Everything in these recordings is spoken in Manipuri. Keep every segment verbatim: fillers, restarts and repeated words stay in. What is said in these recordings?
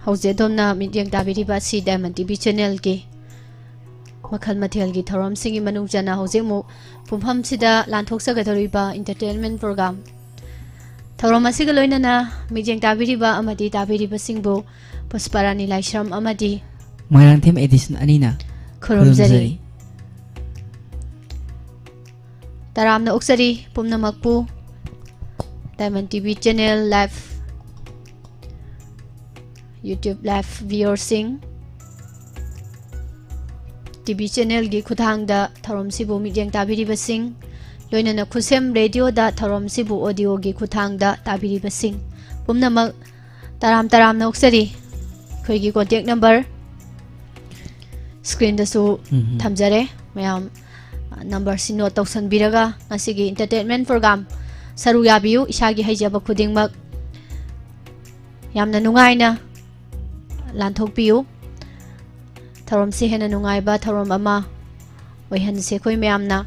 ꯍꯧꯖꯤꯛ ꯑꯗꯣꯝꯅ ꯃꯤꯠꯌꯦꯡ ꯇꯥꯕꯤꯔꯤꯕ ꯑꯁꯤ Diamond T V channelꯒꯤ ꯃꯈꯜ ꯃꯊꯦꯜꯒꯤ ꯊꯧꯔꯝꯁꯤꯡꯒꯤ ꯃꯅꯨꯡ ꯆꯟꯅ ꯍꯧꯖꯤꯛ ꯑꯃꯨꯛ ꯄꯨꯡꯐꯝꯁꯤꯗ ꯂꯥꯟꯊꯣꯛꯆꯒꯗꯧꯔꯤꯕ entertainment program ꯊꯧꯔꯝ ꯑꯁꯤꯒ ꯂꯣꯏꯅꯅ ꯃꯤꯠꯌꯦꯡ ꯇꯥꯕꯤꯔꯤꯕ ꯑꯃꯗꯤ ꯇꯥꯕꯤꯔꯤꯕꯁꯤꯡꯕꯨ ꯄꯨꯁꯄꯔꯥꯅꯤ ꯂꯥꯏꯁ꯭ꯔꯝ ꯑꯃꯗꯤ ꯃꯣꯏꯔꯥꯡꯊꯦꯝ edition ꯑꯅꯤꯅ ꯈꯨꯔꯨꯝꯖꯔꯤ꯫ ꯈꯨꯔꯨꯝꯖꯔꯤ꯫ ꯇꯔꯥꯝꯅ ꯑꯣꯛꯆꯔꯤ ꯄꯨꯝꯅꯃꯛꯄꯨ꯫ Diamond T V channel live, YouTube live viewerꯁꯤꯡ, T V channelꯒꯤ ꯈꯨꯠꯊꯥꯡꯗ ꯊꯧꯔꯝꯁꯤꯕꯨ ꯃꯤꯠꯌꯦꯡ ꯇꯥꯕꯤꯔꯤꯕꯁꯤꯡ, ꯂꯣꯏꯅꯅ ꯈꯨꯠꯁꯦꯝ radioꯗ ꯊꯧꯔꯝꯁꯤꯕꯨ audioꯒꯤ ꯈꯨꯠꯊꯥꯡꯗ ꯇꯥꯕꯤꯔꯤꯕꯁꯤꯡ ꯄꯨꯝꯅꯃꯛ ꯇꯔꯥꯝ ꯇꯔꯥꯝꯅ ꯑꯣꯛꯆꯔꯤ꯫ ꯑꯩꯈꯣꯏꯒꯤ contact number screenꯗꯁꯨ ꯎꯝ꯫ ꯊꯝꯖꯔꯦ꯫ ꯃꯌꯥꯝ numberꯁꯤ note ꯇꯧꯁꯟꯕꯤꯔꯒ ꯉꯁꯤꯒꯤ entertainment program ꯁꯔꯨꯛ ꯌꯥꯕꯤꯌꯨ꯫ ꯏꯁꯥꯒꯤ ꯍꯩꯖꯕ ꯈꯨꯗꯤꯡꯃꯛ ꯌꯥꯝꯅ ꯅꯨꯡꯉꯥꯏꯅ ꯂꯥꯟꯊꯣꯛꯄꯤꯌꯨ꯫ ꯊꯧꯔꯝꯁꯤ ꯍꯦꯟꯅ ꯅꯨꯡꯉꯥꯏꯕ ꯊꯧꯔꯝ ꯑꯃ ꯑꯣꯏꯍꯟꯁꯦ ꯑꯩꯈꯣꯏ ꯃꯌꯥꯝꯅ꯫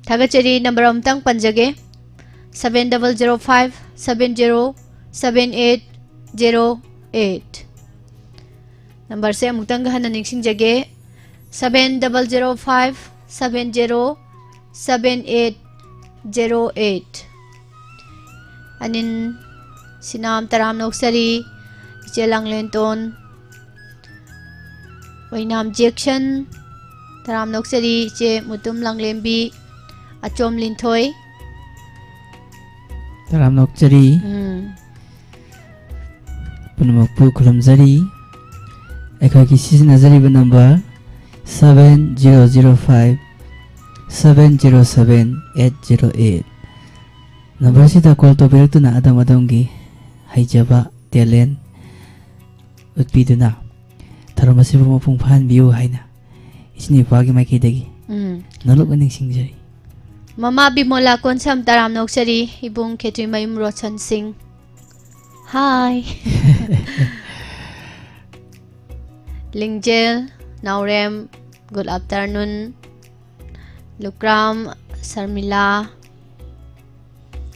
ꯊꯥꯒꯠꯆꯔꯤ꯫ Number ꯑꯃꯨꯛꯇꯪ ꯄꯟꯖꯒꯦ, seven double zero five seven zero seven eight zero eight꯫ Numberꯁꯦ ꯑꯃꯨꯛꯇꯪꯒ ꯍꯟꯅ ꯅꯤꯡꯁꯤꯡꯖꯒꯦ, seven double zero five seven zero seven eight zero eight꯫ ꯑꯅꯤꯟ ꯁꯤꯅꯥꯝ ꯇꯔꯥꯝꯅ ꯑꯣꯛꯆꯔꯤ, ꯏꯆꯦ ꯂꯥꯡꯂꯦꯟꯇꯣꯟ ꯑꯣꯏꯅꯥꯝ ꯖꯦꯛꯁꯟ ꯇꯔꯥꯝꯅ ꯑꯣꯛꯆꯔꯤ, ꯏꯆꯦ ꯃꯨꯇꯨꯝ ꯂꯥꯡꯂꯦꯝꯕꯤ ꯑꯆꯣꯝ ꯂꯤꯟꯊꯣꯏ꯫ ꯇꯔꯥꯝꯅ ꯑꯣꯛꯆꯔꯤ꯫ ꯎꯝ꯫ ꯄꯨꯝꯅꯃꯛꯄꯨ ꯈꯨꯔꯨꯝꯖꯔꯤ꯫ ꯑꯩꯈꯣꯏꯒꯤ ꯁꯤꯖꯤꯟꯅꯖꯔꯤꯕ number seven zero zero five seven zero seven eight zero eight꯫ Numberꯁꯤꯗ call ꯇꯧꯕꯤꯔꯛꯇꯨꯅ ꯑꯗꯣꯝ ꯑꯗꯣꯝꯒꯤ ꯍꯩꯖꯕ, talent ꯎꯠꯄꯤꯗꯨꯅ ꯊꯧꯔꯝ ꯑꯁꯤꯕꯨ ꯃꯄꯨꯡ ꯐꯥꯍꯟꯕꯤꯌꯨ ꯍꯥꯏꯅ ꯏꯆꯤꯟ ꯏꯄꯥꯒꯤ ꯃꯥꯏꯀꯩꯗꯒꯤ ꯎꯝ꯫ ꯅꯣꯂꯨꯛꯅ ꯅꯤꯡꯁꯤꯡꯖꯔꯤ꯫ ꯃꯃꯥ ꯕꯤꯃꯣꯂꯥ ꯀꯣꯟꯁꯝ ꯇꯔꯥꯝꯅ ꯑꯣꯛꯆꯔꯤ, ꯏꯕꯨꯡ ꯈꯦꯇ꯭ꯔꯤꯃꯌꯨꯝ ꯔꯣꯁꯟ ꯁꯤꯡ꯫ Hi꯫ ꯂꯤꯡꯖꯦꯜ, ꯅꯥꯎꯔꯦꯝ, good afternoon꯫ ꯂꯨꯀ꯭ꯔꯥꯝ, ꯁꯔꯃꯤꯂꯥ,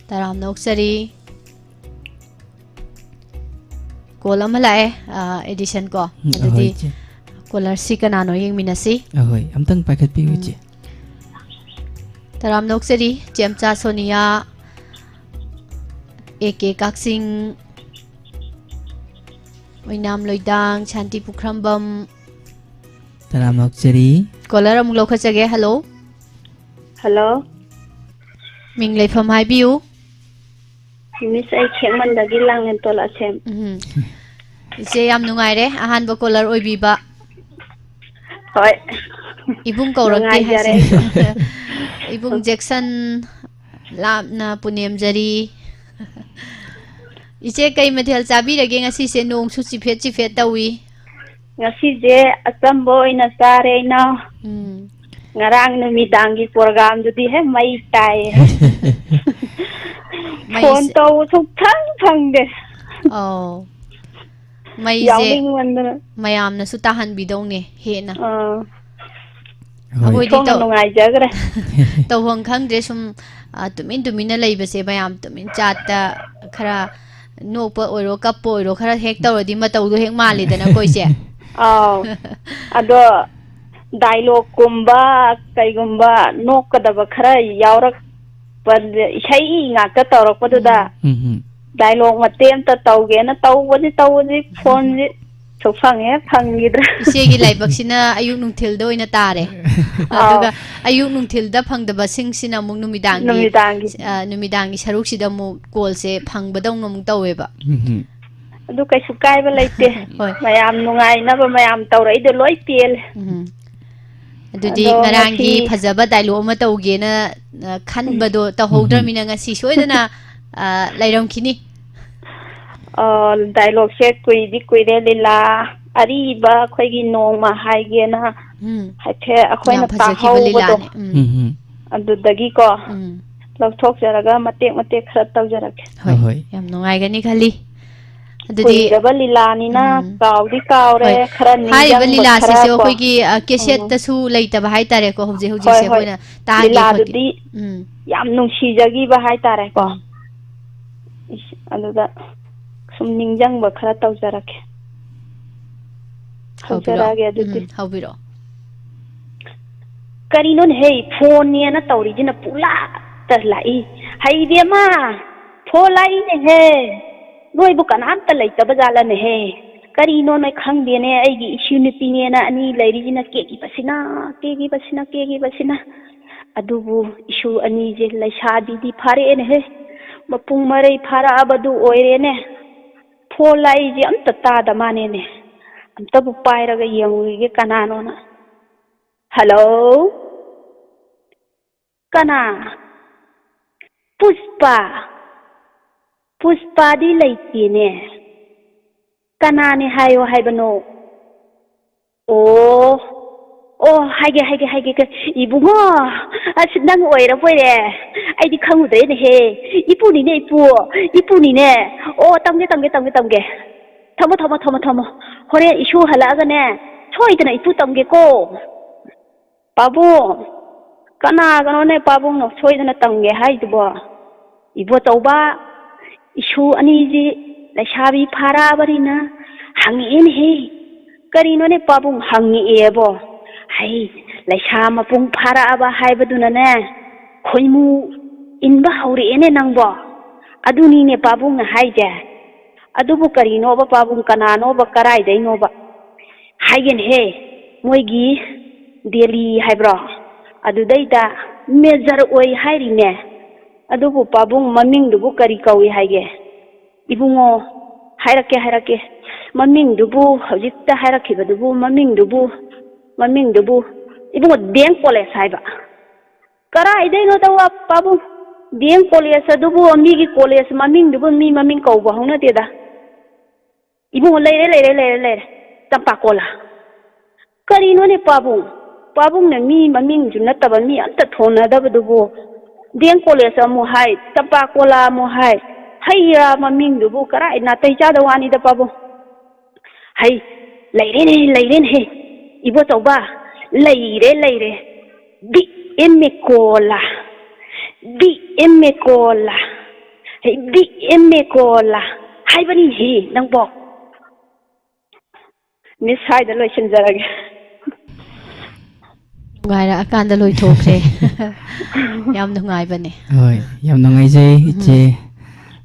ꯇꯔꯥꯝꯅ ꯑꯣꯛꯆꯔꯤ꯫ ꯀꯣꯜ ꯑꯃ ꯂꯥꯛꯑꯦ, ꯑ, ꯑꯦꯗꯤꯁꯟ ꯀꯣ꯫ ꯎꯝ, ꯑꯗꯨꯗꯤ ꯑꯍꯣꯏ, ꯏꯆꯦ꯫ ꯀꯣꯂꯔꯁꯤ ꯀꯅꯥꯅꯣ ꯌꯦꯡꯃꯤꯟꯅꯁꯤ꯫ ꯑꯍꯣꯏ, ꯑꯝꯇꯪ ꯄꯥꯏꯈꯠꯄꯤꯌꯨ, ꯎꯝ꯫ ꯏꯆꯦ꯫ ꯇꯔꯥꯝꯅ ꯑꯣꯛꯆꯔꯤ, ꯆꯦꯝꯆꯥ ꯁꯣꯅꯤꯌꯥ, ꯑꯦ ꯀꯦ ꯀꯛꯆꯤꯡ, ꯑꯣꯏꯅꯥꯝ ꯂꯣꯏꯗꯥꯡ, ꯁꯥꯟꯇꯤ ꯄꯨꯈ꯭ꯔꯝꯕꯝ꯫ ꯇꯔꯥꯝꯅ ꯑꯣꯛꯆꯔꯤ꯫ ꯀꯣꯂꯔ ꯑꯃꯨꯛ ꯂꯧꯈꯠꯆꯒꯦ꯫ ꯍꯜꯂꯣ꯫ ꯍꯜꯂꯣ꯫ ꯃꯤꯡ ꯂꯩꯐꯝ ꯍꯥꯏꯕꯤꯌꯨ꯫ ꯃꯤꯁ, ꯑꯩ ꯈꯦꯛꯃꯟꯗꯒꯤ ꯂꯥꯡꯉꯦꯟ ꯇꯣꯂꯥꯁꯦꯝ꯫ ꯎꯝ꯫ ꯏꯆꯦ, ꯌꯥꯝ ꯅꯨꯡꯉꯥꯏꯔꯦ ꯑꯍꯥꯟꯕ ꯀꯣꯂꯔ ꯑꯣꯏꯕꯤꯕ꯫ ꯍꯣꯏ꯫ ꯏꯕꯨꯡ ꯀꯧꯔꯛꯇꯦ ꯅꯨꯡꯉꯥꯏꯖꯔꯦ꯫ ꯍꯥꯏꯁꯦ꯫ ꯏꯕꯨꯡ ꯖꯦꯛꯁꯟ ꯂꯥꯞꯅ ꯄꯨꯅꯦꯝꯖꯔꯤ꯫ ꯏꯆꯦ, ꯀꯩ ꯃꯊꯦꯜ ꯆꯥꯕꯤꯔꯒꯦ ꯉꯁꯤꯁꯦ? ꯅꯣꯡꯁꯨ ꯆꯤꯐꯦꯠ ꯆꯤꯐꯦꯠ ꯇꯧꯏ꯫ ꯉꯁꯤꯁꯦ ꯑꯆꯝꯕ ꯑꯣꯏꯅ ꯆꯥꯔꯦ, ꯏꯅꯥꯎ꯫ ꯎꯝ꯫ ꯉꯔꯥꯡ ꯅꯨꯃꯤꯗꯥꯡꯒꯤ ꯄ꯭ꯔꯣꯒ꯭ꯔꯥꯝꯗꯨꯗꯤ ꯍꯦꯛ ꯃꯩ ꯇꯥꯏꯌꯦ꯫ ꯐꯣꯟ ꯃꯩꯁꯦ ꯇꯧꯕ ꯁꯨꯡꯐꯪ ꯐꯪꯗꯦ꯫ ꯑꯧ꯫ ꯃꯩꯁꯦ ꯌꯥꯎꯅꯤꯡꯃꯟꯗꯅ꯫ ꯃꯌꯥꯝꯅꯁꯨ ꯇꯥꯍꯟꯕꯤꯗꯧꯅꯦ ꯍꯦꯟꯅ꯫ ꯑꯥ꯫ ꯍꯣꯏ꯫ ꯑꯩꯈꯣꯏꯗꯤ ꯏꯁꯣꯔꯅ ꯇꯧ-, ꯅꯨꯡꯉꯥꯏꯖꯈ꯭ꯔꯦ꯫ ꯇꯧꯐꯝ ꯈꯪꯗ꯭ꯔꯦ ꯁꯨꯝ, ꯑ, ꯇꯨꯃꯤꯟ ꯇꯨꯃꯤꯟꯅ ꯂꯩꯕꯁꯦ, ꯃꯌꯥꯝ ꯇꯨꯃꯤꯟ ꯆꯥꯠꯇ ꯈꯔ ꯅꯣꯛꯄ ꯑꯣꯏꯔꯣ, ꯀꯞꯄ ꯑꯣꯏꯔꯣ, ꯈꯔ ꯍꯦꯛ ꯇꯧꯔꯗꯤ ꯃꯇꯧꯗꯣ ꯍꯦꯛ ꯃꯥꯜꯂꯤꯗꯅꯀꯣ, ꯏꯆꯦ? ꯑꯥꯎ꯫ ꯑꯗꯣ ꯗꯥꯏꯂꯣꯒꯀꯨꯝꯕ, ꯀꯩꯒꯨꯝꯕ ꯅꯣꯛꯀꯗꯕ ꯈꯔ ꯌꯥꯎꯔꯛꯄ, ꯏꯁꯩ ꯉꯥꯛꯇ ꯇꯧꯔꯛꯄꯗꯨꯗ, ꯎꯝ꯫ ꯎꯝ, ꯎꯝ꯫ ꯗꯥꯏꯂꯣꯒ ꯃꯇꯦꯛ ꯑꯝꯇ ꯇꯧꯒꯦꯅ ꯇꯧꯕꯁꯤ, ꯇꯧꯕꯁꯤ, ꯐꯣꯟꯁꯤ ꯁꯨꯡꯐꯪ ꯍꯦꯛ ꯐꯪꯈꯤꯗ꯭ꯔꯦ꯫ ꯏꯆꯦꯒꯤ ꯂꯥꯏꯕꯛꯁꯤꯅ ꯑꯌꯨꯛ ꯅꯨꯡꯊꯤꯜꯗ ꯑꯣꯏꯅ ꯇꯥꯔꯦ꯫ ꯑꯥꯎ꯫ ꯑꯗꯨꯒ ꯑꯌꯨꯛ ꯅꯨꯡꯊꯤꯜꯗ ꯐꯪꯗꯕꯁꯤꯡꯁꯤꯅ ꯑꯃꯨꯛ ꯅꯨꯃꯤꯗꯥꯡꯒꯤ, ꯅꯨꯃꯤꯗꯥꯡꯒꯤ꯫ ꯑ, ꯅꯨꯃꯤꯗꯥꯡꯒꯤ ꯁꯔꯨꯛꯁꯤꯗ ꯑꯃꯨꯛ ꯀꯣꯜꯁꯦ ꯐꯪꯕꯗꯧꯅ ꯑꯃꯨꯛ ꯇꯧꯋꯦꯕ꯫ ꯎꯝ, ꯎꯝ꯫ ꯑꯗꯨ ꯀꯩꯁꯨ ꯀꯥꯏꯕ ꯂꯩꯇꯦ꯫ ꯍꯣꯏ꯫ ꯃꯌꯥꯝ ꯅꯨꯡꯉꯥꯏꯅꯕ ꯃꯌꯥꯝ ꯇꯧꯔꯛꯏꯗꯣ ꯂꯣꯏ ꯄꯦꯜꯂꯦ꯫ ꯎꯝ꯫ ꯑꯗꯨꯗꯤ ꯑꯗꯣ ꯉꯔꯥꯡꯒꯤ ꯉꯁꯤ ꯐꯖꯕ ꯗꯥꯏꯂꯣꯒ ꯑꯃ ꯇꯧꯒꯦꯅ, ꯑ, ꯈꯟꯕꯗꯣ ꯎꯝ꯫ ꯇꯧꯍꯧꯗ꯭ꯔꯃꯤꯅ ꯉꯁꯤ ꯁꯣꯏꯗꯅ, ꯑ, ꯂꯩꯔꯝꯈꯤꯅꯤ꯫ ꯑ, ꯗꯥꯏꯂꯣꯒꯁꯦ ꯀꯨꯏꯗꯤ ꯀꯨꯏꯔꯦ, ꯂꯤꯂꯥ ꯑꯔꯤꯕ ꯑꯩꯈꯣꯏꯒꯤ ꯅꯣꯡꯃ ꯍꯥꯏꯒꯦꯅ ꯎꯝ꯫ ꯍꯥꯏꯐꯦꯠ ꯑꯩꯈꯣꯏꯅ ꯌꯥꯝ ꯐꯖꯈꯤꯕ ꯇꯥꯍꯧꯕꯗꯣ꯫ ꯂꯤꯂꯥꯅꯦ꯫ ꯎꯝ꯫ ꯎꯝ, ꯎꯝ꯫ ꯑꯗꯨꯗꯒꯤꯀꯣ ꯎꯝ꯫ ꯂꯧꯊꯣꯛꯆꯔꯒ ꯃꯇꯦꯛ ꯃꯇꯦꯛ ꯈꯔ ꯇꯧꯖꯔꯛꯀꯦ꯫ ꯍꯣꯏ, ꯍꯣꯏ꯫ ꯌꯥꯝ ꯅꯨꯡꯉꯥꯏꯒꯅꯤ ꯈꯜꯂꯤ꯫ ꯑꯗꯨꯗꯤ, ꯀꯨꯏꯔꯕ ꯂꯤꯂꯥꯅꯤꯅ ꯎꯝ꯫ ꯀꯥꯎꯗꯤ ꯀꯥꯎꯔꯦ, ꯍꯣꯏ꯫ ꯈꯔ ꯍꯥꯏꯔꯤꯕ ꯅꯤꯡꯁꯤꯡꯕ ꯈꯔ ꯂꯤꯂꯥꯁꯤꯁꯨ ꯀꯣ꯫ ꯑꯩꯈꯣꯏꯒꯤ, ꯑ, ꯎꯝ꯫ ꯀꯦꯁꯦꯠꯇꯁꯨ ꯂꯩꯇꯕ ꯍꯥꯏꯇꯥꯔꯦꯀꯣ, ꯍꯧꯖꯤꯛ ꯍꯣꯏ, ꯍꯧꯖꯤꯛꯁꯦ ꯍꯣꯏ꯫ ꯑꯩꯈꯣꯏꯅ ꯇꯥꯒꯦ ꯈꯣꯠꯀꯦ꯫ ꯂꯤꯂꯥꯗꯨꯗꯤ ꯎꯝ꯫ ꯌꯥꯝ ꯅꯨꯡꯁꯤꯖꯈꯤꯕ ꯍꯥꯏꯇꯥꯔꯦꯀꯣ꯫ ꯎꯝ꯫ ꯏꯁ, ꯑꯗꯨꯗ ꯁꯨꯝ ꯅꯤꯡꯁꯤꯡꯕ ꯈꯔ ꯇꯧꯖꯔꯛꯀꯦ꯫ ꯍꯧꯕꯤꯔꯣ꯫ ꯍꯧꯖꯔꯛꯑꯒꯦ ꯑꯗꯨꯗꯤ꯫ ꯎꯝ, ꯍꯧꯕꯤꯔꯣ꯫ ꯀꯔꯤꯅꯣꯅꯦꯍꯦ, ꯐꯣꯟꯅꯦꯅ ꯇꯧꯔꯤꯁꯤꯅ ꯄꯨꯂꯥꯛꯇ ꯂꯥꯛꯏ꯫ ꯍꯩꯕꯦꯝꯃ, ꯐꯣꯟ ꯂꯥꯛꯏꯅꯦꯍꯦ꯫ ꯅꯣꯏꯕꯨ ꯀꯅꯥꯝꯇ ꯂꯩꯇꯕ ꯖꯥꯠꯂꯅꯦꯍꯦ? ꯀꯔꯤꯅꯣꯅꯦ ꯈꯪꯗꯦꯅꯦ, ꯑꯩꯒꯤ ꯏꯁꯨ ꯅꯨꯄꯤꯅꯦꯅ ꯑꯅꯤ ꯂꯩꯔꯤꯁꯤꯅ ꯀꯦꯈꯤꯕꯁꯤꯅ, ꯀꯦꯈꯤꯕꯁꯤꯅ, ꯀꯦꯈꯤꯕꯁꯤꯅ꯫ ꯑꯗꯨꯕꯨ ꯏꯁꯨ ꯑꯅꯤꯁꯦ ꯂꯩꯁꯥꯕꯤꯗꯤ ꯐꯥꯔꯛꯑꯦꯅꯦꯍꯦ꯫ ꯃꯄꯨꯡ ꯃꯔꯩ ꯐꯥꯔꯛꯑꯕꯗꯨ ꯑꯣꯏꯔꯦꯅꯦ꯫ ꯐꯣꯟ ꯂꯥꯛꯏꯁꯦ ꯑꯝꯇ ꯇꯥꯗ ꯃꯥꯅꯦꯅꯦ꯫ ꯑꯝꯇꯕꯨ ꯄꯥꯏꯔꯒ ꯌꯦꯡꯉꯨꯈꯤꯒꯦ ꯀꯅꯥꯅꯣꯅ꯫ ꯍꯜꯂꯣ? ꯀꯅꯥ? ꯄꯨꯁꯄꯥ? ꯄꯨꯁꯄꯥꯗꯤ ꯂꯩꯇꯦꯅꯦ꯫ ꯀꯅꯥꯅꯦ ꯍꯥꯏꯌꯣ ꯍꯥꯏꯕꯅꯣ? ꯑꯣ, ꯑꯣ, ꯍꯥꯏꯒꯦ, ꯍꯥꯏꯒꯦ, ꯍꯥꯏꯒꯦ꯫ ꯀ-, ꯏꯕꯨꯡꯉꯣ, ꯑꯁ, ꯅꯪ ꯑꯣꯏꯔꯕꯣꯏꯔꯦ꯫ ꯑꯩꯗꯤ ꯈꯪꯉꯨꯗ꯭ꯔꯦꯅꯦꯍꯦ꯫ ꯏꯄꯨꯅꯤꯅꯦ, ꯏꯄꯨ, ꯏꯄꯨꯅꯤꯅꯦ꯫ ꯑꯣ, ꯇꯝꯒꯦ, ꯇꯝꯒꯦ, ꯇꯝꯒꯦ, ꯇꯝꯒꯦ꯫ ꯊꯝꯃꯣ, ꯊꯝꯃꯣ, ꯊꯝꯃꯣ, ꯊꯝꯃꯣ꯫ ꯍꯣꯔꯦꯟ ꯏꯁꯨ ꯍꯜꯂꯛꯑꯒꯅꯦ, ꯁꯣꯏꯗꯅ ꯏꯄꯨ ꯇꯝꯒꯦꯀꯣ꯫ ꯄꯥꯕꯨꯡ! ꯀꯅꯥꯒꯅꯣꯅꯦ ꯄꯥꯕꯨꯡꯅ ꯁꯣꯏꯗꯅ ꯇꯝꯒꯦ ꯍꯥꯏꯗꯨꯕꯣ? ꯏꯕꯣꯆꯧꯕ, ꯏꯁꯨ ꯑꯅꯤꯁꯤ ꯂꯩꯁꯥꯕꯤ ꯐꯥꯔꯛꯑꯕꯅꯤꯅ ꯍꯪꯉꯛꯑꯦꯅꯦꯍꯦ꯫ ꯀꯔꯤꯅꯣꯅꯦ ꯄꯥꯕꯨꯡ ꯍꯪꯉꯛꯑꯦꯕꯣ? ꯍꯩ, ꯂꯩꯁꯥ ꯃꯄꯨꯡ ꯐꯥꯔꯛꯑꯕ ꯍꯥꯏꯕꯗꯨꯅꯅꯦ, ꯈꯣꯏꯃꯨ ꯏꯟꯕ ꯍꯧꯔꯛꯑꯦꯅꯦ ꯅꯪꯕꯣ꯫ ꯑꯗꯨꯅꯤꯅꯦ ꯄꯥꯕꯨꯡꯅ ꯍꯥꯏꯁꯦ꯫ ꯑꯗꯨꯕꯨ ꯀꯔꯤꯅꯣꯕ ꯄꯥꯕꯨꯡ, ꯀꯅꯥꯅꯣꯕ, ꯀꯔꯥꯏꯗꯩꯅꯣꯕ? ꯍꯥꯏꯒꯦꯅꯦꯍꯦ, ꯃꯣꯏꯒꯤ ꯗꯦꯜꯂꯤ ꯍꯥꯏꯕ꯭ꯔꯣ, ꯑꯗꯨꯗꯩꯗ ꯃꯦꯖꯔ ꯑꯣꯏ ꯍꯥꯏꯔꯤꯅꯦ꯫ ꯑꯗꯨꯕꯨ ꯄꯥꯕꯨꯡ, ꯃꯃꯤꯡꯗꯨꯕꯨ ꯀꯔꯤ ꯀꯧꯏ ꯍꯥꯏꯒꯦ? ꯏꯕꯨꯡꯉꯣ, ꯍꯥꯏꯔꯛꯀꯦ, ꯍꯥꯏꯔꯛꯀꯦ꯫ ꯃꯃꯤꯡꯗꯨꯕꯨ, ꯍꯧꯖꯤꯛꯇ ꯍꯥꯏꯔꯛꯈꯤꯕꯗꯨꯕꯨ, ꯃꯃꯤꯡꯗꯨꯕꯨ, ꯃꯃꯤꯡꯗꯨꯕꯨ, ꯏꯕꯨꯡꯉꯣ, ꯗꯤ ꯑꯦꯝ ꯀꯣꯂꯦꯖ ꯍꯥꯏꯕ꯫ ꯀꯔꯥꯏꯗꯩꯅꯣꯗ ꯋꯥ, ꯄꯥꯕꯨꯡ? ꯗꯤ ꯑꯦꯝ ꯀꯣꯂꯦꯖ ꯑꯗꯨꯕꯨ, ꯃꯤꯒꯤ ꯀꯣꯂꯦꯖ ꯃꯃꯤꯡꯗꯨꯕꯨ ꯃꯤ ꯃꯃꯤꯡ ꯀꯧꯕ ꯍꯧꯅꯗꯦꯗ꯫ ꯏꯕꯨꯡꯉꯣ, ꯂꯩꯔꯦ, ꯂꯩꯔꯦ, ꯂꯩꯔꯦ, ꯂꯩꯔꯦ꯫ ꯆꯝꯄꯥ ꯀꯣꯂꯥ꯫ ꯀꯔꯤꯅꯣꯅꯦ ꯄꯥꯕꯨꯡ? ꯄꯥꯕꯨꯡꯅ ꯃꯤ ꯃꯃꯤꯡꯁꯨ ꯅꯠꯇꯕ ꯃꯤ ꯑꯝꯇ ꯊꯣꯟꯅꯗꯕꯗꯨꯕꯨ ꯗꯤ ꯑꯦꯝ ꯀꯣꯂꯦꯖ ꯑꯃꯨꯛ ꯍꯥꯏ, ꯆꯝꯄꯥ ꯀꯣꯂꯥ ꯑꯃꯨꯛ ꯍꯥꯏ, ꯍꯩ ꯔꯥ ꯃꯃꯤꯡꯗꯨꯕꯨ ꯀꯔꯥꯏ ꯅꯥꯇꯩ ꯆꯥꯗ ꯋꯥꯅꯤꯗ ꯄꯥꯕꯨꯡ꯫ ꯍꯩ, ꯂꯩꯔꯦꯅꯦ, ꯂꯩꯔꯦꯅꯦꯍꯦ, ꯏꯕꯣꯆꯧꯕ, ꯂꯩꯔꯦ, ꯂꯩꯔꯦ꯫ D M A cola, D M A cola, ꯍꯩ, ꯗꯤ ꯑꯦꯝ ꯑꯦ ꯀꯣꯂꯥ꯫ ꯍꯥꯏꯕꯅꯤꯍꯦ ꯅꯪꯕꯣ꯫ ꯃꯤꯁ ꯍꯥꯏꯗ ꯂꯣꯏꯁꯤꯟꯖꯔꯒꯦ꯫ ꯅꯨꯡꯉꯥꯏꯔꯛꯑꯀꯥꯟꯗ ꯂꯣꯏꯊꯣꯛꯈ꯭ꯔꯦ꯫ ꯌꯥꯝ ꯅꯨꯡꯉꯥꯏꯕꯅꯦ꯫ ꯍꯣꯏ, ꯌꯥꯝ ꯅꯨꯡꯉꯥꯏꯖꯩ, ꯎꯝ꯫ ꯏꯆꯦ꯫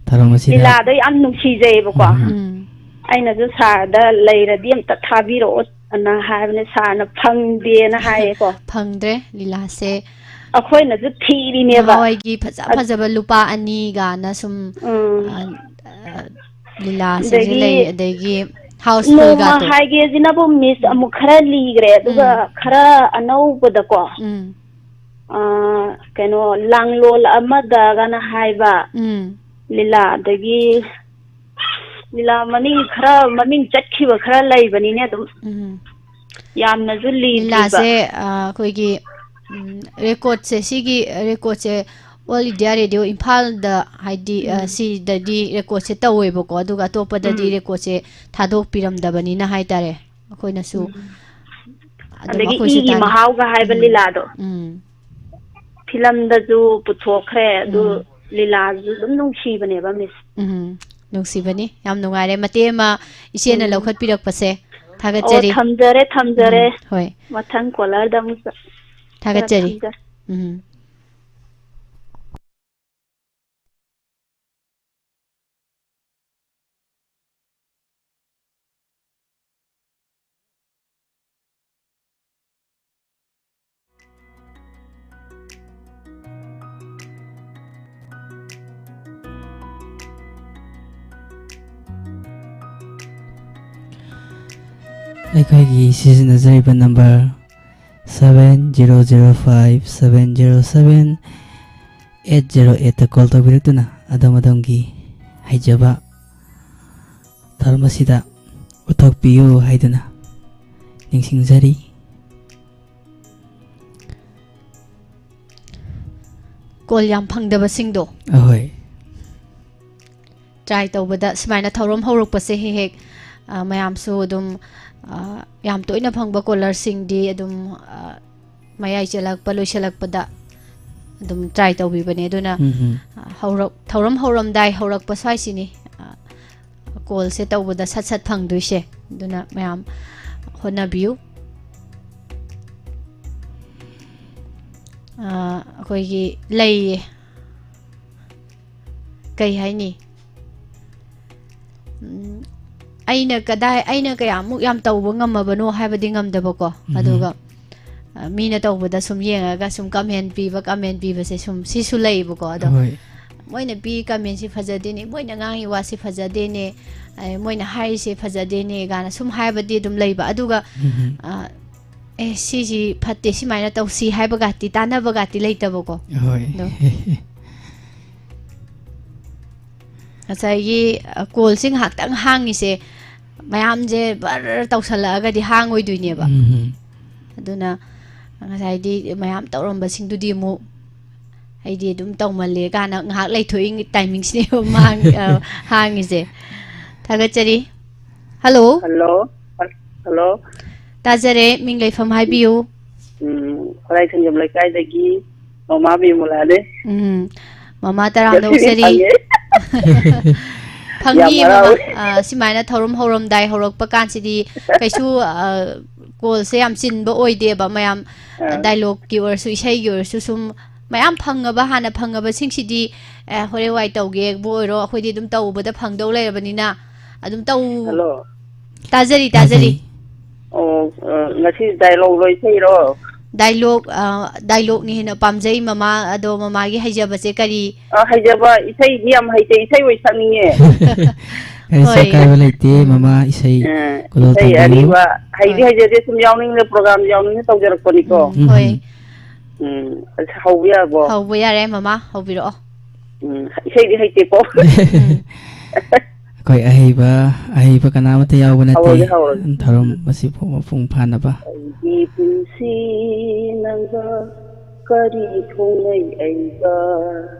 ꯊꯧꯔꯝ ꯑꯁꯤꯗ ꯂꯤꯂꯥꯗꯣ ꯌꯥꯝ ꯅꯨꯡꯁꯤꯖꯩꯌꯦꯕꯀꯣ꯫ ꯎꯝ꯫ ꯎꯝ꯫ ꯑꯩꯅꯁꯨ ꯁꯥꯔꯗ ꯂꯩꯔꯗꯤ ꯑꯝꯇ ꯊꯥꯕꯤꯔꯛꯑꯣ ꯑꯅ ꯍꯥꯏꯕꯅꯦ, ꯁꯥꯔꯅ ꯐꯪꯗꯦꯅ ꯍꯥꯏꯌꯦꯀꯣ꯫ ꯐꯪꯗ꯭ꯔꯦ ꯂꯤꯂꯥꯁꯦ꯫ ꯑꯩꯈꯣꯏꯅꯁꯨ ꯊꯤꯔꯤꯅꯦꯕ꯫ ꯅꯍꯥꯟꯋꯥꯏꯒꯤ ꯐꯖ ꯑꯠ- ꯐꯖꯕ ꯂꯨꯄꯥ ꯑꯅꯤꯒꯥꯅ ꯁꯨꯝ, ꯎꯝ꯫ ꯑ, ꯑ, ꯂꯤꯂꯥꯁꯤꯡꯁꯦ ꯑꯗꯒꯤ ꯂꯩ, ꯑꯗꯒꯤ ꯍꯥꯎꯁꯐꯨꯜꯒꯗꯣ꯫ ꯅꯣꯡꯃ ꯍꯥꯏꯒꯦꯁꯤꯅꯕꯨ, ꯃꯤꯁ, ꯎꯝ꯫ ꯑꯃꯨꯛ ꯈꯔ ꯂꯤꯈ꯭ꯔꯦ, ꯑꯗꯨꯒ ꯎꯝ꯫ ꯈꯔ ꯑꯅꯧꯕꯗꯀꯣ, ꯎꯝ꯫ ꯑ, ꯀꯩꯅꯣ, ꯂꯥꯡꯂꯣꯜ ꯑꯃꯗꯒꯅ ꯍꯥꯏꯕ ꯎꯝ꯫ ꯂꯤꯂꯥ, ꯑꯗꯒꯤ ꯂꯤꯂꯥ ꯃꯃꯤꯡ ꯈꯔ, ꯃꯃꯤꯡ ꯆꯠꯈꯤꯕ ꯈꯔ ꯂꯩꯕꯅꯤꯅꯦ ꯑꯗꯨꯝ꯫ ꯎꯝ꯫ ꯌꯥꯝꯅꯁꯨ ꯂꯤꯗ꯭ꯔꯤꯕ꯫ ꯂꯤꯂꯥꯁꯦ, ꯑ, ꯑꯩꯈꯣꯏꯒꯤ, ꯎꯝ, ꯔꯦꯀꯣꯔꯠꯁꯦ, ꯁꯤꯒꯤ ꯔꯦꯀꯣꯔꯠꯁꯦ All India Radio ꯏꯝꯐꯥꯜꯗ, ꯍꯥꯏꯗꯤ, ꯑ, ꯎꯝ꯫ ꯁꯤꯗꯗꯤ ꯔꯦꯀꯣꯔꯠꯁꯦ ꯇꯧꯋꯦꯕꯀꯣ, ꯑꯗꯨꯒ ꯑꯇꯣꯞꯄꯗꯗꯤ ꯎꯝ꯫ ꯔꯦꯀꯣꯔꯠꯁꯦ ꯊꯥꯗꯣꯛꯄꯤꯔꯝꯗꯕꯅꯤꯅ ꯍꯥꯏꯇꯥꯔꯦ꯫ ꯑꯩꯈꯣꯏꯅꯁꯨ ꯎꯝ꯫ ꯑꯗꯨꯝ ꯑꯗꯒꯤ ꯑꯩꯈꯣꯏꯁꯨ ꯏꯒꯤ ꯇꯥꯅꯤꯡ-, ꯃꯍꯥꯎꯒ ꯍꯥꯏꯕ ꯎꯝ꯫ ꯂꯤꯂꯥꯗꯣ꯫ ꯎꯝ꯫ ꯐꯤꯂꯝꯗꯁꯨ ꯄꯨꯊꯣꯛꯈ꯭ꯔꯦ, ꯑꯗꯨ ꯎꯝ꯫ ꯂꯤꯂꯥꯁꯨ ꯑꯗꯨꯝ ꯅꯨꯡꯁꯤꯕꯅꯦꯕ, ꯃꯤꯁ꯫ ꯎꯝ, ꯅꯨꯡꯁꯤꯕꯅꯤ꯫ ꯌꯥꯝ ꯅꯨꯡꯉꯥꯏꯔꯦ ꯃꯇꯦꯛ ꯑꯃ ꯏꯆꯦꯅ ꯎꯝ꯫ ꯂꯧꯈꯠꯄꯤꯔꯛꯄꯁꯦ꯫ ꯑꯣ, ꯊꯥꯒꯠꯆꯔꯤ꯫ ꯊꯝꯖꯔꯦ, ꯊꯝꯖꯔꯦ꯫ ꯎꯝ, ꯍꯣꯏ꯫ ꯃꯊꯪ ꯀꯣꯂꯔꯗ ꯑꯃꯨꯛ ꯆ-, ꯊꯥꯒꯠꯆꯔꯤ꯫ ꯊꯝꯖꯔꯦ꯫ ꯎꯝ꯫ ꯑꯩꯈꯣꯏꯒꯤ ꯁꯤꯖꯤꯟꯅꯖꯔꯤꯕ number seven zero zero five seven zero seven eight zero eight ꯇ ꯀꯣꯜ ꯇꯧꯕꯤꯔꯛꯇꯨꯅ ꯑꯗꯣꯝ ꯑꯗꯣꯝꯒꯤ ꯍꯩꯖꯕ ꯊꯧꯔꯝ ꯑꯁꯤꯗ ꯎꯠꯊꯣꯛꯄꯤꯌꯨ ꯍꯥꯏꯗꯨꯅ ꯅꯤꯡꯁꯤꯡꯖꯔꯤ꯫ ꯀꯣꯜ ꯌꯥꯝ ꯐꯪꯗꯕꯁꯤꯡꯗꯣ꯫ ꯑꯍꯣꯏ꯫ ꯇ꯭ꯔꯥꯏ ꯇꯧꯕꯗ ꯁꯨꯃꯥꯏꯅ ꯊꯧꯔꯝ ꯍꯧꯔꯛꯄꯁꯦ ꯍꯦꯛ ꯍꯦꯛ, ꯑ, ꯃꯌꯥꯝꯁꯨ ꯑꯗꯨꯝ, ꯑ, ꯌꯥꯝ ꯇꯣꯏꯅ ꯐꯪꯕ ꯀꯣꯂꯔꯁꯤꯡꯗꯤ ꯑꯗꯨꯝ, ꯑ, ꯃꯌꯥꯏ ꯆꯜꯂꯛꯄ, ꯂꯣꯏꯁꯤꯜꯂꯛꯄꯗ ꯑꯗꯨꯝ ꯇ꯭ꯔꯥꯏ ꯇꯧꯕꯤꯕꯅꯦ꯫ ꯑꯗꯨꯅ, ꯎꯝ, ꯎꯝ꯫ ꯑ, ꯍꯧꯔꯛ-, ꯊꯧꯔꯝ ꯍꯧꯔꯝꯗꯥꯏ ꯍꯧꯔꯛꯄ ꯁ꯭ꯋꯥꯏꯁꯤꯅꯤ, ꯑ, ꯀꯣꯜꯁꯦ ꯇꯧꯕꯗ ꯁꯠ ꯁꯠ ꯐꯪꯗꯣꯏꯁꯦ꯫ ꯑꯗꯨꯅ ꯃꯌꯥꯝ ꯍꯣꯠꯅꯕꯤꯌꯨ꯫ ꯑ, ꯑꯩꯈꯣꯏꯒꯤ ꯂꯩꯌꯦ, ꯀꯩ ꯍꯥꯏꯅꯤ? ꯎꯝ, ꯑꯩꯅ ꯀꯗꯥꯏ, ꯑꯩꯅ ꯀꯌꯥꯃꯨꯛ ꯌꯥꯝ ꯇꯧꯕ ꯉꯝꯃꯕꯅꯣ ꯍꯥꯏꯕꯗꯤ ꯉꯝꯗꯕꯀꯣ꯫ ꯎꯝ꯫ ꯑꯗꯨꯒ, ꯑ, ꯃꯤꯅ ꯇꯧꯕꯗ ꯁꯨꯝ ꯌꯦꯡꯉꯒ ꯁꯨꯝ ꯀꯃꯦꯟ ꯄꯤꯕ, ꯀꯃꯦꯟ ꯄꯤꯕꯁꯦ ꯁꯨꯝ ꯁꯤꯁꯨ ꯂꯩꯌꯦꯕꯀꯣ꯫ ꯑꯗꯣ ꯍꯣꯏ꯫ ꯃꯣꯏꯅ ꯄꯤ ꯀꯃꯦꯟꯁꯤ ꯐꯖꯗꯦꯅꯦ, ꯃꯣꯏꯅ ꯉꯥꯡꯉꯤ ꯋꯥꯁꯤ ꯐꯖꯗꯦꯅꯦ, ꯑꯦ, ꯃꯣꯏꯅ ꯍꯥꯏꯔꯤꯁꯦ ꯐꯖꯗꯦꯅꯦ ꯀꯥꯏꯅ ꯁꯨꯝ ꯍꯥꯏꯕꯗꯤ ꯑꯗꯨꯝ ꯂꯩꯕ꯫ ꯑꯗꯨꯒ, ꯎꯝ꯫ ꯑ, "ꯑꯦ, ꯁꯤꯁꯤ ꯐꯠꯇꯦ, ꯁꯨꯃꯥꯏꯅ ꯇꯧꯁꯤ" ꯍꯥꯏꯕꯒꯥꯇꯤ, ꯇꯥꯟꯅꯕꯒꯥꯇꯤ ꯂꯩꯇꯕꯀꯣ꯫ ꯍꯣꯏ꯫ ꯑꯗꯣ ꯉꯁꯥꯏꯒꯤ, ꯑ, ꯀꯣꯜꯁꯦ ꯉꯥꯏꯍꯥꯛꯇꯪ ꯍꯥꯡꯉꯤꯁꯦ, ꯃꯌꯥꯝꯁꯦ ꯕꯔ ꯇꯧꯁꯜꯂꯛꯑꯒꯗꯤ ꯍꯥꯡꯉꯣꯏꯗꯣꯏꯅꯦꯕ꯫ ꯎꯝ꯫ ꯑꯗꯨꯅ ꯉꯁꯥꯏꯗꯤ ꯃꯌꯥꯝ ꯇꯧꯔꯝꯕꯁꯤꯡꯗꯨꯗꯤ ꯑꯃꯨꯛ ꯑꯩꯗꯤ ꯑꯗꯨꯝ ꯇꯧꯃꯜꯂꯦ ꯀꯥꯏꯅ ꯉꯥꯏꯍꯥꯛ ꯂꯩꯊꯣꯛꯏ ꯇꯥꯏꯃꯤꯡꯁꯤꯅꯦꯕ ꯃꯥꯡ-, ꯑ, ꯍꯥꯡꯉꯤꯁꯦ꯫ ꯊꯥꯒꯠꯆꯔꯤ꯫ ꯍꯜꯂꯣ꯫ ꯍꯜꯂꯣ꯫ ꯍꯜꯂꯣ꯫ ꯇꯥꯖꯔꯦ, ꯃꯤꯡ ꯂꯩꯐꯝ ꯍꯥꯏꯕꯤꯌꯨ꯫ ꯎꯝ, ꯈꯣꯂꯥꯏ ꯁꯪꯖꯝ ꯂꯩꯀꯥꯏꯗꯒꯤ ꯃꯃꯥ ꯕꯤꯃꯣꯂꯥꯅꯦ꯫ ꯎꯝ, ꯃꯃꯥ ꯇꯔꯥꯝꯅ ꯉꯁꯤꯗꯤ ꯑꯣꯛꯆꯔꯤ꯫ ꯐꯪꯉꯦ꯫ ꯐꯪꯅꯤ, ꯌꯥꯝ ꯃꯃꯥ꯫ ꯍꯔꯥꯎꯋꯦ꯫ ꯑ, ꯁꯨꯃꯥꯏꯅ ꯊꯧꯔꯝ ꯍꯧꯔꯝꯗꯥꯏ ꯍꯧꯔꯛꯄ ꯀꯥꯟꯁꯤꯗꯤ ꯀꯩꯁꯨ, ꯑ, ꯀꯣꯜꯁꯦ ꯌꯥꯝ ꯆꯤꯟꯕ ꯑꯣꯏꯗꯦꯕ꯫ ꯃꯌꯥꯝ ꯑꯥ꯫ ꯗꯥꯏꯂꯣꯒꯀꯤ ꯑꯣꯏꯔꯁꯨ, ꯏꯁꯩꯒꯤ ꯑꯣꯏꯔꯁꯨ ꯁꯨꯝ ꯃꯌꯥꯝ ꯐꯪꯉꯕ, ꯍꯥꯟꯅ ꯐꯪꯉꯕꯁꯤꯡꯁꯤꯗꯤ, ꯑꯦ, ꯍꯣꯔꯦꯟ ꯋꯥꯏ ꯇꯧꯒꯦꯕꯨ ꯑꯣꯏꯔꯣ, ꯑꯩꯈꯣꯏꯗꯤ ꯑꯗꯨꯝ ꯇꯧꯕꯗ ꯐꯪꯗꯧ ꯂꯩꯔꯕꯅꯤꯅ ꯑꯗꯨꯝ ꯇꯧ-, ꯍꯜꯂꯣ꯫ ꯇꯥꯖꯔꯤ, ꯇꯥꯖꯔꯤ꯫ ꯇꯥꯖꯔꯤ꯫ ꯑꯣ, ꯑ, ꯉꯁꯤ ꯗꯥꯏꯂꯣꯒ ꯂꯣꯏ ꯏꯁꯩꯔꯣ? ꯗꯥꯏꯂꯣꯒ, ꯑ, ꯗꯥꯏꯂꯣꯒꯅ ꯍꯦꯟꯅ ꯄꯥꯝꯖꯩ, ꯃꯃꯥ꯫ ꯑꯗꯣ ꯃꯃꯥꯒꯤ ꯍꯩꯖꯕꯁꯦ ꯀꯔꯤ? ꯑ, ꯍꯩꯖꯕ ꯏꯁꯩꯗꯤ ꯌꯥꯝ ꯍꯩꯇꯦ, ꯏꯁꯩ ꯑꯣꯏ ꯁꯛꯅꯤꯡꯉꯦ꯫ ꯀꯔꯤꯁꯨ ꯍꯣꯏ꯫ ꯑꯀꯥꯏꯕ ꯂꯩꯇꯦ, ꯎꯝ꯫ ꯃꯃꯥ, ꯏꯁꯩ ꯑ, ꯀꯣꯜ ꯏꯁꯩ ꯇꯧꯕꯤꯌꯨ꯫ ꯑꯔꯤꯕ, ꯍꯩꯗꯤ ꯍꯣꯏ꯫ ꯍꯩꯖꯗꯦ, ꯁꯨꯝ ꯌꯥꯎꯅꯤꯡꯅ, ꯄ꯭ꯔꯣꯒ꯭ꯔꯥꯝ ꯌꯥꯎꯅꯤꯡꯅ ꯇꯧꯖꯔꯛꯄꯅꯤꯀꯣ꯫ ꯎꯝ, ꯎꯝ꯫ ꯍꯣꯏ꯫ ꯎꯝ, ꯑꯁ, ꯍꯧꯕ ꯌꯥꯔꯕꯣ? ꯍꯧꯕ ꯌꯥꯔꯦ, ꯃꯃꯥ, ꯍꯧꯕꯤꯔꯛꯑꯣ꯫ ꯎꯝ, ꯏꯁꯩꯗꯤ ꯍꯩꯇꯦꯀꯣ꯫ ꯎꯝ꯫ ꯑꯩꯈꯣꯏ ꯑꯍꯩꯕ, ꯑꯍꯩꯕ ꯀꯅꯥꯃꯠꯇ ꯌꯥꯎꯕ ꯅꯠꯇꯦ꯫ ꯍꯧꯔꯒꯦ, ꯍꯧꯔꯒꯦ꯫ ꯊꯧꯔꯝ ꯑꯁꯤꯕꯨ ꯃꯄꯨꯡ ꯐꯥꯅꯕ꯫ ꯑꯩꯒꯤ ꯄꯨꯟꯁꯤ ꯅꯪꯒ ꯀꯔꯤ ꯊꯣꯡꯅꯩ ꯑꯩꯒ?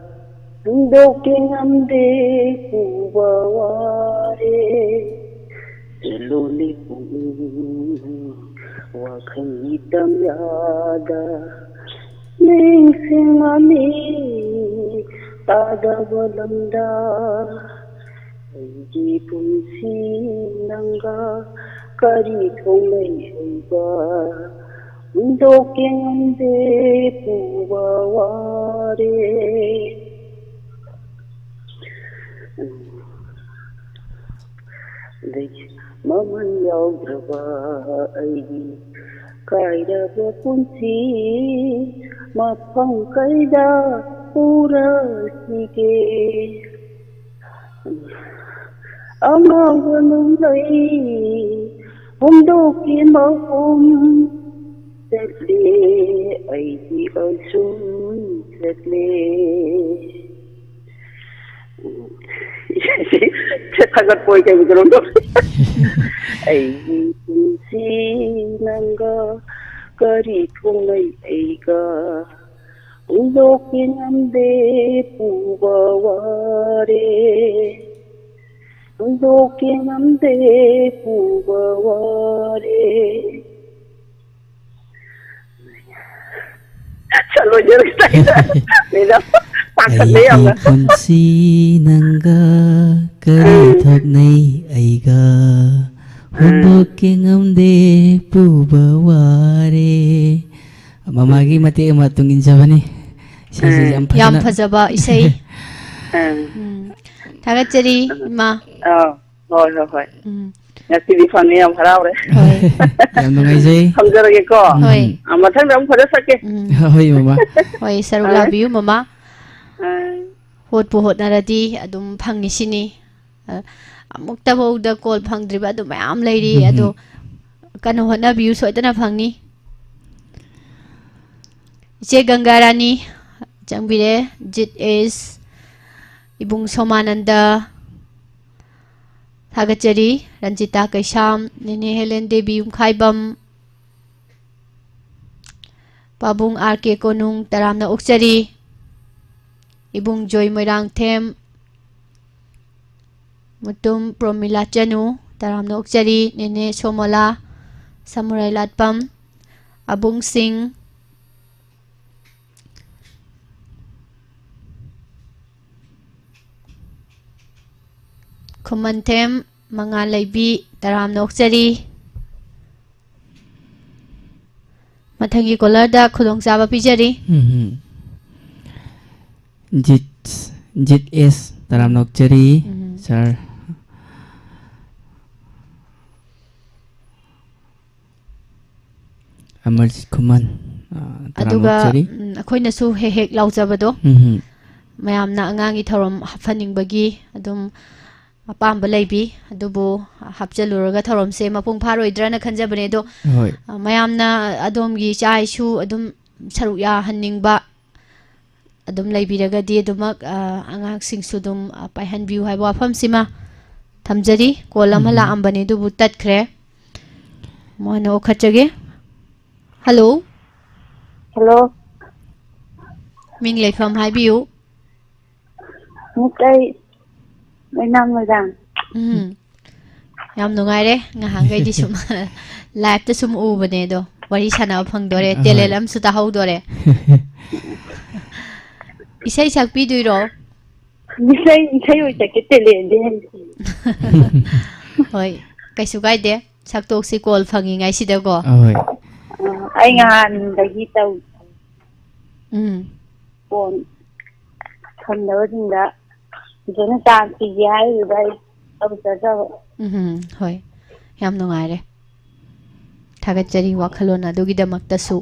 ꯍꯟꯗꯣꯛꯀꯦ ꯉꯝꯗꯦ ꯄꯨꯕ ꯋꯥꯔꯦ꯫ ꯆꯦꯜꯂꯣꯅꯦ ꯄꯨꯛꯅꯤꯡ ꯋꯥꯈꯜꯒꯤ ꯇꯝꯌꯥꯗ꯫ ꯅꯤꯡꯁꯤꯡꯂꯝꯃꯤ ꯇꯥꯗꯕ ꯂꯝꯗ꯫ ꯑꯩꯒꯤ ꯄꯨꯟꯁꯤ ꯅꯪꯒ ꯀꯔꯤ ꯊꯣꯛꯅꯩ ꯍꯩꯕ ꯍꯨꯟꯗꯣꯛꯀꯦ ꯉꯝꯗꯦ ꯄꯨꯕ ꯋꯥꯔꯦ꯫ ꯑꯗꯒꯤ ꯃꯃꯜ ꯌꯥꯎꯗ꯭ꯔꯕ ꯑꯩꯒꯤ ꯀꯥꯏꯔꯕ ꯄꯨꯟꯁꯤ ꯃꯐꯝ ꯀꯩꯗ ꯄꯨꯔꯁꯤꯒꯦ? ꯑꯉꯥꯎꯕ ꯅꯨꯡꯂꯩ ꯍꯨꯝꯗꯣꯛꯀꯤ ꯃꯍꯨꯝ ꯆꯠꯂꯦ, ꯑꯩꯗꯤ ꯑꯁꯨꯝ ꯆꯠꯂꯦ꯫ ꯏꯁꯩꯁꯦ ꯊꯥꯒꯠꯄ ꯑꯣꯏ ꯀꯩ ꯑꯣꯏ ꯀꯩꯅꯣꯝ ꯇꯧꯔꯦ꯫ ꯑꯩꯒꯤ ꯄꯨꯟꯁꯤ ꯅꯪꯒ ꯀꯔꯤ ꯊꯣꯛꯅꯩ ꯑꯩꯒ ꯍꯨꯟꯗꯣꯛꯄ ꯉꯝꯗꯦ ꯄꯨꯕ ꯋꯥꯔꯦ꯫ ꯍꯨꯟꯗꯣꯛꯄ ꯉꯝꯗꯦ ꯄꯨꯕ ꯋꯥꯔꯦ꯫ ꯆꯠꯂꯣꯏꯗꯣꯏꯔ ꯈꯤꯇꯪꯗ꯫ ꯃꯦꯗꯥꯝ, ꯄꯥꯈꯠꯂꯦ ꯑꯩꯒꯤ ꯌꯥꯝꯅ꯫ ꯄꯨꯟꯁꯤ ꯅꯪꯒ ꯀꯔꯤ ꯎꯝ꯫ ꯊꯣꯛꯅꯩ ꯑꯩꯒ ꯎꯝ꯫ ꯍꯨꯟꯗꯣꯛꯀꯦ ꯉꯝꯗꯦ ꯄꯨꯕ ꯋꯥꯔꯦ꯫ ꯃꯃꯥꯒꯤ ꯎꯝ꯫ ꯃꯇꯦꯛ ꯑꯃ ꯇꯨꯡ ꯏꯟꯖꯕꯅꯤ꯫ ꯏꯁꯩꯁꯤ ꯎꯝ꯫ ꯌꯥꯝ ꯌꯥꯝ ꯐꯖꯅ ꯐꯖꯕ ꯏꯁꯩ꯫ ꯎꯝ꯫ ꯎꯝ꯫ ꯊꯥꯒꯠꯆꯔꯤ, ꯎꯝ꯫ ꯏꯃꯥ꯫ ꯑꯥ꯫ ꯍꯣꯏ, ꯍꯣꯏ, ꯍꯣꯏ꯫ ꯎꯝ꯫ ꯉꯁꯤꯗꯤ ꯐꯪꯉꯦ, ꯌꯥꯝ ꯍꯔꯥꯎꯔꯦ꯫ ꯍꯣꯏ꯫ ꯌꯥꯝ ꯅꯨꯡꯉꯥꯏꯖꯩ꯫ ꯊꯝꯖꯔꯒꯦꯀꯣ꯫ ꯍꯣꯏ꯫ ꯎꯝ꯫ ꯑꯥ, ꯃꯊꯪꯗ ꯑꯃꯨꯛ ꯐꯖꯅ ꯁꯛꯀꯦ꯫ ꯎꯝ꯫ ꯍꯣꯏ, ꯃꯃꯥ꯫ ꯍꯣꯏ, ꯁꯔꯨꯛ ꯑꯥ꯫ ꯂꯥꯕꯤꯌꯨ, ꯃꯃꯥ꯫ ꯑꯥ꯫ ꯍꯣꯠꯄꯨ ꯍꯣꯠꯅꯔꯗꯤ ꯑꯗꯨꯝ ꯐꯪꯉꯤꯁꯤꯅꯤ꯫ ꯑ, ꯑꯃꯨꯛꯇꯐꯥꯎꯗ ꯀꯣꯜ ꯐꯪꯗ꯭ꯔꯤꯕ ꯑꯗꯨ ꯃꯌꯥꯝ ꯂꯩꯔꯤ꯫ ꯎꯝ꯫ ꯑꯗꯣ ꯀꯟꯅ ꯍꯣꯠꯅꯕꯤꯌꯨ, ꯁꯣꯏꯗꯅ ꯐꯪꯅꯤ꯫ ꯏꯆꯦ ꯒꯪꯒꯥꯔꯥꯅꯤ ꯆꯪꯕꯤꯔꯦ꯫ ꯖꯤꯠ ꯑꯦꯁ, ꯏꯕꯨꯡ ꯁꯣꯃꯥꯅꯟꯗ, ꯊꯥꯒꯠꯆꯔꯤ꯫ ꯔꯟꯖꯤꯇꯥ ꯀꯩꯁꯥꯝ, ꯅꯦꯅꯦ ꯍꯦꯂꯦꯟ ꯗꯦꯕꯤ ꯌꯨꯝꯈꯥꯏꯕꯝ, ꯄꯥꯕꯨꯡ ꯑꯥꯔ ꯀꯦ ꯀꯣꯅꯨꯡ, ꯇꯔꯥꯝꯅ ꯑꯣꯛꯆꯔꯤ꯫ ꯏꯕꯨꯡ ꯖꯣꯏ ꯃꯣꯏꯔꯥꯡꯊꯦꯝ, ꯃꯨꯇꯨꯝ ꯄ꯭ꯔꯣꯃꯤꯂꯥ ꯆꯅꯨ, ꯇꯔꯥꯝꯅ ꯑꯣꯛꯆꯔꯤ꯫ ꯅꯦꯅꯦ ꯁꯣꯃꯣꯂꯥ, ꯁꯃꯨꯔꯥꯏ ꯂꯥꯠꯄꯝ, ꯑꯕꯨꯡ ꯁꯤꯡ, ꯈꯨꯃꯟꯊꯦꯝ ꯃꯉꯥꯜꯂꯩꯕꯤ, ꯇꯔꯥꯝꯅ ꯑꯣꯛꯆꯔꯤ꯫ ꯃꯊꯪꯒꯤ ꯀꯣꯂꯔꯗ ꯈꯨꯗꯣꯡꯆꯥꯕ ꯄꯤꯖꯔꯤ꯫ ꯎꯝ꯫ ꯖꯤꯠ, ꯖꯤꯠ ꯑꯦꯁ, ꯇꯔꯥꯝꯅ ꯑꯣꯛꯆꯔꯤ, ꯎꯝ꯫ ꯁꯥꯔ꯫ ꯑꯃꯔꯖꯤꯠ ꯈꯨꯃꯟ, ꯑ, ꯇꯔꯥꯝꯅ ꯑꯗꯨꯒ, ꯑꯣꯛꯆꯔꯤ꯫ ꯎꯝ, ꯑꯩꯈꯣꯏꯅꯁꯨ ꯍꯦꯛ ꯍꯦꯛ ꯂꯥꯎꯖꯕꯗꯣ, ꯎꯝ꯫ ꯃꯌꯥꯝꯅ ꯑꯉꯥꯡꯒꯤ ꯊꯧꯔꯝ ꯍꯥꯞꯍꯟꯅꯤꯡꯕꯒꯤ ꯑꯗꯨꯝ ꯑꯄꯥꯝꯕ ꯂꯩꯕꯤ, ꯑꯗꯨꯕꯨ ꯍꯥꯞꯆꯤꯜꯂꯨꯔꯒ ꯊꯧꯔꯝꯁꯦ ꯃꯄꯨꯡ ꯐꯥꯔꯣꯏꯗ꯭ꯔꯅ ꯈꯟꯖꯕꯅꯦ꯫ ꯑꯗꯣ, ꯍꯣꯏ꯫ ꯑ, ꯃꯌꯥꯝꯅ ꯑꯗꯣꯝꯒꯤ ꯏꯆꯥ ꯏꯁꯨ ꯑꯗꯨꯝ ꯁꯔꯨꯛ ꯌꯥꯍꯟꯅꯤꯡꯕ ꯑꯗꯨꯝ ꯂꯩꯕꯤꯔꯒꯗꯤ ꯑꯗꯨꯃꯛ, ꯑ, ꯑꯉꯥꯡꯁꯤꯡꯁꯨ ꯑꯗꯨꯝ, ꯑ, ꯄꯥꯏꯍꯟꯕꯤꯌꯨ ꯍꯥꯏꯕ ꯋꯥꯐꯝꯁꯤꯃ ꯊꯝꯖꯔꯤ꯫ ꯀꯣꯜ ꯑꯃ ꯎꯝ꯫ ꯂꯥꯛꯑꯝꯕꯅꯦ, ꯑꯗꯨꯕꯨ ꯇꯠꯈ꯭ꯔꯦ꯫ ꯑꯃꯨꯛ ꯍꯟꯅ ꯑꯣꯛꯈꯠꯆꯒꯦ꯫ ꯍꯜꯂꯣ꯫ ꯍꯜꯂꯣ꯫ ꯃꯤꯡ ꯂꯩꯐꯝ ꯍꯥꯏꯕꯤꯌꯨ꯫ ꯃꯤꯁ, ꯑꯩ ꯃꯩꯅꯥꯝ ꯃꯣꯏꯔꯥꯡ꯫ ꯎꯝ꯫ ꯌꯥꯝ ꯅꯨꯡꯉꯥꯏꯔꯦ꯫ ꯉꯍꯥꯟꯈꯩꯗꯤ ꯁꯨꯝ ꯂꯥꯏꯞꯇ ꯁꯨꯝ ꯎꯕꯅꯦ, ꯑꯗꯣ ꯋꯥꯔꯤ ꯁꯥꯟꯅꯕ ꯐꯪꯗꯣꯔꯦ, ꯍꯣꯏ꯫ ꯇꯦꯂꯦꯟ ꯑꯃꯁꯨ ꯇꯥꯍꯧꯗꯣꯔꯦ꯫ ꯏꯁꯩ ꯁꯛꯄꯤꯗꯣꯏꯔꯣ? ꯏꯁꯩ, ꯏꯁꯩ ꯑꯣꯏ ꯁꯛꯀꯦ, ꯇꯦꯂꯦꯟꯗꯤ ꯍꯩꯇꯦ꯫ ꯍꯣꯏ, ꯀꯩꯁꯨ ꯀꯥꯏꯗꯦ꯫ ꯁꯛꯇꯣꯛꯁꯤ ꯀꯣꯜ ꯐꯪꯉꯤꯉꯩꯁꯤꯗꯀꯣ꯫ ꯑꯍꯣꯏ꯫ ꯑ, ꯑꯩ ꯎꯝ꯫ ꯉꯍꯥꯟꯗꯒꯤ ꯇꯧ-, ꯎꯝ꯫ ꯐꯣꯟ ꯐꯪꯗꯕꯁꯤꯡꯗ ꯐꯖꯅ ꯆꯥꯟꯁ ꯄꯤꯒꯦ ꯍꯥꯏꯗꯨꯗ ꯑꯩ ꯇꯧꯖꯗ꯭ꯔꯕ꯫ ꯎꯝ, ꯍꯣꯏ꯫ ꯌꯥꯝ ꯅꯨꯡꯉꯥꯏꯔꯦ꯫ ꯊꯥꯒꯠꯆꯔꯤ ꯋꯥꯈꯜꯂꯣꯟ ꯑꯗꯨꯒꯤꯗꯃꯛꯇꯁꯨ꯫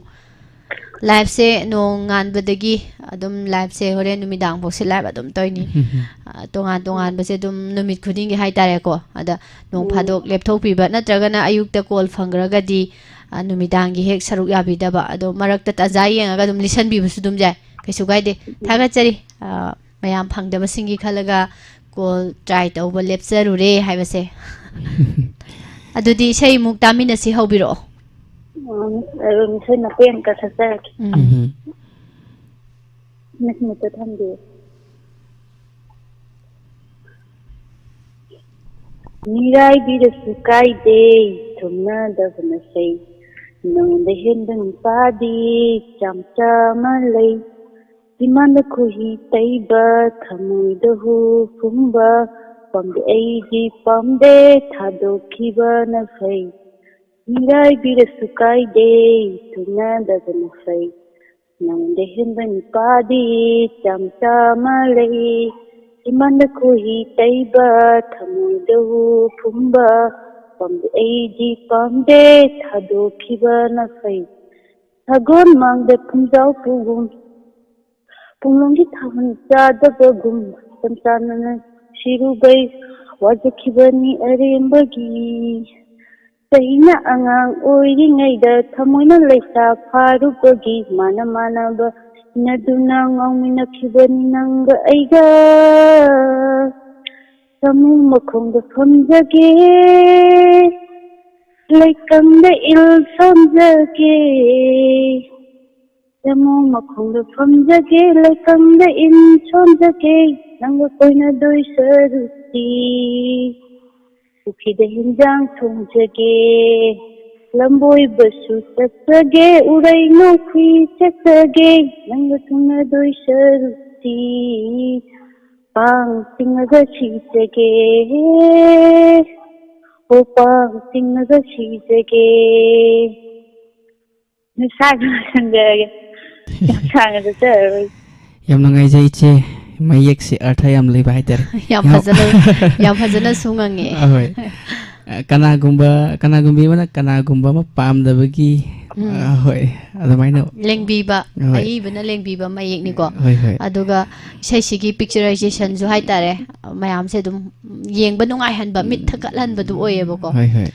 ꯂꯥꯏꯐꯁꯦ ꯅꯣꯡ ꯉꯥꯟꯕꯗꯒꯤ ꯑꯗꯨꯝ ꯂꯥꯏꯐꯁꯦ ꯍꯣꯔꯦꯟ ꯅꯨꯃꯤꯗꯥꯡ ꯐꯥꯎꯁꯦ ꯂꯥꯏꯐ ꯑꯗꯨꯝ ꯇꯧꯔꯤꯅꯤ꯫ ꯑ, ꯇꯣꯉꯥꯟ ꯇꯣꯉꯥꯟꯕꯁꯦ ꯑꯗꯨꯝ ꯅꯨꯃꯤꯠ ꯈꯨꯗꯤꯡꯒꯤ ꯍꯥꯏꯇꯥꯔꯦꯀꯣ꯫ ꯑꯗ ꯅꯣꯡ ꯎꯝ꯫ ꯐꯥꯗꯣꯛ ꯂꯦꯞꯊꯣꯛꯄꯤꯕ ꯅꯠꯇ꯭ꯔꯒꯅ ꯑꯌꯨꯛꯇ ꯀꯣꯜ ꯐꯪꯈ꯭ꯔꯒꯗꯤ, ꯑ, ꯅꯨꯃꯤꯗꯥꯡꯒꯤ ꯍꯦꯛ ꯁꯔꯨꯛ ꯌꯥꯕꯤꯗꯕ꯫ ꯑꯗꯣ ꯃꯔꯛꯇ ꯇꯥꯟꯖꯥ ꯌꯦꯡꯉꯒ ꯑꯗꯨꯝ ꯂꯤꯁꯟꯕꯤꯕꯁꯨ ꯑꯗꯨꯝ ꯌꯥꯏ꯫ ꯀꯩꯁꯨ ꯀꯥꯏꯗꯦ꯫ ꯊꯥꯒꯠꯆꯔꯤ꯫ ꯑ, ꯃꯌꯥꯝ ꯐꯪꯗꯕꯁꯤꯡꯒꯤ ꯈꯜꯂꯒ ꯀꯣꯜ ꯇ꯭ꯔꯥꯏ ꯇꯧꯕ ꯂꯦꯞꯆꯔꯨꯔꯦ ꯍꯥꯏꯕꯁꯦ꯫ ꯑꯗꯨꯗꯤ ꯏꯁꯩ ꯑꯃꯨꯛ ꯇꯥꯃꯤꯟꯅꯁꯤ, ꯍꯧꯕꯤꯔꯛꯑꯣ꯫ ꯎꯝ, ꯑꯗꯨꯝ ꯏꯁꯩ ꯃꯇꯦꯛ ꯑꯃꯇ ꯁꯛꯆꯔꯛꯀꯦ꯫ ꯎꯝ꯫ ꯎꯝ꯫ ꯃꯁꯤꯃꯇ ꯊꯝꯕꯤꯌꯨ꯫ ꯃꯤꯔꯥꯏꯕꯤꯔꯁꯨ ꯀꯥꯏꯗꯦ, ꯊꯨꯝꯅꯗꯕꯅ ꯐꯩ꯫ ꯅꯉꯣꯟꯗ ꯍꯦꯟꯕ ꯅꯨꯄꯥꯗꯤ ꯆꯥꯝꯆꯥ ꯑꯃ ꯂꯩ꯫ ꯆꯤꯝꯕꯥꯟꯗ ꯈꯣꯏꯍꯤ ꯇꯩꯕ, ꯊꯃꯣꯏꯗ ꯍꯨ ꯐꯨꯝꯕ, ꯄꯥꯝꯗꯦ ꯑꯩꯗꯤ ꯄꯥꯝꯗꯦ, ꯊꯥꯗꯣꯛꯈꯤꯕꯅ ꯐꯩ꯫ ꯃꯤꯔꯥꯏꯕꯤꯔꯁꯨ ꯀꯥꯏꯗꯦ, ꯊꯨꯡꯅꯗꯕꯅ ꯐꯩ꯫ ꯅꯪꯗ ꯍꯦꯟꯕ ꯅꯨꯄꯥꯗꯤ ꯆꯥꯝ ꯆꯥꯝꯃ ꯂꯩ꯫ ꯏꯃꯥꯟꯗ ꯈꯣꯏꯍꯤ ꯇꯩꯕ, ꯊꯃꯣꯏꯗ ꯍꯨ ꯐꯨꯝꯕ꯫ ꯄꯥꯝꯗꯦ ꯑꯩꯗꯤ ꯄꯥꯝꯗꯦ, ꯊꯥꯗꯣꯛꯈꯤꯕꯅ ꯐꯩ꯫ ꯁꯒꯣꯜ ꯃꯥꯡꯗ ꯄꯨꯝꯖꯥꯎ ꯄꯨꯒꯨꯝ, ꯄꯨꯡꯂꯣꯡꯒꯤ ꯊꯥꯍꯨꯟ ꯆꯥꯗꯕꯒꯨꯝ, ꯆꯝꯆꯥꯅꯅ ꯁꯤꯔꯨꯕꯩ ꯋꯥꯖꯈꯤꯕꯅꯤ ꯑꯔꯦꯝꯕꯒꯤ꯫ ꯆꯍꯤꯅ ꯑꯉꯥꯡ ꯑꯣꯏꯔꯤꯉꯩꯗ ꯊꯃꯣꯏꯅ ꯂꯩꯁꯥ ꯐꯥꯔꯨꯕꯒꯤ ꯃꯥꯅ ꯃꯥꯟꯅꯕ ꯏꯟꯅꯗꯨꯅ ꯉꯥꯎꯃꯤꯟꯅꯈꯤꯕꯅꯤ ꯅꯪꯒ ꯑꯩꯒ꯫ ꯁꯥꯃꯨ ꯃꯈꯣꯡꯗ ꯐꯝꯖꯒꯦ, ꯂꯩꯀꯪꯗ ꯏꯜ ꯁꯣꯟꯖꯒꯦ꯫ ꯁꯥꯃꯨ ꯃꯈꯣꯡꯗ ꯐꯝꯖꯒꯦ, ꯂꯩꯀꯪꯗ ꯏꯟ ꯁꯣꯟꯖꯒꯦ, ꯅꯪꯒ ꯀꯣꯏꯅꯗꯣꯏ ꯁꯔꯨꯛꯇꯤ꯫ ꯄꯨꯈ꯭ꯔꯤꯗ ꯍꯤꯟꯖꯥꯡ ꯊꯣꯡꯖꯒꯦ, ꯂꯝꯕꯣꯏꯕꯁꯨ ꯆꯠꯆꯒꯦ, ꯎꯔꯩ ꯅꯣꯛꯈꯤ ꯆꯠꯆꯒꯦ, ꯅꯪꯒ ꯊꯨꯡꯅꯗꯣꯏ ꯁꯔꯨꯛꯇꯤ꯫ ꯄꯥꯡ ꯇꯤꯡꯉꯒ ꯁꯤꯖꯒꯦ, ꯑꯣ ꯄꯥꯡ ꯇꯤꯡꯉꯒ ꯁꯤꯖꯒꯦ꯫ ꯅꯁꯥꯒꯤ ꯂꯣꯏꯁꯤꯟꯖꯔꯒꯦ꯫ ꯌꯥꯝ ꯁꯥꯡꯅ ꯆꯠꯆꯔꯔꯣꯏ꯫ ꯌꯥꯝ ꯅꯨꯡꯉꯥꯏꯖꯩ ꯏꯆꯦ, ꯃꯌꯦꯛꯁꯦ ꯑꯔꯊ ꯌꯥꯝ ꯂꯩꯕ ꯍꯥꯏꯇꯥꯔꯦ꯫ ꯌꯥꯝ ꯌꯥꯝ ꯐꯖꯅ, ꯌꯥꯝ ꯐꯖꯅꯁꯨ ꯉꯪꯉꯦ꯫ ꯑꯍꯣꯏ꯫ ꯑ, ꯀꯅꯥꯒꯨꯝꯕ, ꯀꯅꯥꯒꯨꯝꯕꯤ ꯑꯃꯅ ꯀꯅꯥꯒꯨꯝꯕ ꯑꯃ ꯄꯥꯝꯗꯕꯒꯤ, ꯎꯝ꯫ ꯑ, ꯍꯣꯏ, ꯑꯗꯨꯃꯥꯏꯅ꯫ ꯂꯦꯡꯕꯤꯕ, ꯍꯣꯏ꯫ ꯑꯏꯕꯅ ꯂꯦꯡꯕꯤꯕ ꯃꯌꯦꯛꯅꯤꯀꯣ꯫ ꯍꯣꯏ, ꯍꯣꯏ꯫ ꯑꯗꯨꯒ ꯏꯁꯩꯁꯤꯒꯤ picturization-ꯁꯨ ꯍꯥꯏꯇꯥꯔꯦ, ꯃꯌꯥꯝꯁꯦ ꯑꯗꯨꯝ ꯌꯦꯡꯕ ꯅꯨꯡꯉꯥꯏꯍꯟꯕ, ꯃꯤꯠ ꯊꯛꯀꯠꯍꯟꯕꯗꯨ ꯑꯣꯏꯌꯦꯕꯀꯣ꯫ ꯍꯣꯏ, ꯍꯣꯏ꯫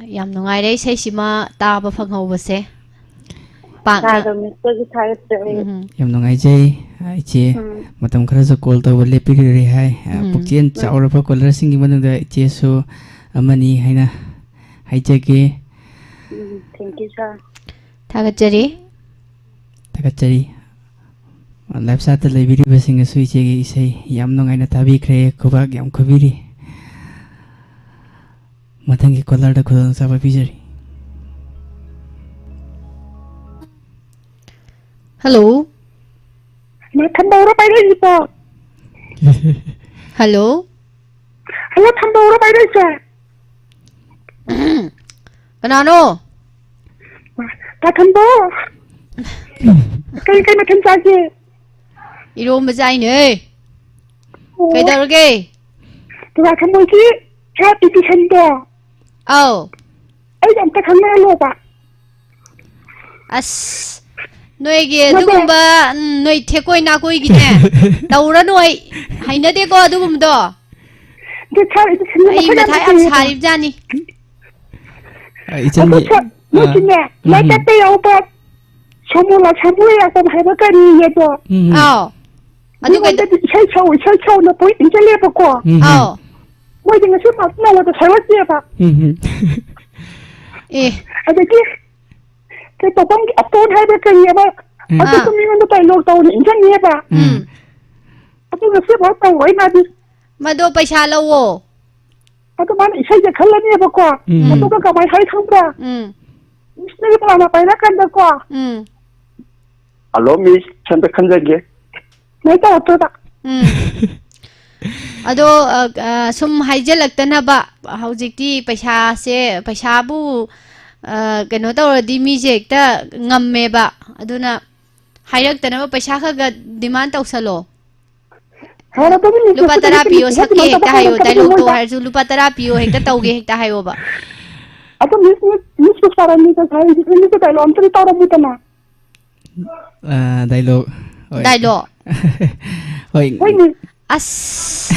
ꯌꯥꯝ ꯅꯨꯡꯉꯥꯏꯔꯦ ꯏꯁꯩꯁꯤꯃ ꯇꯥꯕ ꯐꯪꯍꯧꯕꯁꯦ꯫ ꯄꯥꯛꯅ ꯇꯥꯗꯕ ꯃꯤꯠꯇꯒꯤ ꯊꯥꯒꯠꯆꯔꯤ꯫ ꯎꯝ꯫ ꯌꯥꯝ ꯅꯨꯡꯉꯥꯏꯖꯩ, ꯑ, ꯏꯆꯦ꯫ ꯎꯝ꯫ ꯃꯇꯝ ꯈꯔꯁꯨ call ꯇꯧꯕ ꯂꯦꯞꯄꯤꯔꯨꯔꯦ ꯍꯥꯏ꯫ ꯑ, ꯎꯝ꯫ ꯄꯨꯛꯆꯦꯜ ꯆꯥꯎꯔꯕ caller-ꯁꯤꯡꯒꯤ ꯃꯅꯨꯡꯗ ꯏꯆꯦꯁꯨ ꯑꯃꯅꯤ ꯍꯥꯏꯅ ꯍꯥꯏꯖꯒꯦ꯫ ꯎꯝ, thank you, sir꯫ ꯊꯥꯒꯠꯆꯔꯤ꯫ ꯊꯥꯒꯠꯆꯔꯤ꯫ Live chat-ꯇ ꯂꯩꯕꯤꯔꯤꯕꯁꯤꯡꯅꯁꯨ ꯏꯆꯦꯒꯤ ꯏꯁꯩ ꯌꯥꯝ ꯅꯨꯡꯉꯥꯏꯅ ꯇꯥꯕꯤꯈ꯭ꯔꯦ, ꯈꯨꯕꯥꯛ ꯌꯥꯝ ꯈꯨꯕꯤꯔꯤ꯫ ꯃꯊꯪꯒꯤ caller-ꯗ ꯈꯨꯗꯣꯡꯆꯥꯕ ꯄꯤꯖꯔꯤ꯫ Hello꯫ ꯃꯊꯟꯗ ꯄꯥꯏꯔꯛꯏꯁꯤꯕꯣ? Hello꯫ ꯍꯜꯂꯣ, ꯊꯝꯕꯧꯔꯣ ꯄꯥꯏꯔꯛꯏꯁꯦ? ꯀꯅꯥꯅꯣ? ꯇꯥ ꯊꯝꯕꯧ꯫ ꯀꯩ, ꯀꯩ ꯃꯊꯦꯜ ꯆꯥꯒꯦ? ꯏꯔꯣꯝꯕ ꯆꯥꯏꯅꯦ꯫ ꯑꯣ꯫ ꯀꯩꯗꯧꯔꯒꯦ? ꯇꯥ ꯊꯝꯕꯧꯒꯤ ꯍꯦꯜꯊ ꯏꯗꯤꯁꯟꯗꯣ꯫ ꯑꯧ꯫ ꯑꯩꯒ ꯑꯝꯇ ꯈꯪꯅꯍꯜꯂꯣꯕ꯫ ꯑꯁ, ꯅꯣꯏꯒꯤ ꯅꯠꯇꯦ꯫ ꯑꯗꯨꯒꯨꯝꯕ, ꯎꯝ, ꯅꯣꯏ ꯊꯦꯛꯀꯣꯏ ꯅꯥꯀꯣꯏꯒꯤꯅꯦ꯫ ꯇꯧꯔꯅꯨ ꯑꯩ꯫ ꯍꯩꯅꯗꯦꯀꯣ ꯑꯗꯨꯒꯨꯝꯕꯗꯣ꯫ ꯑꯗꯨ ꯁꯥꯔ, ꯑꯩꯗꯤ ꯁꯤꯟꯕ ꯑꯩ ꯃꯈꯜ ꯌꯥꯝ ꯃꯊꯥ ꯌꯥꯝ ꯂꯩꯌꯦꯕ꯫ ꯁꯥꯔꯤꯕꯖꯥꯠꯅꯤ꯫ ꯑ, ꯑꯗꯨ ꯏꯆꯟꯒꯤ, ꯁꯥꯔ, ꯑ, ꯃꯣꯏꯒꯤꯅꯦ, ꯎꯝ, ꯂꯥꯏ ꯎꯝ꯫ ꯀꯠꯄ ꯌꯥꯎꯕ, ꯁꯣꯃꯣ ꯂꯥꯏ ꯁꯥꯃꯨ ꯌꯥꯎꯕ ꯍꯥꯏꯕ ꯀꯔꯤꯌꯦ ꯑꯗꯣ? ꯎꯝ, ꯎꯝ꯫ ꯑꯥꯎ꯫ ꯑꯗꯨ ꯀꯩꯗ- ꯃꯤꯉꯣꯟꯗꯗꯤ ꯏꯁꯩ ꯁꯛꯎ, ꯏꯁꯩ ꯁꯛꯎꯅ ꯄꯣꯏꯟ ꯏꯟꯁꯤꯜꯂꯦꯕꯀꯣ꯫ ꯎꯝ, ꯎꯝ꯫ ꯑꯥꯎ꯫ ꯃꯣꯏꯗꯤ ꯉꯁꯤ ꯐꯥꯎ ꯅꯣꯡꯃꯇ ꯁꯛꯂꯛꯇꯦꯕ꯫ ꯎꯝ, ꯎꯝ꯫ ꯑꯦ꯫ ꯑꯗꯒꯤ ꯀꯩ ꯇꯧꯐꯝꯒꯤ ꯑꯇꯣꯟ ꯍꯥꯏꯕ꯭ꯔꯥ ꯀꯔꯤ ꯑꯃ, ꯎꯝ꯫ ꯑꯗꯨꯁꯨ ꯑꯥ꯫ ꯃꯤꯉꯣꯟꯗ ꯗꯥꯏꯂꯣꯛ ꯇꯧꯅ ꯏꯟꯖꯟꯅꯦꯕ꯫ ꯎꯝ꯫ ꯑꯗꯨ ꯉꯁꯤꯐꯥꯎ ꯇꯧꯔꯣꯏ ꯃꯥꯗꯤ꯫ ꯃꯗꯣ ꯄꯩꯁꯥ ꯂꯧꯋꯣ꯫ ꯑꯗꯨ ꯃꯥꯅ ꯏꯁꯩꯁꯦ ꯈꯜꯂꯅꯦꯕꯀꯣ꯫ ꯎꯝ꯫ ꯑꯗꯨꯒ ꯀꯃꯥꯏ ꯍꯥꯏ ꯈꯪꯕ꯭ꯔꯥ? ꯎꯝ꯫ ꯃꯤꯁꯅꯒꯤ ꯄꯂꯥꯅ ꯄꯥꯏꯔꯀꯥꯟꯗꯀꯣ꯫ ꯎꯝ꯫ ꯍꯜꯂꯣ, ꯃꯤꯁ, ꯑꯝꯇ ꯈꯟꯖꯒꯦ꯫ ꯁꯨꯃꯥꯏꯅ ꯇꯧꯔꯛꯇꯣꯏꯕ꯫ ꯎꯝ꯫ ꯑꯗꯣ, ꯑ, ꯑ, ꯁꯨꯝ ꯍꯥꯏꯖꯤꯜꯂꯛꯇꯅꯕ, ꯍꯧꯖꯤꯛꯇꯤ ꯄꯩꯁꯥꯁꯦ, ꯄꯩꯁꯥꯕꯨ, ꯑ, ꯀꯩꯅꯣ ꯇꯧꯔꯗꯤ ꯃꯤꯁꯦ ꯍꯦꯛꯇ ꯉꯝꯃꯦꯕ꯫ ꯑꯗꯨꯅ ꯍꯥꯏꯔꯛꯇꯅꯕ ꯄꯩꯁꯥ ꯈꯔ ꯈꯔ ꯗꯤꯃꯥꯟ ꯇꯧꯁꯜꯂꯣ꯫ ꯍꯥꯟꯅ ꯇꯧꯕ ꯂꯨꯄꯥ ꯇꯔꯥ ꯄꯤꯌꯣ, ꯁꯛꯀꯦ ꯍꯦꯛꯇ ꯍꯥꯏꯌꯣ, ꯗꯥꯏꯂꯣꯛ ꯇꯧ ꯍꯥꯏꯔꯁꯨ, "ꯂꯨꯄꯥ ꯇꯔꯥ ꯄꯤꯌꯣ", ꯍꯦꯛꯇ ꯇꯧꯒꯦ ꯍꯦꯛꯇ ꯍꯥꯏꯌꯣꯕ꯫ ꯑꯗꯣ ꯃꯤꯁ, ꯃꯤꯁ, ꯃꯤꯁ ꯄꯨꯁꯄꯥꯔꯥꯅꯤꯗ ꯁꯥꯔꯤꯁꯦ, ꯃꯤꯁ ꯗꯥꯏꯂꯣꯛ ꯑꯝꯇꯗꯤ ꯇꯧꯔꯝꯃꯨꯗꯅ꯫ ꯑ, ꯗꯥꯏꯂꯣꯛ, ꯍꯣꯏ꯫ ꯗꯥꯏꯂꯣꯛ? ꯍꯣꯏ꯫ ꯍꯣꯏꯅꯦ꯫ ꯑꯁ,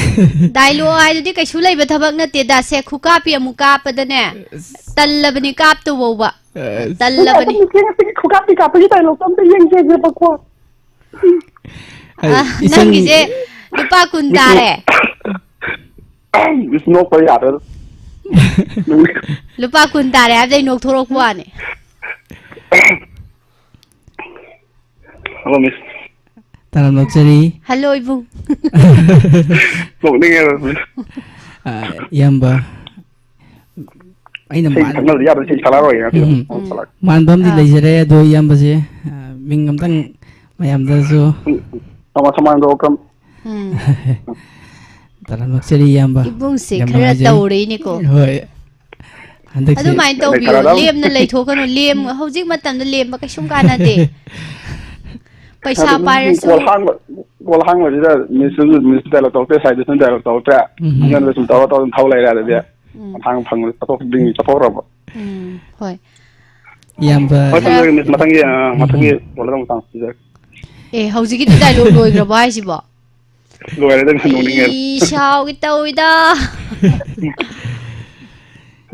ꯗꯥꯏꯂꯣꯛ ꯍꯥꯏꯗꯨꯗꯤ ꯀꯩꯁꯨ ꯂꯩꯕ ꯊꯕꯛ ꯅꯠꯇꯦꯗ꯫ ꯁꯦ, ꯈꯨꯀꯥꯞꯄꯤ ꯑꯃꯨꯛ ꯀꯥꯞꯄꯗꯅꯦ, ꯑꯁ꯫ ꯇꯜꯂꯕꯅꯤ ꯀꯥꯞꯇꯧꯕꯧꯕ꯫ ꯑꯁ꯫ ꯇꯜꯂꯕꯅꯤ꯫ ꯑꯗꯨꯝ ꯏꯆꯦ ꯉꯁꯤꯒꯤ ꯈꯨꯀꯥꯞꯄꯤ ꯀꯥꯞꯄꯒꯤ ꯗꯥꯏꯂꯣꯛꯇꯣ ꯑꯝꯇ ꯌꯦꯡꯖꯒꯦꯕꯀꯣ꯫ ꯑ, ꯏꯆꯟ-, ꯅꯪꯒꯤꯁꯦ ꯂꯨꯄꯥ ꯀꯨꯟ ꯇꯥꯔꯦ꯫ ꯃꯤꯁ ꯅꯣꯛꯄ ꯌꯥꯗ꯭ꯔꯦꯗ꯫ ꯂꯨꯄꯥ ꯀꯨꯟ ꯇꯥꯔꯦ ꯍꯥꯏꯕꯗꯩ ꯅꯣꯛꯊꯣꯔꯛꯄ ꯋꯥꯅꯤ꯫ ꯍꯜꯂꯣ, ꯃꯤꯁ꯫ ꯇꯔꯥꯝ ꯅꯣꯛꯆꯔꯤ꯫ ꯍꯜꯂꯣ, ꯏꯕꯨꯡ꯫ ꯅꯣꯛꯅꯤꯡꯉꯦꯗ, ꯃꯤꯁ꯫ ꯑ, ꯏꯌꯥꯝꯕ, ꯑꯩꯅ ꯏꯁꯩ ꯃꯥꯟ-, ꯁꯛꯅꯕꯗꯤ ꯌꯥꯔꯣꯏ, ꯏꯁꯩ ꯁꯛꯂꯛꯑꯔꯣꯏ ꯉꯁꯤꯗꯤ꯫ ꯎꯝ, ꯎꯝ꯫ ꯁꯛꯂꯛꯑꯒꯦ꯫ ꯃꯥꯟꯕ ꯑꯃꯗꯤ ꯑꯥ꯫ ꯂꯩꯖꯔꯦ, ꯑꯗꯣ ꯏꯌꯥꯝꯕꯁꯦ, ꯑ, ꯃꯤꯡ ꯑꯝꯇꯪ ꯃꯌꯥꯝꯗꯁꯨ꯫ ꯎꯝ, ꯎꯝ꯫ ꯁꯃꯥ-, ꯁꯃꯥꯡꯗ ꯋꯥꯐꯝ꯫ ꯎꯝ꯫ ꯇꯔꯥꯝꯅ ꯑꯣꯛꯆꯔꯤ, ꯏꯌꯥꯝꯕ꯫ ꯏꯕꯨꯡꯁꯦ ꯌꯥꯝ ꯈꯔ ꯅꯨꯡꯉꯥꯏꯖꯩ꯫ ꯇꯧꯔꯦꯅꯦꯀꯣ꯫ ꯍꯣꯏ꯫ ꯍꯟꯗꯛꯁꯦ ꯑꯗꯨꯃꯥꯏꯅ ꯇꯧꯕꯤꯌꯣ꯫ ꯈꯔ ꯑꯗꯨꯝ ꯂꯦꯝꯅ ꯂꯩꯊꯣꯛꯀꯅꯨ꯫ ꯂꯦꯝ-, ꯍꯧꯖꯤꯛ ꯃꯇꯝꯗ ꯂꯦꯝꯕ ꯀꯩꯁꯨꯝ ꯀꯥꯟꯅꯗꯦ꯫ ꯄꯩꯁꯥ ꯑꯗꯨꯝ ꯄꯥꯏꯔꯁꯨ꯫ ꯀꯣꯜ ꯍꯥꯡꯕ, ꯀꯣꯜ ꯍꯥꯡꯕꯁꯤꯗ ꯃꯤꯁꯁꯨ, ꯃꯤꯁꯁꯨ dialogue ꯇꯧꯔꯛꯇꯦ, ꯁꯥꯏꯗꯁꯨ dialogue ꯇꯧꯔꯛꯇ꯭ꯔꯦ꯫ ꯎꯝ꯫ ꯑꯩꯉꯣꯟꯗ ꯁꯨꯝ ꯇꯧꯔ ꯇꯧꯔ ꯑꯗꯨꯝ ꯊꯧ ꯂꯩꯔꯦ ꯑꯗꯨꯗꯤ꯫ ꯎꯝ꯫ ꯃꯊꯥꯡ ꯐꯪꯕꯗ ꯆꯠꯊꯣꯛ-, ꯆꯠꯊꯣꯛꯈ꯭ꯔꯕ꯫ ꯎꯝ, ꯍꯣꯏ꯫ ꯏꯌꯥꯝꯕ꯫ ꯍꯣꯏ, ꯊꯝꯖꯔꯒꯦ, ꯃꯤꯁ꯫ ꯃꯊꯪꯒꯤ, ꯑ, ꯎꯝ, ꯃꯊꯪꯒꯤ ꯎꯝ꯫ ꯀꯣꯜꯗ ꯑꯃꯨꯛ ꯇꯥꯟꯅꯁꯤ꯫ ꯑꯦ, ꯍꯧꯖꯤꯛꯀꯤꯗꯤ dialogue ꯂꯣꯏꯈ꯭ꯔꯕꯣ ꯍꯥꯏꯁꯤꯕꯣ? ꯂꯣꯏꯔꯦꯗ, ꯅꯣꯛꯅꯤꯡꯉꯦ꯫ ꯑꯩ ꯁꯥꯎꯒꯦ ꯇꯧꯋꯤꯗ꯫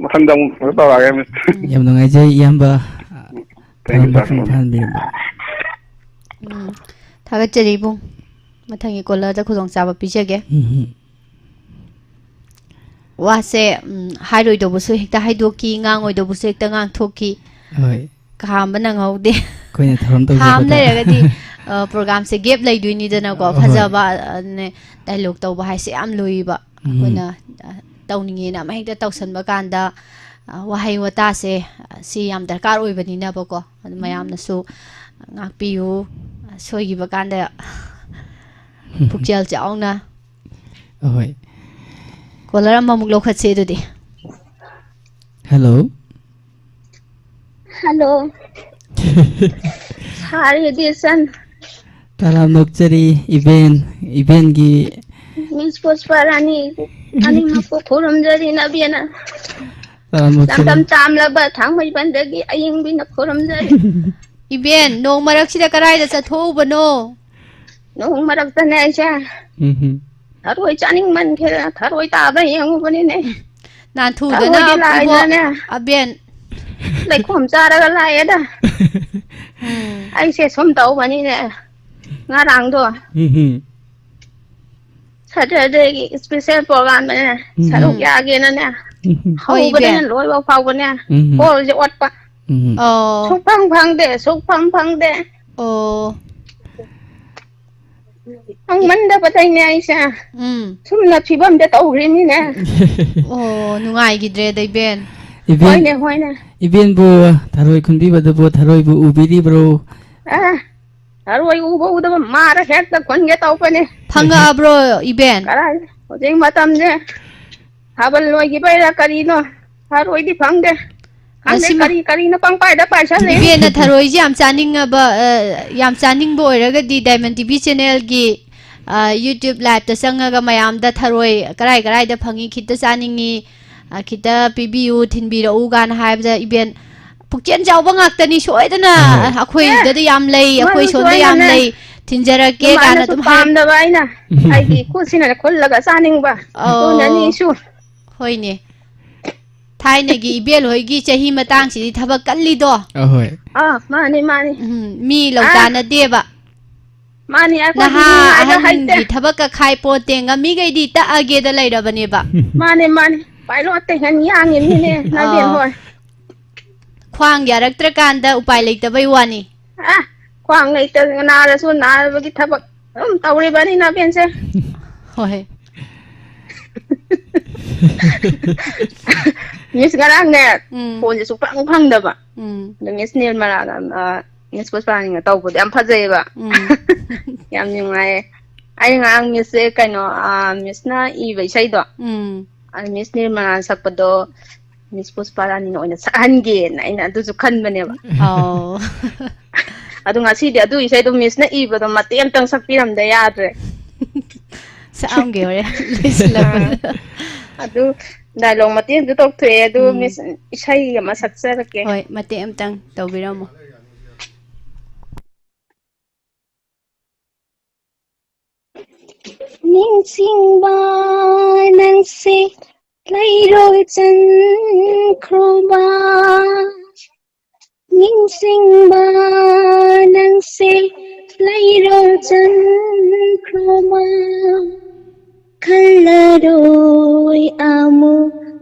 ꯃꯊꯪꯗ ꯑꯃꯨꯛ ꯀꯩꯅꯣ ꯇꯧꯔꯛꯑꯒꯦ, ꯃꯤꯁ꯫ ꯎꯝ꯫ ꯌꯥꯝ ꯅꯨꯡꯉꯥꯏꯖꯩ, ꯏꯌꯥꯝꯕ꯫ ꯎꯝ꯫ Thank you, ꯊꯕꯛ sir꯫ ꯃꯄꯨꯡ ꯐꯥꯍꯟꯕꯤꯔꯝꯕ꯫ ꯎꯝ꯫ ꯊꯥꯒꯠꯆꯔꯤ, ꯏꯕꯨꯡ꯫ ꯃꯊꯪꯒꯤ ꯀꯣꯂꯔꯗ ꯈꯨꯗꯣꯡꯆꯥꯕ ꯄꯤꯖꯒꯦ꯫ ꯎꯝ꯫ ꯋꯥꯁꯦ, ꯎꯝ, ꯍꯥꯏꯔꯣꯏꯗꯧꯕꯁꯨ ꯍꯦꯛꯇ ꯍꯥꯏꯗꯣꯛꯈꯤ, ꯉꯥꯡꯉꯣꯏꯗꯧꯕꯁꯨ ꯍꯦꯛꯇ ꯉꯥꯡꯊꯣꯛꯈꯤ꯫ ꯍꯣꯏ꯫ ꯈꯥꯝꯕ ꯅꯪꯍꯧꯗꯦ꯫ ꯑꯩꯈꯣꯏꯅ ꯊꯧꯔꯝ ꯈꯥꯝ ꯇꯧꯖꯕꯗ꯫ ꯂꯩꯔꯒꯗꯤ, ꯑ, programꯁꯦ gap ꯂꯩꯗꯣꯏꯅꯤꯗꯅꯀꯣ꯫ ꯍꯣꯏ꯫ ꯐꯖꯕ, ꯑ, ꯅꯦ, dialogue ꯇꯧꯕ ꯍꯥꯏꯁꯦ ꯌꯥꯝ ꯂꯨꯏꯕ꯫ ꯎꯝ꯫ ꯑꯩꯈꯣꯏꯅ, ꯑ, ꯇꯧꯅꯤꯡꯉꯦꯅ ꯑꯃ ꯍꯦꯛꯇ ꯇꯧꯁꯟꯕ ꯀꯥꯟꯗ, ꯑ, ꯋꯥꯍꯩ ꯋꯥꯇꯥꯁꯦ, ꯑ, ꯁꯤ ꯌꯥꯝ ꯗꯔꯀꯥꯔ ꯑꯣꯏꯕꯅꯤꯅꯕꯀꯣ꯫ ꯑꯗꯨ ꯃꯌꯥꯝꯅꯁꯨ ꯉꯥꯛꯄꯤꯌꯨ꯫ ꯑ, ꯁꯣꯏꯈꯤꯕ ꯀꯥꯟꯗ ꯄꯨꯛꯆꯦꯜ ꯆꯥꯎꯅ꯫ ꯑꯍꯣꯏ꯫ ꯀꯣꯂꯔ ꯑꯃꯃꯨꯛ ꯂꯧꯈꯠꯁꯦ ꯑꯗꯨꯗꯤ꯫ ꯍꯜꯂꯣ꯫ ꯍꯜꯂꯣ꯫ ꯁꯥꯔ ꯍꯦꯗꯤꯁꯟ꯫ ꯇꯔꯥꯝꯅ ꯑꯣꯛꯆꯔꯤ, ꯏꯕꯦꯟ, ꯏꯕꯦꯟꯒꯤ꯫ ꯃꯤꯁ ꯄꯨꯁꯄꯥ ꯔꯥꯅꯤ, ꯑꯅꯤꯃꯛꯄꯨ ꯈꯨꯔꯨꯝꯖꯔꯤ ꯅꯕꯦꯅ꯫ ꯇꯔꯥꯝꯅ ꯑꯣꯛꯆꯔꯤ꯫ ꯂꯝꯗꯝ ꯆꯥꯝꯂꯕ ꯊꯥꯡꯃꯩꯕꯟꯗꯒꯤ ꯑꯌꯤꯡꯕꯤꯅ ꯈꯨꯔꯨꯝꯖꯔꯤ꯫ ꯏꯕꯦꯟ, ꯅꯣꯡ ꯃꯔꯛꯁꯤꯗ ꯀꯗꯥꯏꯗ ꯆꯠꯊꯣꯛꯎꯕꯅꯣ? ꯅꯣꯡ ꯃꯔꯛꯇꯅꯦ ꯑꯩꯁꯦ ꯎꯝ ꯍꯨꯝ꯫ ꯊꯔꯣꯏ ꯆꯥꯅꯤꯡꯃꯟꯈꯤꯗꯅ ꯊꯔꯣꯏ ꯇꯥꯕ꯭ꯔꯥ ꯌꯦꯡꯉꯨꯕꯅꯤꯅꯦ꯫ ꯎꯝ꯫ ꯅꯥꯟꯊꯨꯗꯅ ꯊꯔꯣꯏꯗꯤ ꯏꯕꯣ-, ꯂꯥꯏꯗꯅꯦ꯫ ꯑꯕꯦꯟ꯫ ꯂꯩꯈꯣꯝ ꯆꯥꯔꯒ ꯂꯥꯛꯑꯦꯗ꯫ ꯎꯝ꯫ ꯑꯩꯁꯦ ꯁꯨꯝ ꯇꯧꯕꯅꯤꯅꯦ꯫ ꯉꯔꯥꯡꯗꯣ ꯎꯝ ꯍꯨꯝ꯫ Saturdayꯒꯤ special programꯗꯅꯦ ꯎꯝ꯫ ꯁꯔꯨꯛ ꯌꯥꯒꯦꯅꯅꯦ꯫ ꯎꯝ꯫ ꯍꯣꯏ, ꯍꯧꯕꯗꯩꯅ ꯏꯕꯦꯟ꯫ ꯂꯣꯏꯕ ꯐꯥꯎꯕꯅꯦ꯫ ꯎꯝ꯫ Callꯁꯦ ꯑꯣꯠꯄ꯫ ꯎꯝ꯫ ꯑꯣ꯫ ꯁꯨꯛꯐꯪ ꯐꯪꯗꯦ, ꯁꯨꯛꯐꯪ ꯐꯪꯗꯦ꯫ ꯑꯣ꯫ ꯐꯪꯃꯟꯗꯕꯗꯩꯅꯦ ꯑꯩꯁꯦ꯫ ꯎꯝ꯫ ꯁꯨꯝꯅ ꯐꯤꯕꯝꯗ ꯇꯧꯈ꯭ꯔꯤꯅꯤꯅꯦ꯫ ꯑꯣ, ꯅꯨꯡꯉꯥꯏꯈꯤꯗ꯭ꯔꯦꯗ, ꯏꯕꯦꯟ꯫ ꯏꯕꯦꯟ, ꯍꯣꯏꯅꯦ, ꯍꯣꯏꯅꯦ꯫ ꯏꯕꯦꯟꯕꯨ ꯊꯔꯣꯏ ꯈꯨꯟꯕꯤꯕꯗꯨꯕꯨ ꯊꯔꯣꯏꯕꯨ ꯎꯕꯤꯔꯤꯕ꯭ꯔꯣ? ꯑ, ꯊꯔꯣꯏ ꯎꯕ ꯎꯗꯕ ꯃꯥꯔ ꯍꯦꯛꯇ ꯈꯨꯟꯒꯦ ꯇꯧꯕꯅꯦ꯫ ꯐꯪꯉꯛꯑꯕ꯭ꯔꯣ, ꯏꯕꯦꯟ? ꯀꯔꯥꯏ? ꯍꯧꯖꯤꯛ ꯃꯇꯝꯁꯦ ꯊꯥꯕꯜ ꯂꯣꯏꯈꯤꯕꯩꯔꯥ ꯀꯔꯤꯅꯣ, ꯊꯔꯣꯏꯗꯤ ꯐꯪꯗꯦ꯫ ꯈꯪꯗꯦ, ꯁꯤꯃ ꯀꯔꯤ ꯀꯔꯤꯅꯣ ꯄꯪꯄꯥꯏꯗ ꯄꯥꯏꯁꯜꯂꯦ꯫ ꯏꯕꯦꯟꯅ ꯊꯔꯣꯏꯁꯤ ꯌꯥꯝ ꯆꯥꯅꯤꯡꯉꯕ, ꯑ, ꯌꯥꯝ ꯆꯥꯅꯤꯡꯕ ꯑꯣꯏꯔꯒꯗꯤ Diamond TV channelꯒꯤ, ꯑ, YouTube liveꯇ ꯆꯪꯉꯒ ꯃꯌꯥꯝꯗ ꯊꯔꯣꯏ ꯀꯔꯥꯏ ꯀꯔꯥꯏꯗ ꯐꯪꯉꯤ, ꯈꯤꯇ ꯆꯥꯅꯤꯡꯉꯤ, ꯑ, ꯈꯤꯇ ꯄꯤꯕꯤꯌꯨ, ꯊꯤꯟꯕꯤꯔꯛꯎ ꯀꯥꯏꯅ ꯍꯥꯏꯕꯗ ꯏꯕꯦꯟ ꯄꯨꯛꯆꯦꯜ ꯆꯥꯎꯕ ꯉꯥꯛꯇꯅꯤ, ꯁꯣꯏꯗꯅ ꯑꯍꯣꯏ꯫ ꯑꯩꯈꯣꯏꯗꯗꯤ ꯌꯥꯝ ꯂꯩ, ꯑꯩꯈꯣꯏ ꯃꯗꯨ ꯁꯣꯝꯗ ꯌꯥꯝ ꯁꯣꯏꯗꯅ ꯂꯩ, ꯊꯤꯟꯖꯔꯛꯀꯦ ꯀꯥꯏꯅ ꯏꯃꯥꯅꯁꯨ ꯑꯗꯨꯝ ꯍꯥꯏꯔꯛ- ꯄꯥꯝꯗꯕ ꯑꯩꯅ ꯑꯩꯒꯤ ꯏꯈꯨꯠꯁꯤꯅ ꯈꯨꯜꯂꯒ ꯆꯥꯅꯤꯡꯕ꯫ ꯑꯣ꯫ ꯑꯗꯨꯅꯅꯤ ꯏꯁꯨ꯫ ꯍꯣꯏꯅꯦ꯫ ꯊꯥꯏꯅꯒꯤ ꯏꯕꯦꯜ ꯍꯣꯏꯒꯤ ꯆꯍꯤ ꯃꯇꯥꯡꯁꯤꯗꯤ ꯊꯕꯛ ꯀꯜꯂꯤꯗꯣ꯫ ꯑꯍꯣꯏ꯫ ꯑꯥ, ꯃꯥꯅꯤ, ꯃꯥꯅꯤ꯫ ꯎꯝ, ꯃꯤ ꯂꯧ ꯑꯥ꯫ ꯆꯥꯅꯗꯦꯕ꯫ ꯃꯥꯅꯤ, ꯑꯩꯈꯣꯏꯗꯤ ꯅꯍꯥ ꯅꯨꯡꯉꯥꯏꯕ ꯍꯩꯇꯦ꯫ ꯑꯍꯟꯒꯤ ꯊꯕꯛꯀ ꯈꯥꯏ ꯄꯣꯠꯇꯦ, ꯉꯝꯃꯤꯈꯩꯗꯤ ꯇꯛꯑꯒꯦꯗ ꯂꯩꯔꯕꯅꯦꯕ꯫ ꯃꯥꯅꯦ, ꯃꯥꯅꯦ꯫ ꯄꯥꯏꯂꯣꯠꯇ ꯍꯦꯟ ꯌꯥꯡꯉꯤꯅꯤꯅꯦ, ꯅꯕꯦꯟ ꯑꯥ꯫ ꯍꯣꯏ꯫ ꯈ꯭ꯋꯥꯡ ꯌꯥꯔꯛꯇ꯭ꯔꯀꯥꯟꯗ ꯎꯄꯥꯏ ꯂꯩꯇꯕꯩ ꯋꯥꯅꯤ꯫ ꯑ, ꯈ꯭ꯋꯥꯡ ꯂꯩꯇ, ꯅꯥꯔꯁꯨ ꯅꯥꯕꯒꯤ ꯊꯕꯛ ꯑꯗꯨꯝ ꯇꯧꯔꯤꯕꯅꯤ ꯅꯕꯦꯟꯁꯦ꯫ ꯍꯣꯏ꯫ ꯃꯤꯁ, ꯉꯔꯥꯡꯅꯦ, ꯎꯝ꯫ ꯐꯣꯟꯁꯦ ꯁꯨꯡꯐꯪ ꯐꯪꯗꯕ꯫ ꯎꯝ꯫ ꯑꯗꯣ ꯃꯤꯁ ꯅꯤꯔꯃꯂꯥꯒ, ꯑ, ꯃꯤꯁ ꯄꯨꯁꯄꯥꯔꯥꯅꯤꯒ ꯇꯧꯕꯗꯣ ꯌꯥꯝ ꯐꯖꯩꯌꯦꯕ꯫ ꯎꯝ꯫ ꯌꯥꯝ ꯅꯨꯡꯉꯥꯏꯌꯦ꯫ ꯑꯩ ꯉꯔꯥꯡ ꯃꯤꯁꯁꯦ ꯀꯩꯅꯣ, ꯑ, ꯃꯤꯁꯅ ꯏꯕ ꯏꯁꯩꯗꯣ, ꯎꯝ꯫ ꯑ, ꯃꯤꯁ ꯅꯤꯔꯃꯂꯥꯅ ꯁꯛꯄꯗꯣ ꯃꯤꯁ ꯄꯨꯁꯄꯥꯔꯥꯅꯤꯅ ꯑꯣꯏꯅ ꯁꯛꯍꯟꯒꯦꯅ ꯑꯩꯅ ꯑꯗꯨꯁꯨ ꯈꯟꯕꯅꯦꯕ꯫ ꯑꯧ꯫ ꯑꯗꯣ ꯉꯁꯤꯗꯤ ꯑꯗꯨ ꯏꯁꯩꯗꯣ ꯃꯤꯁꯅ ꯏꯕꯗꯣ ꯃꯇꯦꯛ ꯑꯃꯇꯪ ꯁꯛꯄꯤꯔꯝꯗ ꯌꯥꯗ꯭ꯔꯦ꯫ ꯁꯛꯑꯝꯒꯦ ꯍꯣꯔꯦꯟ ꯂꯣꯏꯁꯤꯜꯂꯛꯄꯗ꯫ ꯑꯗꯨ ꯗꯥꯏꯂꯣꯛ ꯃꯇꯦꯛ ꯑꯃꯁꯨ ꯇꯧꯊꯣꯛꯑꯦ, ꯑꯗꯨ ꯎꯝ꯫ ꯃꯤꯁ ꯏꯁꯩ ꯑꯃ ꯁꯛꯆꯔꯛꯀꯦ꯫ ꯍꯣꯏ, ꯃꯇꯦꯛ ꯑꯃꯇꯪ ꯇꯧꯕꯤꯔꯝꯃꯣ꯫ ꯅꯤꯡꯁꯤꯡꯕ ꯅꯪꯁꯦ ꯂꯩꯔꯣꯜ ꯆꯟꯈ꯭ꯔꯣꯕ, ꯅꯤꯡꯁꯤꯡꯕ ꯅꯪꯁꯦ ꯂꯩꯔꯣꯜ ꯆꯟꯈ꯭ꯔꯣꯕ, ꯈꯜꯂꯔꯣꯏ ꯑꯃꯨꯛ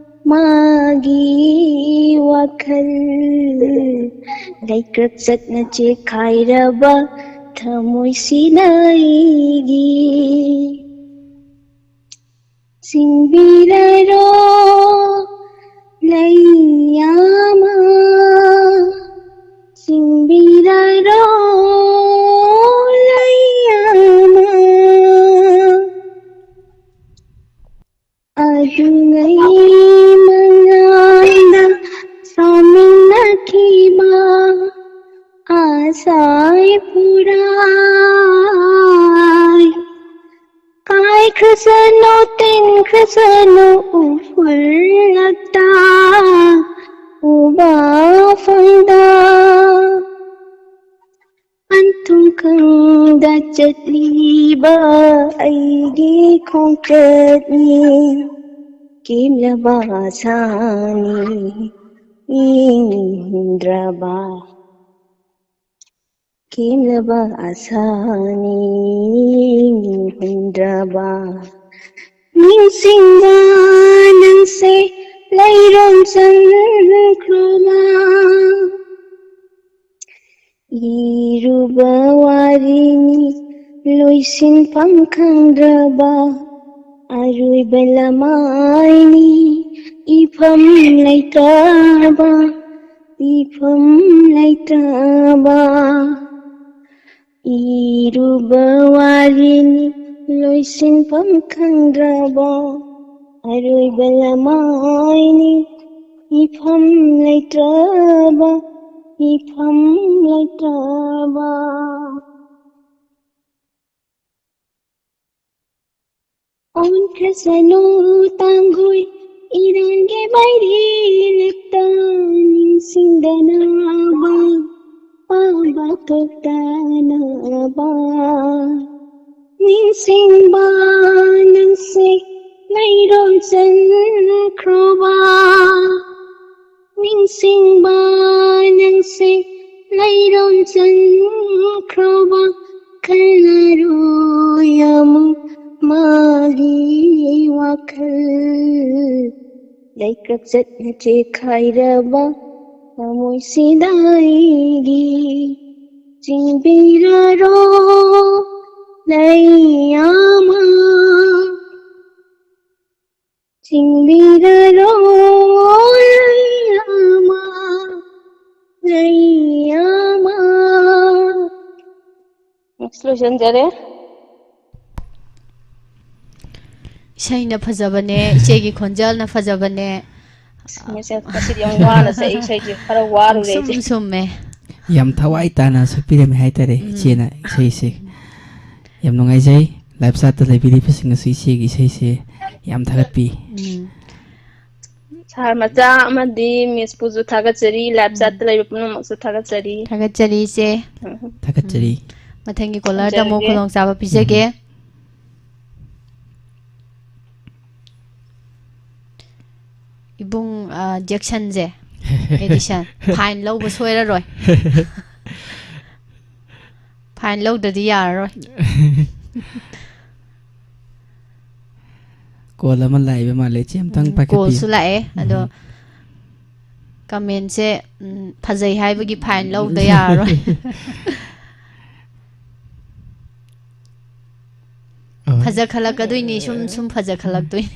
ꯃꯥꯒꯤ ꯋꯥꯈꯜ꯫ ꯂꯩꯀ꯭ꯔꯛ ꯆꯠꯅ ꯆꯦꯛꯈꯥꯏꯔꯕ ꯊꯃꯣꯏꯁꯤꯅ ꯑꯩꯒꯤ꯫ ꯆꯤꯡꯕꯤꯔꯔꯣ ꯂꯩꯌꯥꯃ, ꯆꯤꯡꯕꯤꯔꯔꯣ ꯂꯩꯌꯥꯃ꯫ ꯂꯩ ꯃꯉꯥꯜꯗ ꯁꯥꯃꯤꯟꯅꯈꯤꯕ ꯑꯁꯥꯏ ꯄꯨꯔꯥꯏ꯫ ꯀꯥꯏꯈ꯭ꯔꯁꯅꯨ, ꯇꯤꯟꯈ꯭ꯔꯁꯅꯨ ꯎꯐꯨꯜꯂꯛꯇ ꯎꯕ ꯐꯪꯗ꯫ ꯑꯟꯊꯨꯡ ꯈꯪꯗ ꯆꯠꯂꯤꯕ ꯑꯩꯒꯤ ꯈꯣꯡꯆꯠꯅꯤ꯫ ꯀꯤꯝꯂꯕ ꯑꯁꯥꯅꯤ ꯏꯪꯗ꯭ꯔꯕ꯫ ꯀꯤꯝꯂꯕ ꯑꯁꯥꯅꯤ ꯏꯪꯗ꯭ꯔꯕ꯫ ꯅꯤꯡꯁꯤꯡꯕ ꯅꯪꯁꯦ ꯂꯩꯔꯣꯟ ꯆꯟꯈ꯭ꯔꯕ꯫ ꯏꯔꯨꯕ ꯋꯥꯔꯤꯅꯤ ꯂꯣꯏꯁꯤꯟꯐꯝ ꯈꯪꯗ꯭ꯔꯕ꯫ ꯑꯔꯣꯏꯕ ꯂꯃꯥꯏꯅꯤ ꯏꯐꯝ ꯂꯩꯇ꯭ꯔꯕ꯫ ꯏꯐꯝ ꯂꯩꯇ꯭ꯔꯕ꯫ ꯏꯔꯨꯕ ꯋꯥꯔꯤꯅꯤ ꯂꯣꯏꯁꯤꯟꯐꯝ ꯈꯪꯗ꯭ꯔꯕ꯫ ꯑꯔꯣꯏꯕ ꯂꯃꯥꯏꯅꯤ ꯏꯐꯝ ꯂꯩꯇ꯭ꯔꯕ꯫ ꯏꯐꯝ ꯂꯩꯇ꯭ꯔꯕ꯫ ꯑꯣꯟꯈ꯭ꯔꯁꯅꯨ ꯇꯥꯡꯒꯣꯏ ꯏꯔꯥꯡꯒꯤ ꯃꯩꯔꯤꯛꯇ ꯅꯤꯡꯁꯤꯡꯗꯅꯕ ꯄꯥꯝꯕ ꯊꯣꯛꯇꯅꯕ꯫ ꯅꯤꯡꯁꯤꯡꯕ ꯅꯪꯁꯦ ꯂꯩꯔꯣꯟ ꯆꯟꯈ꯭ꯔꯕ꯫ ꯅꯤꯡꯁꯤꯡꯕ ꯅꯪꯁꯦ ꯂꯩꯔꯣꯟ ꯆꯟꯈ꯭ꯔꯕ꯫ ꯈꯜꯂꯔꯣꯏ ꯑꯃꯨꯛ ꯃꯥꯒꯤ ꯋꯥꯈꯜ꯫ ꯂꯩꯀꯛ ꯆꯠꯅ ꯆꯦꯈꯥꯏꯔꯕ ꯊꯃꯣꯏꯁꯤꯗ ꯑꯩꯒꯤ ꯆꯤꯡꯕꯤꯔꯔꯣ ꯂꯩ ꯑꯃ꯫ ꯆꯤꯡꯕꯤꯔꯔꯣ ꯂꯩ ꯑꯃ, ꯂꯩ ꯑꯃ꯫ Next ꯂꯣꯏꯁꯤꯟꯖꯔꯦ꯫ ꯏꯁꯩꯅ ꯐꯖꯕꯅꯦ, ꯏꯆꯦꯒꯤ ꯈꯣꯟꯖꯦꯜꯅ ꯐꯖꯕꯅꯦ꯫ ꯉꯁꯤꯗꯤ ꯌꯥꯝ ꯋꯥꯅ ꯁꯛꯏ ꯏꯁꯩꯁꯦ, ꯈꯔ ꯋꯥꯔꯨꯔꯦ ꯁꯨꯝ ꯑꯩꯁꯦ꯫ ꯁꯨꯝꯃꯦ꯫ ꯌꯥꯝ ꯊꯋꯥꯏ ꯇꯥꯅ ꯁꯛꯄꯤꯔꯝꯃꯦ ꯍꯥꯏꯇꯥꯔꯦ ꯎꯝ꯫ ꯏꯆꯦꯅ ꯏꯁꯩꯁꯦ꯫ ꯌꯥꯝ ꯅꯨꯡꯉꯥꯏꯖꯩ꯫ ꯂꯥꯏꯞ ꯆꯥꯠꯇ ꯂꯩꯕꯤꯔꯤꯕꯁꯤꯡꯅꯁꯨ ꯏꯆꯦꯒꯤ ꯏꯁꯩꯁꯦ ꯌꯥꯝ ꯊꯥꯒꯠꯄꯤ꯫ ꯎꯝ꯫ ꯁꯥꯔ ꯃꯆꯥ ꯑꯃꯗꯤ ꯃꯤꯁꯄꯨꯁꯨ ꯊꯥꯒꯠꯆꯔꯤ, ꯂꯥꯏꯞ ꯆꯥꯠꯇ ꯂꯩꯕ ꯄꯨꯝꯅꯃꯛꯁꯨ ꯊꯥꯒꯠꯆꯔꯤ꯫ ꯊꯥꯒꯠꯆꯔꯤ ꯏꯆꯦ꯫ ꯎꯝ꯫ ꯊꯥꯒꯠꯆꯔꯤ꯫ ꯃꯊꯪꯒꯤ ꯀꯣꯂꯔꯗ ꯑꯃꯨꯛ ꯊꯝꯖꯔꯒꯦ꯫ ꯈꯨꯗꯣꯡꯆꯥꯕ ꯄꯤꯖꯒꯦ꯫ ꯏꯕꯨꯡ, ꯑ, ꯖꯦꯛꯁꯟꯁꯦ, ꯑꯦꯗꯤꯁꯟ, ꯐꯥꯏꯟ ꯂꯧꯕ ꯁꯣꯏꯔꯔꯣꯏ꯫ ꯐꯥꯏꯟ ꯂꯧꯗ꯭ꯔꯗꯤ ꯌꯥꯔꯔꯣꯏ꯫ ꯀꯣꯜ ꯑꯃ ꯂꯥꯛꯏꯕ ꯃꯥꯜꯂꯦ, ꯏꯆꯦ ꯑꯝꯇꯪ ꯎꯝ, ꯄꯥꯏꯈꯠꯄꯤꯌꯨ꯫ ꯀꯣꯜꯁꯨ ꯂꯥꯛꯑꯦ, ꯑꯗꯣ ꯎꯝ꯫ ꯀꯃꯦꯟꯁꯦ, ꯎꯝ, ꯐꯖꯩ ꯍꯥꯏꯕꯒꯤ ꯐꯥꯏꯟ ꯂꯧꯗ ꯌꯥꯔꯔꯣꯏ꯫ ꯑꯍꯣꯏ꯫ ꯐꯖꯈꯠꯂꯛꯀꯗꯣꯏꯅꯤ, ꯁꯨꯝ ꯁꯨꯝ ꯐꯖꯈꯠꯂꯛꯇꯣꯏꯅꯤ꯫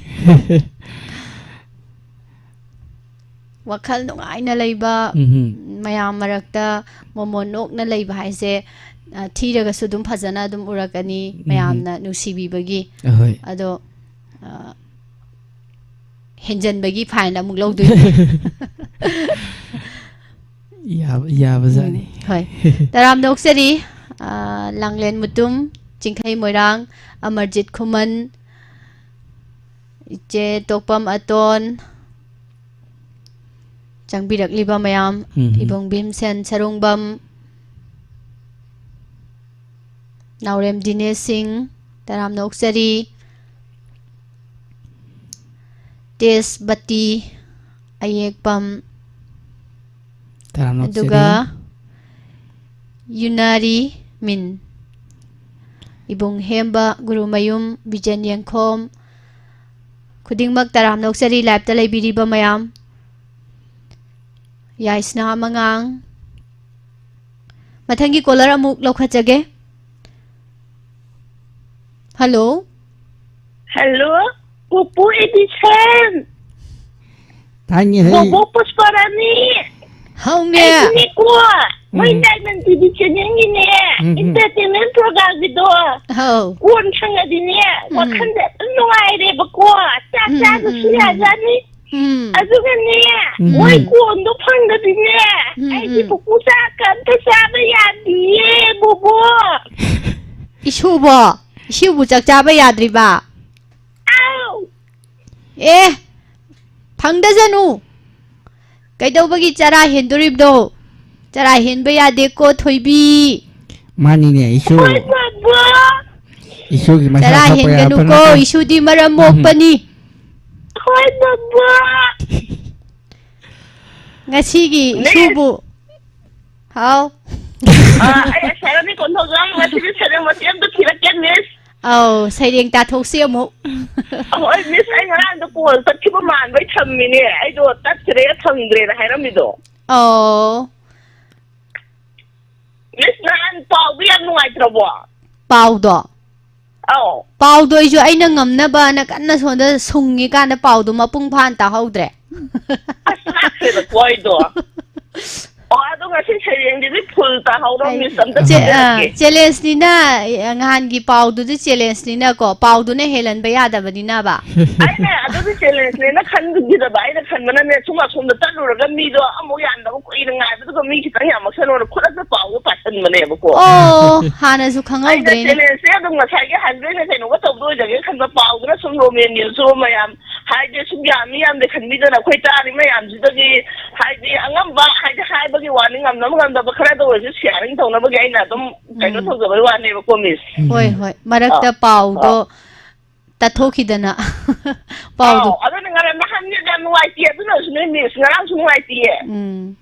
ꯋꯥꯈꯜ ꯅꯨꯡꯉꯥꯏꯅ ꯂꯩꯕ, ꯎꯝꯍꯨꯝ꯫ ꯃꯌꯥꯝ ꯃꯔꯛꯇ ꯃꯣꯃꯣꯟ ꯅꯣꯛꯅ ꯂꯩꯕ ꯍꯥꯏꯁꯦ, ꯑ, ꯊꯤꯔꯒꯁꯨ ꯑꯗꯨꯝ ꯐꯖꯅ ꯑꯗꯨꯝ ꯎꯔꯛꯀꯅꯤ, ꯎꯝꯍꯨꯝ꯫ ꯃꯌꯥꯝꯅ ꯅꯨꯡꯁꯤꯕꯤꯕꯒꯤ꯫ ꯑꯍꯣꯏ꯫ ꯑꯗꯣ, ꯑ, ꯍꯦꯟꯖꯟꯕꯒꯤ ꯐꯥꯏꯟ ꯑꯃꯨꯛ ꯂꯧꯗꯣꯏꯅꯤ꯫ ꯌꯥꯕ-, ꯌꯥꯕꯖꯥꯠꯅꯤ꯫ ꯎꯝ, ꯍꯣꯏ꯫ ꯇꯔꯥꯝꯅ ꯑꯣꯛꯆꯔꯤ, ꯑ, ꯂꯥꯡꯂꯦꯟ ꯃꯨꯇꯨꯝ, ꯆꯤꯡꯈꯩ ꯃꯣꯏꯔꯥꯡ, ꯑꯃꯔꯖꯤꯠ ꯈꯨꯃꯟ, ꯏꯆꯦ ꯇꯣꯛꯄꯝ ꯑꯇꯣꯟ, ꯆꯪꯕꯤꯔꯛꯂꯤꯕ ꯃꯌꯥꯝ, ꯎꯝ꯫ ꯏꯕꯨꯡ ꯚꯤꯝꯁꯦꯟ ꯁꯔꯨꯡꯕꯝ, ꯅꯥꯎꯔꯦꯝ ꯗꯤꯅꯦꯁ ꯁꯤꯡ, ꯇꯔꯥꯝꯅ ꯑꯣꯛꯆꯔꯤ꯫ ꯇꯦꯖꯕꯇꯤ ꯑꯌꯦꯛꯄꯝ, ꯇꯔꯥꯝꯅ ꯑꯣꯛꯆꯔꯤ꯫ ꯑꯗꯨꯒ ꯌꯨꯅꯥꯔꯤ ꯃꯤꯟ, ꯏꯕꯨꯡ ꯍꯦꯝꯕ, ꯒꯨꯔꯨꯃꯌꯨꯝ, ꯕꯤꯖꯦꯟ ꯌꯦꯡꯈꯣꯝ, ꯈꯨꯗꯤꯡꯃꯛ ꯇꯔꯥꯝꯅ ꯑꯣꯛꯆꯔꯤ꯫ ꯂꯥꯏꯞꯇ ꯂꯩꯕꯤꯔꯤꯕ ꯃꯌꯥꯝ, ꯌꯥꯏꯁꯅꯥ ꯃꯉꯥꯡ꯫ ꯃꯊꯪꯒꯤ ꯀꯣꯂꯔ ꯑꯃꯨꯛ ꯂꯧꯈꯠꯆꯒꯦ꯫ ꯍꯜꯂꯣ꯫ ꯍꯜꯂꯣ, ꯄꯨꯄꯨ ꯑꯦꯗꯤꯁꯟ, ꯇꯥꯏꯅꯦ ꯍꯦ꯫ ꯕꯣꯕꯣ ꯄꯨꯁꯄꯔꯥꯅꯤ, ꯍꯧꯅꯦ꯫ ꯑꯩꯁꯨꯅꯦꯀꯣ, ꯃꯣꯏ ꯎꯝ꯫ Diamond ꯇꯤ ꯚꯤ channel ꯒꯤꯅꯦ, ꯎꯝ, ꯎꯝ꯫ Entertainment program ꯒꯤꯗꯣ꯫ ꯍꯧ꯫ ꯀꯣꯟ ꯁꯪꯉꯗꯤꯅꯦ, ꯎꯝ꯫ ꯋꯥꯈꯜꯁꯦ ꯑꯗꯨꯝ ꯅꯨꯡꯉꯥꯏꯔꯦꯕꯀꯣ꯫ ꯆꯥꯛ ꯎꯝ, ꯎꯝ, ꯆꯥꯕꯁꯨ ꯎꯝ, ꯎꯝ꯫ ꯌꯥꯖꯥꯠꯅꯤ꯫ ꯎꯝ꯫ ꯑꯗꯨꯒꯅꯦ, ꯎꯝ, ꯃꯣꯏ ꯎꯝ꯫ ꯀꯣꯟꯗꯣ ꯐꯪꯗꯗꯤꯅꯦ, ꯎꯝ, ꯑꯩꯗꯤ ꯎꯝ꯫ ꯄꯨꯄꯨ ꯆꯥꯛꯀ ꯑꯝꯇ ꯆꯥꯕ ꯌꯥꯗꯤꯌꯦ, ꯕꯣꯕꯣ꯫ ꯏꯁꯨꯕꯣ? ꯏꯁꯨꯕꯨ ꯆꯥꯛ ꯆꯥꯕ ꯌꯥꯗ꯭ꯔꯤꯕ? ꯑꯥꯎ꯫ ꯑꯦ, ꯐꯪꯗꯖꯅꯨ꯫ ꯀꯩꯗꯧꯕꯒꯤ ꯆꯔꯥ ꯍꯦꯟꯗꯣꯔꯤꯕꯗꯣ? ꯆꯔꯥ ꯍꯦꯟꯕ ꯌꯥꯗꯦꯀꯣ, ꯊꯣꯏꯕꯤ꯫ ꯃꯥꯅꯤꯅꯦ, ꯏꯁꯨ꯫ ꯍꯣꯏ, ꯕꯕꯥ꯫ ꯏꯁꯨꯒꯤ ꯃꯁꯥ ꯆꯔꯥ ꯊꯣꯛꯄ ꯌꯥꯕ ꯍꯦꯟꯒꯅꯨꯀꯣ, ꯅꯠꯇꯦ꯫ ꯏꯁꯨꯗꯤ ꯃꯔꯝ ꯎꯝ꯫ ꯃꯣꯛꯄꯅꯤ꯫ ꯍꯣꯏ, ꯕꯕꯥ꯫ ꯉꯁꯤꯒꯤ ꯃꯤꯁ꯫ ꯏꯁꯨꯕꯨ꯫ ꯍꯥꯎ꯫ ꯑ, ꯑꯩ ꯁꯥꯏꯔꯝꯅꯤ ꯀꯣꯟꯊꯧꯖꯝ, ꯉꯁꯤꯗꯤ ꯁꯥꯏꯔꯦꯡ ꯃꯇꯦꯛ ꯑꯝꯇ ꯊꯤꯔꯛꯀꯦ, ꯃꯤꯁ꯫ ꯑꯧ, ꯁꯩꯔꯦꯡ ꯇꯥꯊꯣꯛꯁꯤ ꯑꯃꯨꯛ꯫ ꯑꯍꯣꯏ, ꯃꯤꯁ, ꯑꯩ ꯉꯔꯥꯡꯗꯣ ꯀꯣꯜ ꯇꯠꯈꯤꯕ ꯃꯥꯟꯕꯩ ꯊꯝꯃꯤꯅꯦ꯫ ꯑꯩꯗꯣ ꯇꯠꯈ꯭ꯔꯦ, ꯊꯝꯗ꯭ꯔꯦꯅ ꯍꯥꯏꯔꯝꯃꯤꯗꯣ꯫ ꯑꯣ꯫ ꯃꯤꯁ, ꯅꯍꯥꯟ ꯄꯥꯎꯗꯣ ꯌꯥꯝ ꯅꯨꯡꯉꯥꯏꯇ꯭ꯔꯕꯣ? ꯄꯥꯎꯗꯣ? ꯑꯧ꯫ ꯄꯥꯎꯗꯣ ꯑꯩꯁꯨ ꯑꯩꯅ ꯉꯝꯅꯕꯅ ꯀꯟꯅ ꯁꯣꯝꯗ ꯁꯨꯡꯉꯤꯀꯥꯟꯗ ꯄꯥꯎꯗꯣ ꯃꯄꯨꯡ ꯐꯥꯅ ꯇꯥꯍꯧꯗ꯭ꯔꯦ꯫ ꯑꯁ, ꯂꯥꯛꯈ꯭ꯔꯦꯗꯀꯣ ꯑꯩꯗꯣ꯫ ꯑꯣ, ꯑꯗꯣ ꯉꯁꯤ ꯁꯩꯔꯦꯡꯁꯤꯗꯤ ꯐꯨꯜ ꯇꯥꯍꯧꯔꯣ, ꯍꯥꯏ-, ꯃꯤꯁ, ꯑꯝꯇ ꯆꯦ-, ꯑ, ꯊꯥꯖꯔꯛꯀꯦ꯫ ꯆꯦꯂꯦꯟꯖꯅꯤꯅ, ꯑ, ꯅꯍꯥꯟꯒꯤ ꯄꯥꯎꯗꯨꯗꯤ ꯆꯦꯂꯦꯟꯖꯅꯤꯅꯀꯣ, ꯄꯥꯎꯗꯨꯅ ꯍꯦꯜꯍꯟꯕ ꯌꯥꯗꯕꯅꯤꯅꯕ꯫ ꯑꯩꯅ ꯑꯗꯨꯗꯤ ꯆꯦꯂꯦꯟꯖꯅꯦꯅ ꯈꯟꯈꯤꯗꯕ꯫ ꯑꯩꯅ ꯈꯟꯕꯅꯅꯦ, ꯁꯨꯝ ꯑꯁꯣꯝꯗ ꯆꯠꯂꯨꯔꯒ ꯃꯤꯗꯣ ꯑꯃꯨꯛ ꯌꯥꯝꯗꯕ ꯀꯨꯏꯅ ꯉꯥꯏꯕꯗꯨꯒ ꯃꯤ ꯈꯤꯇꯪ ꯌꯥꯝꯃꯛꯁꯅꯣꯅ ꯈꯨꯗꯛꯇ ꯄꯥꯎꯗꯣ ꯄꯥꯁꯟꯕꯅꯦꯕꯀꯣ꯫ ꯑꯣ, ꯍꯥꯟꯅꯁꯨ ꯑꯩꯅ ꯈꯪꯍꯧꯗ꯭ꯔꯦꯅꯦ꯫ ꯆꯦꯂꯦꯟꯖꯁꯦ ꯑꯗꯨꯝ ꯉꯁꯥꯏꯒꯤ ꯍꯁꯕꯦꯟꯅ ꯀꯩꯅꯣꯒ ꯇꯧꯗꯣꯏꯗꯒꯤ ꯈꯟꯕ ꯄꯥꯎꯗꯨꯅ ꯁꯨꯝ ꯔꯣꯃꯦꯟ ꯅ꯭ꯌꯨꯁꯁꯨ ꯃꯌꯥꯝ ꯍꯥꯏꯗꯤ ꯁꯨꯝ ꯌꯥꯝꯃꯤ ꯌꯥꯝꯗꯦ ꯈꯟꯕꯤꯗꯅ ꯑꯩꯈꯣꯏ ꯇꯥꯔꯤ ꯃꯌꯥꯝꯁꯤꯗꯒꯤ ꯍꯥꯏꯗꯤ ꯑꯉꯝꯕ ꯍꯥꯏꯗꯤ ꯍꯥꯏꯕꯒꯤ ꯋꯥꯅꯤ, ꯉꯝꯅꯕ ꯉꯝꯗꯕ ꯈꯔꯗ ꯑꯣꯏꯔꯁꯨ ꯁꯤꯌꯥꯔꯤꯡ ꯇꯧꯅꯕꯒꯤ ꯑꯩꯅ ꯑꯗꯨꯝ ꯀꯩꯅꯣ ꯎꯝ꯫ ꯇꯧꯖꯕꯩ ꯋꯥꯅꯦꯕꯀꯣ, ꯃꯤꯁ꯫ ꯎꯝ, ꯍꯣꯏ, ꯎꯝ꯫ ꯍꯣꯏ꯫ ꯃꯔꯛꯇ ꯑꯥ, ꯄꯥꯎꯗꯣ ꯑꯥ꯫ ꯇꯠꯊꯣꯛꯈꯤꯗꯅ ꯄꯥꯎꯗꯣ꯫ ꯑꯥꯎ, ꯑꯗꯨꯅ ꯉꯔꯥꯡ ꯅꯍꯥꯟ ꯌꯥꯝ ꯅꯨꯡꯉꯥꯏꯇꯦ, ꯑꯗꯨꯅꯁꯨꯅꯦ, ꯃꯤꯁ, ꯉꯔꯥꯡꯁꯨ ꯅꯨꯡꯉꯥꯏꯇꯦꯌꯦ꯫ ꯎꯝ꯫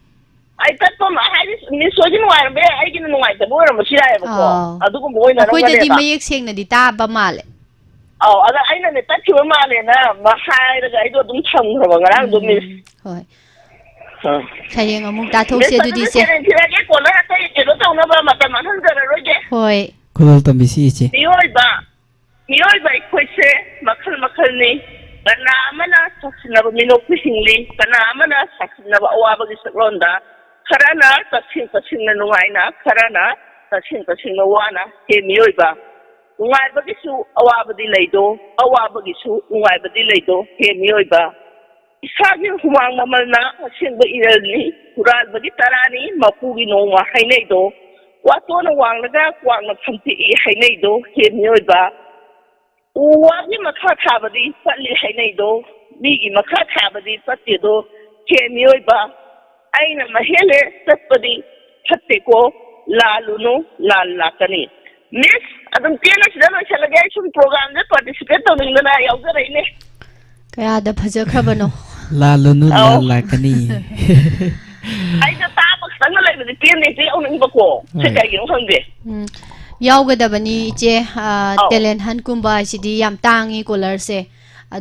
ꯑꯩ ꯇꯠꯄ ꯑꯃ ꯍꯥꯏꯗꯤ ꯃꯤꯁ ꯍꯣꯏꯒꯤ ꯅꯨꯡꯉꯥꯏꯔꯝꯕ ꯌꯥꯏ, ꯑꯩꯒꯤꯅ ꯅꯨꯡꯉꯥꯏꯇꯕ ꯑꯣꯏꯔꯝꯕꯁꯨ ꯌꯥꯏꯑꯕꯀꯣ꯫ ꯑꯥꯎ꯫ ꯑꯗꯨꯒꯨꯝꯕ ꯑꯩꯈꯣꯏꯗꯗꯤ ꯑꯣꯏꯅꯔꯝꯒꯅꯦꯕ꯫ ꯃꯌꯦꯛ ꯁꯦꯡꯅꯗꯤ ꯇꯥꯕ ꯃꯥꯜꯂꯦ꯫ ꯑꯧ, ꯑꯗ ꯑꯩꯅꯅꯦ ꯇꯠꯈꯤꯕ ꯃꯥꯜꯂꯦꯅ ꯃ-, ꯍꯥꯏꯔꯒ ꯑꯩꯗꯣ ꯑꯗꯨꯝ ꯊꯝꯈ꯭ꯔꯕ ꯉꯔꯥꯡꯗꯣ, ꯎꯝ, ꯃꯤꯁ꯫ ꯍꯣꯏ꯫ ꯑꯥ꯫ ꯍꯌꯦꯡ ꯑꯃꯨꯛ ꯇꯥꯊꯣꯛꯁꯦ ꯃꯤꯁ, ꯑꯗꯨꯗꯤ ꯑꯗꯨꯗꯤ ꯏꯆꯦ꯫ ꯁꯦꯔꯦꯟ ꯊꯤꯔꯒꯦ, ꯀꯣꯟꯅ ꯑꯇꯩ ꯀꯩꯅꯣ ꯇꯧꯅꯕ ꯃꯇꯝ ꯃꯥꯡꯍꯟꯖꯔꯔꯣꯏꯒꯦ꯫ ꯍꯣꯏ꯫ ꯈꯨꯗꯣꯜ ꯇꯝꯕꯤꯁꯤ ꯏꯆꯦ꯫ ꯃꯤꯑꯣꯏꯕ, ꯃꯤꯑꯣꯏꯕ ꯑꯩꯈꯣꯏꯁꯦ ꯃꯈꯜ ꯃꯈꯜꯅꯤ꯫ ꯀꯅꯥ ꯑꯃꯅ ꯆꯥꯛꯁꯤꯟꯅꯕ ꯃꯤꯅꯣꯛꯄꯤ ꯍꯤꯡꯂꯤ, ꯀꯅꯥ ꯑꯃꯅ ꯆꯥꯛꯁꯤꯟꯅꯕ ꯑꯋꯥꯕꯒꯤ ꯁꯛꯂꯣꯟꯗ, ꯈꯔꯅ ꯆꯠꯁꯤꯡ ꯆꯠꯁꯤꯡꯅ ꯅꯨꯡꯉꯥꯏꯅ, ꯈꯔꯅ ꯆꯠꯁꯤꯡ ꯆꯠꯁꯤꯡꯅ ꯋꯥꯅ꯫ ꯍꯦ ꯃꯤꯑꯣꯏꯕ, ꯅꯨꯡꯉꯥꯏꯕꯒꯤꯁꯨ ꯑꯋꯥꯕꯗꯤ ꯂꯩꯗꯣ, ꯑꯋꯥꯕꯒꯤꯁꯨ ꯅꯨꯡꯉꯥꯏꯕꯗꯤ ꯂꯩꯗꯣ꯫ ꯍꯦ ꯃꯤꯑꯣꯏꯕ, ꯏꯁꯥꯒꯤ ꯍꯨꯃꯥꯡ ꯃꯃꯜꯅ ꯑꯁꯦꯡꯕ ꯏꯔꯜꯅꯤ, ꯍꯨꯔꯥꯟꯕꯒꯤ ꯇꯔꯥꯅꯤ ꯃꯄꯨꯒꯤ ꯅꯣꯡꯃ ꯍꯥꯏꯅꯩꯗꯣ, ꯋꯥꯇꯣꯟꯅ ꯋꯥꯡꯂꯒ ꯀ꯭ꯋꯥꯛꯅ ꯐꯝꯇꯦꯛꯏ ꯍꯥꯏꯅꯩꯗꯣ꯫ ꯍꯦ ꯃꯤꯑꯣꯏꯕ, ꯎ ꯋꯥꯒꯤ ꯃꯈꯥ ꯊꯥꯕꯗꯤ ꯄꯠꯂꯤ ꯍꯥꯏꯅꯩꯗꯣ, ꯃꯤꯒꯤ ꯃꯈꯥ ꯊꯥꯕꯗꯤ ꯄꯠꯇꯦꯗꯣ꯫ ꯍꯦ ꯃꯤꯑꯣꯏꯕ, ꯑꯩꯅ ꯃꯍꯦꯜꯂꯦ ꯆꯠꯄꯗꯤ ꯐꯠꯇꯦꯀꯣ, ꯂꯥꯜꯂꯨꯅꯨ, ꯂꯥꯟ ꯂꯥꯛꯀꯅꯤ꯫ ꯃꯤꯁ, ꯑꯗꯨꯝ ꯇꯦꯟꯅ ꯁꯤꯗ ꯂꯣꯏꯁꯤꯜꯂꯒꯦ, ꯑꯩ ꯁꯨꯝ ꯄ꯭ꯔꯣꯒ꯭ꯔꯥꯝꯗ ꯄꯥꯔꯇꯤꯁꯤꯄꯦꯠ ꯇꯧꯅꯤꯡꯗꯅ ꯌꯥꯎꯖꯔꯛꯏꯅꯦ꯫ ꯀꯌꯥꯗ ꯐꯖꯈ꯭ꯔꯕꯅꯣ꯫ ꯂꯥꯜꯂꯨꯅꯨ, ꯑꯧ꯫ ꯂꯥꯜ ꯂꯥꯛꯀꯅꯤ꯫ ꯑꯩꯁꯦ ꯇꯥꯕ ꯈꯛꯇꯪꯅ ꯂꯩꯕꯗꯤ ꯄꯦꯟꯗꯦ, ꯍꯦꯛꯇ ꯌꯥꯎꯅꯤꯡꯕꯀꯣ꯫ ꯁꯤ ꯍꯣꯏ꯫ ꯀꯩꯒꯤꯅꯣ ꯈꯪꯗꯦ꯫ ꯎꯝ, ꯌꯥꯎꯒꯗꯕꯅꯤ ꯏꯆꯦ꯫ ꯑꯥ, ꯑꯧ꯫ ꯇꯦꯂꯦꯟ ꯍꯟꯀꯨꯝꯕ ꯍꯥꯏꯁꯤꯗꯤ ꯌꯥꯝ ꯇꯥꯡꯉꯤ ꯀꯣꯂꯔꯁꯦ꯫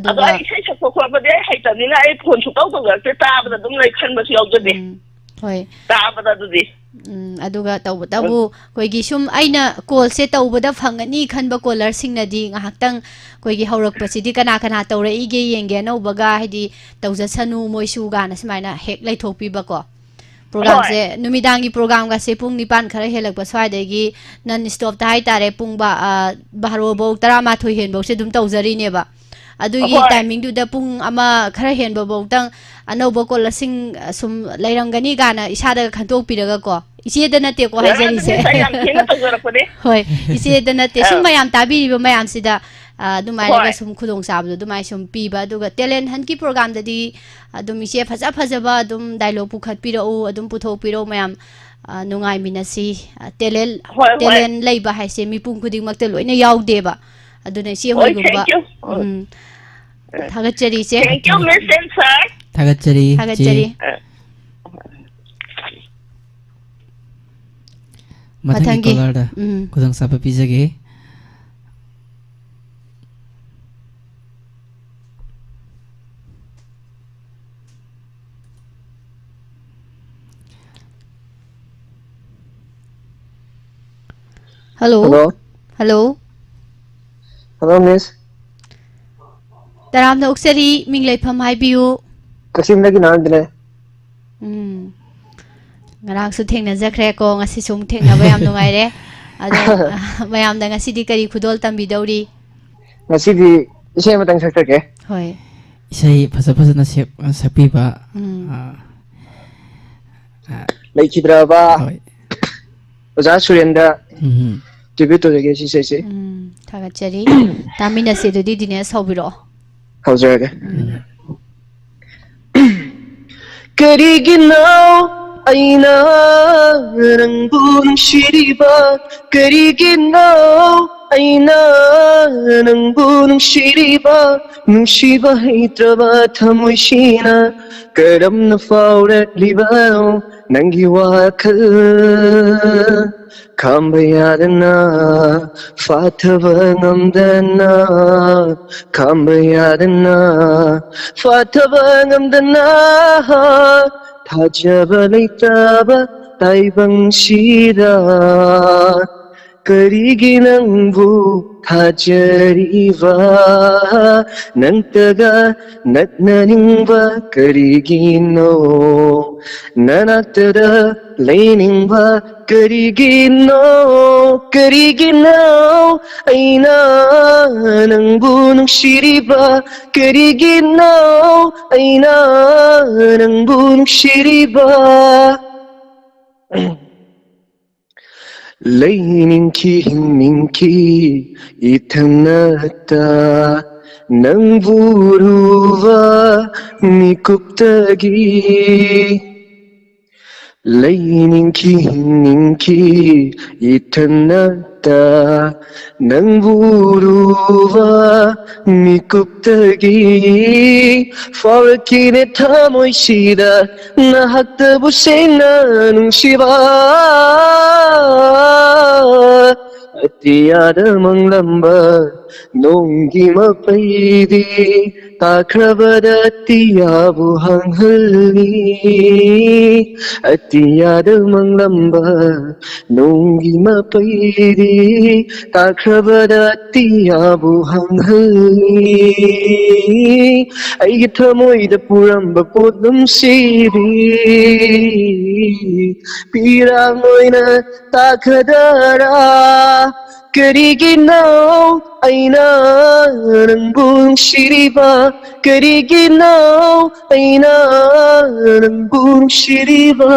ꯑꯗꯣ ꯑꯗꯨꯒ ꯑꯩ ꯏꯁꯩ ꯁꯛꯄ ꯈꯣꯠꯄꯗꯤ ꯑꯩ ꯍꯩꯇꯕꯅꯤꯅ ꯑꯩ ꯐꯣꯟ ꯁꯨꯡꯇꯧ ꯇꯧꯖꯔꯛꯇꯦ, ꯇꯥꯕꯗ ꯑꯗꯨꯝ ꯂꯩ ꯈꯟꯕꯁꯨ ꯌꯥꯎꯖꯗꯦ꯫ ꯎꯝ, ꯍꯣꯏ꯫ ꯇꯥꯕꯗ ꯑꯗꯨꯗꯤ꯫ ꯎꯝ, ꯑꯗꯨꯒ ꯎꯝ꯫ ꯇꯧꯕꯇꯕꯨ ꯑꯩꯈꯣꯏꯒꯤ ꯁꯨꯝ ꯑꯩꯅ ꯀꯣꯜꯁꯦ ꯇꯧꯕꯗ ꯐꯪꯒꯅꯤ ꯈꯟꯕ ꯀꯣꯂꯔꯁꯤꯡꯅꯗꯤ ꯉꯥꯏꯍꯥꯛꯇꯪ ꯑꯩꯈꯣꯏꯒꯤ ꯍꯧꯔꯛꯄꯁꯤꯗꯤ ꯀꯅꯥ ꯀꯅꯥ ꯇꯧꯔꯛꯏꯒꯦ ꯌꯦꯡꯒꯦ, ꯑꯅꯧꯕꯒ ꯍꯥꯏꯗꯤ ꯇꯧꯖꯁꯅꯨ ꯃꯣꯏꯁꯨ ꯀꯥꯏꯅ ꯁꯨꯃꯥꯏꯅ ꯍꯦꯛ ꯂꯩꯊꯣꯛꯄꯤꯕꯀꯣ꯫ ꯍꯣꯏ꯫ ꯄ꯭ꯔꯣꯒꯥꯝꯁꯦ, ꯅꯨꯃꯤꯗꯥꯡꯒꯤ ꯄ꯭ꯔꯣꯒꯥꯝꯒꯁꯦ ꯄꯨꯡ ꯅꯤꯄꯥꯟ ꯈꯔ ꯍꯦꯜꯂꯛꯄ ꯁ꯭ꯋꯥꯏꯗꯒꯤ ꯅꯟ ꯁ꯭ꯇꯣꯞꯇ ꯍꯥꯏꯇꯥꯔꯦ, ꯄꯨꯡ ꯕꯥ-, ꯑ, ꯕꯥꯔꯣ ꯐꯧ, ꯇꯔꯥꯃꯥꯊꯣꯏ ꯍꯦꯟꯐꯧꯁꯦ ꯑꯗꯨꯝ ꯇꯧꯖꯔꯤꯅꯦꯕ꯫ ꯑꯗꯨꯒꯤ ꯍꯣꯏ꯫ ꯇꯥꯏꯃꯤꯡꯗꯨꯗ ꯄꯨꯡ ꯑꯃ ꯈꯔ ꯍꯦꯟꯕ ꯐꯧꯗꯪ ꯑꯅꯧꯕ ꯀꯣꯂꯔꯁꯤꯡ, ꯑ, ꯁꯨꯝ ꯂꯩꯔꯝꯒꯅꯤ ꯀꯥꯏꯅ ꯏꯁꯥꯗꯒ ꯈꯟꯇꯣꯛꯄꯤꯔꯒꯀꯣ, ꯏꯆꯦꯗ ꯅꯠꯇꯦꯀꯣ ꯌꯥꯔꯦ, ꯑꯗꯨꯗꯤ ꯍꯥꯏꯖꯔꯤꯁꯦ꯫ ꯉꯁꯥꯏ ꯌꯥꯝ ꯊꯦꯡꯅ ꯇꯧꯖꯔꯛꯄꯅꯦ꯫ ꯍꯣꯏ, ꯏꯆꯦꯗ ꯅꯠꯇꯦ, ꯁꯨꯝ ꯑꯥ꯫ ꯃꯌꯥꯝ ꯇꯥꯕꯤꯔꯤꯕ ꯃꯌꯥꯝꯁꯤꯗ, ꯑ, ꯑꯗꯨꯃꯥꯏꯅꯒ ꯍꯣꯏ꯫ ꯁꯨꯝ ꯈꯨꯗꯣꯡꯆꯥꯕꯗꯣ ꯑꯗꯨꯃꯥꯏꯅ ꯁꯨꯝ ꯄꯤꯕ꯫ ꯑꯗꯨꯒ ꯇꯦꯂꯦꯟ ꯍꯟꯠꯀꯤ ꯄ꯭ꯔꯣꯒꯥꯝꯗꯗꯤ ꯑꯗꯨꯝ ꯏꯆꯦ ꯐꯖ ꯐꯖꯕ ꯑꯗꯨꯝ ꯗꯥꯏꯂꯣꯒ ꯄꯨꯈꯠꯄꯤꯔꯛꯎ, ꯑꯗꯨꯝ ꯄꯨꯊꯣꯛꯄꯤꯔꯛꯎ ꯃꯌꯥꯝ, ꯑ, ꯅꯨꯡꯉꯥꯏꯃꯤꯟꯅꯁꯤ꯫ ꯑ, ꯇꯦꯂꯦꯟ, ꯍꯣꯏ, ꯍꯣꯏ꯫ ꯇꯦꯂꯦꯟ ꯂꯩꯕ ꯍꯥꯏꯁꯦ ꯃꯤꯄꯨꯝ ꯈꯨꯗꯤꯡꯃꯛꯇ ꯂꯣꯏꯅ ꯌꯥꯎꯗꯦꯕ꯫ ꯑꯗꯨꯅ ꯏꯆꯦ ꯍꯣꯏ, ꯍꯣꯏꯒꯨꯝꯕ, thank you꯫ ꯎꯝ꯫ ꯎꯝ, ꯊꯥꯒꯠꯆꯔꯤ ꯏꯆꯦ꯫ Thank you, Miss and Sir꯫ ꯊꯥꯒꯠꯆꯔꯤ, ꯊꯥꯒꯠꯆꯔꯤ꯫ ꯏꯆꯦ꯫ ꯑ꯫ ꯃꯊꯪꯒꯤ ꯃꯊꯪꯒꯤ꯫ ꯀꯣꯂꯔꯗ ꯎꯝ꯫ ꯈꯨꯗꯣꯡꯆꯥꯕ ꯄꯤꯖꯒꯦ꯫ ꯍꯜꯂꯣ꯫ ꯍꯜꯂꯣ꯫ ꯍꯜꯂꯣ꯫ ꯍꯜꯂꯣ, ꯃꯤꯁ꯫ ꯇꯔꯥꯝꯅ ꯑꯣꯛꯆꯔꯤ, ꯃꯤꯡ ꯂꯩꯐꯝ ꯍꯥꯏꯕꯤꯌꯨ꯫ ꯀꯛꯆꯤꯡꯗꯒꯤ ꯅꯥꯔꯟꯗꯅꯦ꯫ ꯎꯝ꯫ ꯉꯔꯥꯡꯁꯨ ꯊꯦꯡꯅꯖꯈ꯭ꯔꯦꯀꯣ, ꯉꯁꯤꯁꯨ ꯑꯃꯨꯛ ꯊꯦꯡꯅꯕ ꯌꯥꯝ ꯅꯨꯡꯉꯥꯏꯔꯦ꯫ ꯑꯗꯣ, ꯃꯌꯥꯝꯗ ꯉꯁꯤꯗꯤ ꯀꯔꯤ ꯈꯨꯗꯣꯜ ꯇꯝꯕꯤꯗꯧꯔꯤ? ꯉꯁꯤꯗꯤ ꯏꯁꯩ ꯑꯃꯇꯪ ꯁꯛꯆꯒꯦ꯫ ꯍꯣꯏ꯫ ꯏꯁꯩ ꯐꯖ ꯐꯖꯅ ꯁꯦꯞ- ꯁꯛꯄꯤꯕ꯫ ꯎꯝ꯫ ꯑꯥ, ꯑꯥ, ꯂꯩꯈꯤꯗ꯭ꯔꯕ ꯍꯣꯏ꯫ ꯑꯣꯖꯥ ꯁꯨꯔꯦꯟꯗ꯭ꯔ ꯎꯝ꯫ tribute ꯇꯧꯖꯒꯦ ꯁꯤ ꯏꯁꯩꯁꯦ꯫ ꯎꯝ, ꯊꯥꯒꯠꯆꯔꯤ꯫ ꯇꯥꯃꯤꯟꯅꯁꯤ ꯑꯗꯨꯗꯤ, ꯗꯤꯅꯦꯁ ꯍꯧꯕꯤꯔꯛꯑꯣ꯫ ꯍꯧꯖꯔꯒꯦ꯫ ꯀꯔꯤꯒꯤꯅꯣ ꯑꯩꯅ ꯅꯪꯕꯨ ꯅꯨꯡꯁꯤꯔꯤꯕ? ꯀꯔꯤꯒꯤꯅꯣ ꯑꯩꯅ ꯅꯪꯕꯨ ꯅꯨꯡꯁꯤꯔꯤꯕ? ꯅꯨꯡꯁꯤꯕ ꯍꯩꯇ꯭ꯔꯕ ꯊꯃꯣꯏꯁꯤꯅ ꯀꯔꯝꯅ ꯐꯥꯎꯔꯛꯂꯤꯕꯅꯣ ꯅꯪꯒꯤ ꯋꯥꯈꯜ? ꯈꯥꯝꯕ ꯌꯥꯗꯅ, ꯐꯥꯊꯕ ꯉꯝꯗꯅ, ꯈꯥꯝꯕ ꯌꯥꯗꯅ, ꯐꯥꯊꯕ ꯉꯝꯗꯅ, ꯊꯥꯖꯕ ꯂꯩꯇꯕ ꯇꯥꯏꯕꯪꯁꯤꯗ ꯀꯔꯤꯒꯤ ꯅꯪꯕꯨ ꯊꯥꯖꯔꯤꯕ? ꯅꯪꯇꯒ ꯅꯛꯅꯅꯤꯡꯕ ꯀꯔꯤꯒꯤꯅꯣ? ꯅꯅꯥꯛꯇꯗ ꯂꯩꯅꯤꯡꯕ ꯀꯔꯤꯒꯤꯅꯣ? ꯀꯔꯤꯒꯤꯅꯣ ꯑꯩꯅ ꯅꯪꯕꯨ ꯅꯨꯡꯁꯤꯔꯤꯕ? ꯀꯔꯤꯒꯤꯅꯣ ꯑꯩꯅ ꯅꯪꯕꯨ ꯅꯨꯡꯁꯤꯔꯤꯕ? ꯂꯩꯅꯤꯡꯈꯤ, ꯍꯤꯡꯅꯤꯡꯈꯤ ꯏꯊꯟꯅꯇ ꯅꯪꯕꯨ ꯎꯔꯨꯕ ꯃꯤꯀꯨꯞꯇꯒꯤ꯫ ꯂꯩꯅꯤꯡꯈꯤ, ꯍꯤꯡꯅꯤꯡꯈꯤ ꯏꯊꯟꯅꯇ ꯅꯪꯕꯨ ꯎꯔꯨꯕ ꯃꯤꯀꯨꯞꯇꯒꯤ꯫ ꯐꯥꯎꯔꯛꯈꯤꯅꯦ ꯊꯃꯣꯏꯁꯤꯗ ꯅꯍꯥꯛꯇꯕꯨ ꯁꯦꯡꯅ ꯅꯨꯡꯁꯤꯕ꯫ ꯑꯇꯤꯌꯥꯗ ꯃꯪꯂꯝꯕ ꯅꯣꯡꯒꯤ ꯃꯄꯩꯗꯤ ꯇꯥꯈ꯭ꯔꯕꯗ ꯑꯇꯤꯌꯥꯕꯨ ꯍꯥꯡꯍꯜꯂꯤ꯫ ꯑꯇꯤꯌꯥꯗ ꯃꯪꯂꯝꯕ ꯅꯣꯡꯒꯤ ꯃꯄꯩꯗꯤ ꯇꯥꯈ꯭ꯔꯕꯗ ꯑꯇꯤꯌꯥꯕꯨ ꯍꯥꯡꯍꯜꯂꯤ꯫ ꯑꯩꯒꯤ ꯊꯃꯣꯏꯗ ꯄꯨꯔꯝꯕ ꯄꯣꯠꯂꯨꯝꯁꯤꯗꯤ ꯄꯤꯔꯥꯡ ꯑꯣꯏꯅ ꯇꯥꯈꯗꯔꯥ? ꯀꯔꯤꯒꯤꯅꯣ ꯑꯩꯅ ꯅꯪꯕꯨ ꯅꯨꯡꯁꯤꯔꯤꯕ? ꯀꯔꯤꯒꯤꯅꯣ ꯑꯩꯅ ꯅꯪꯕꯨ ꯅꯨꯡꯁꯤꯔꯤꯕ?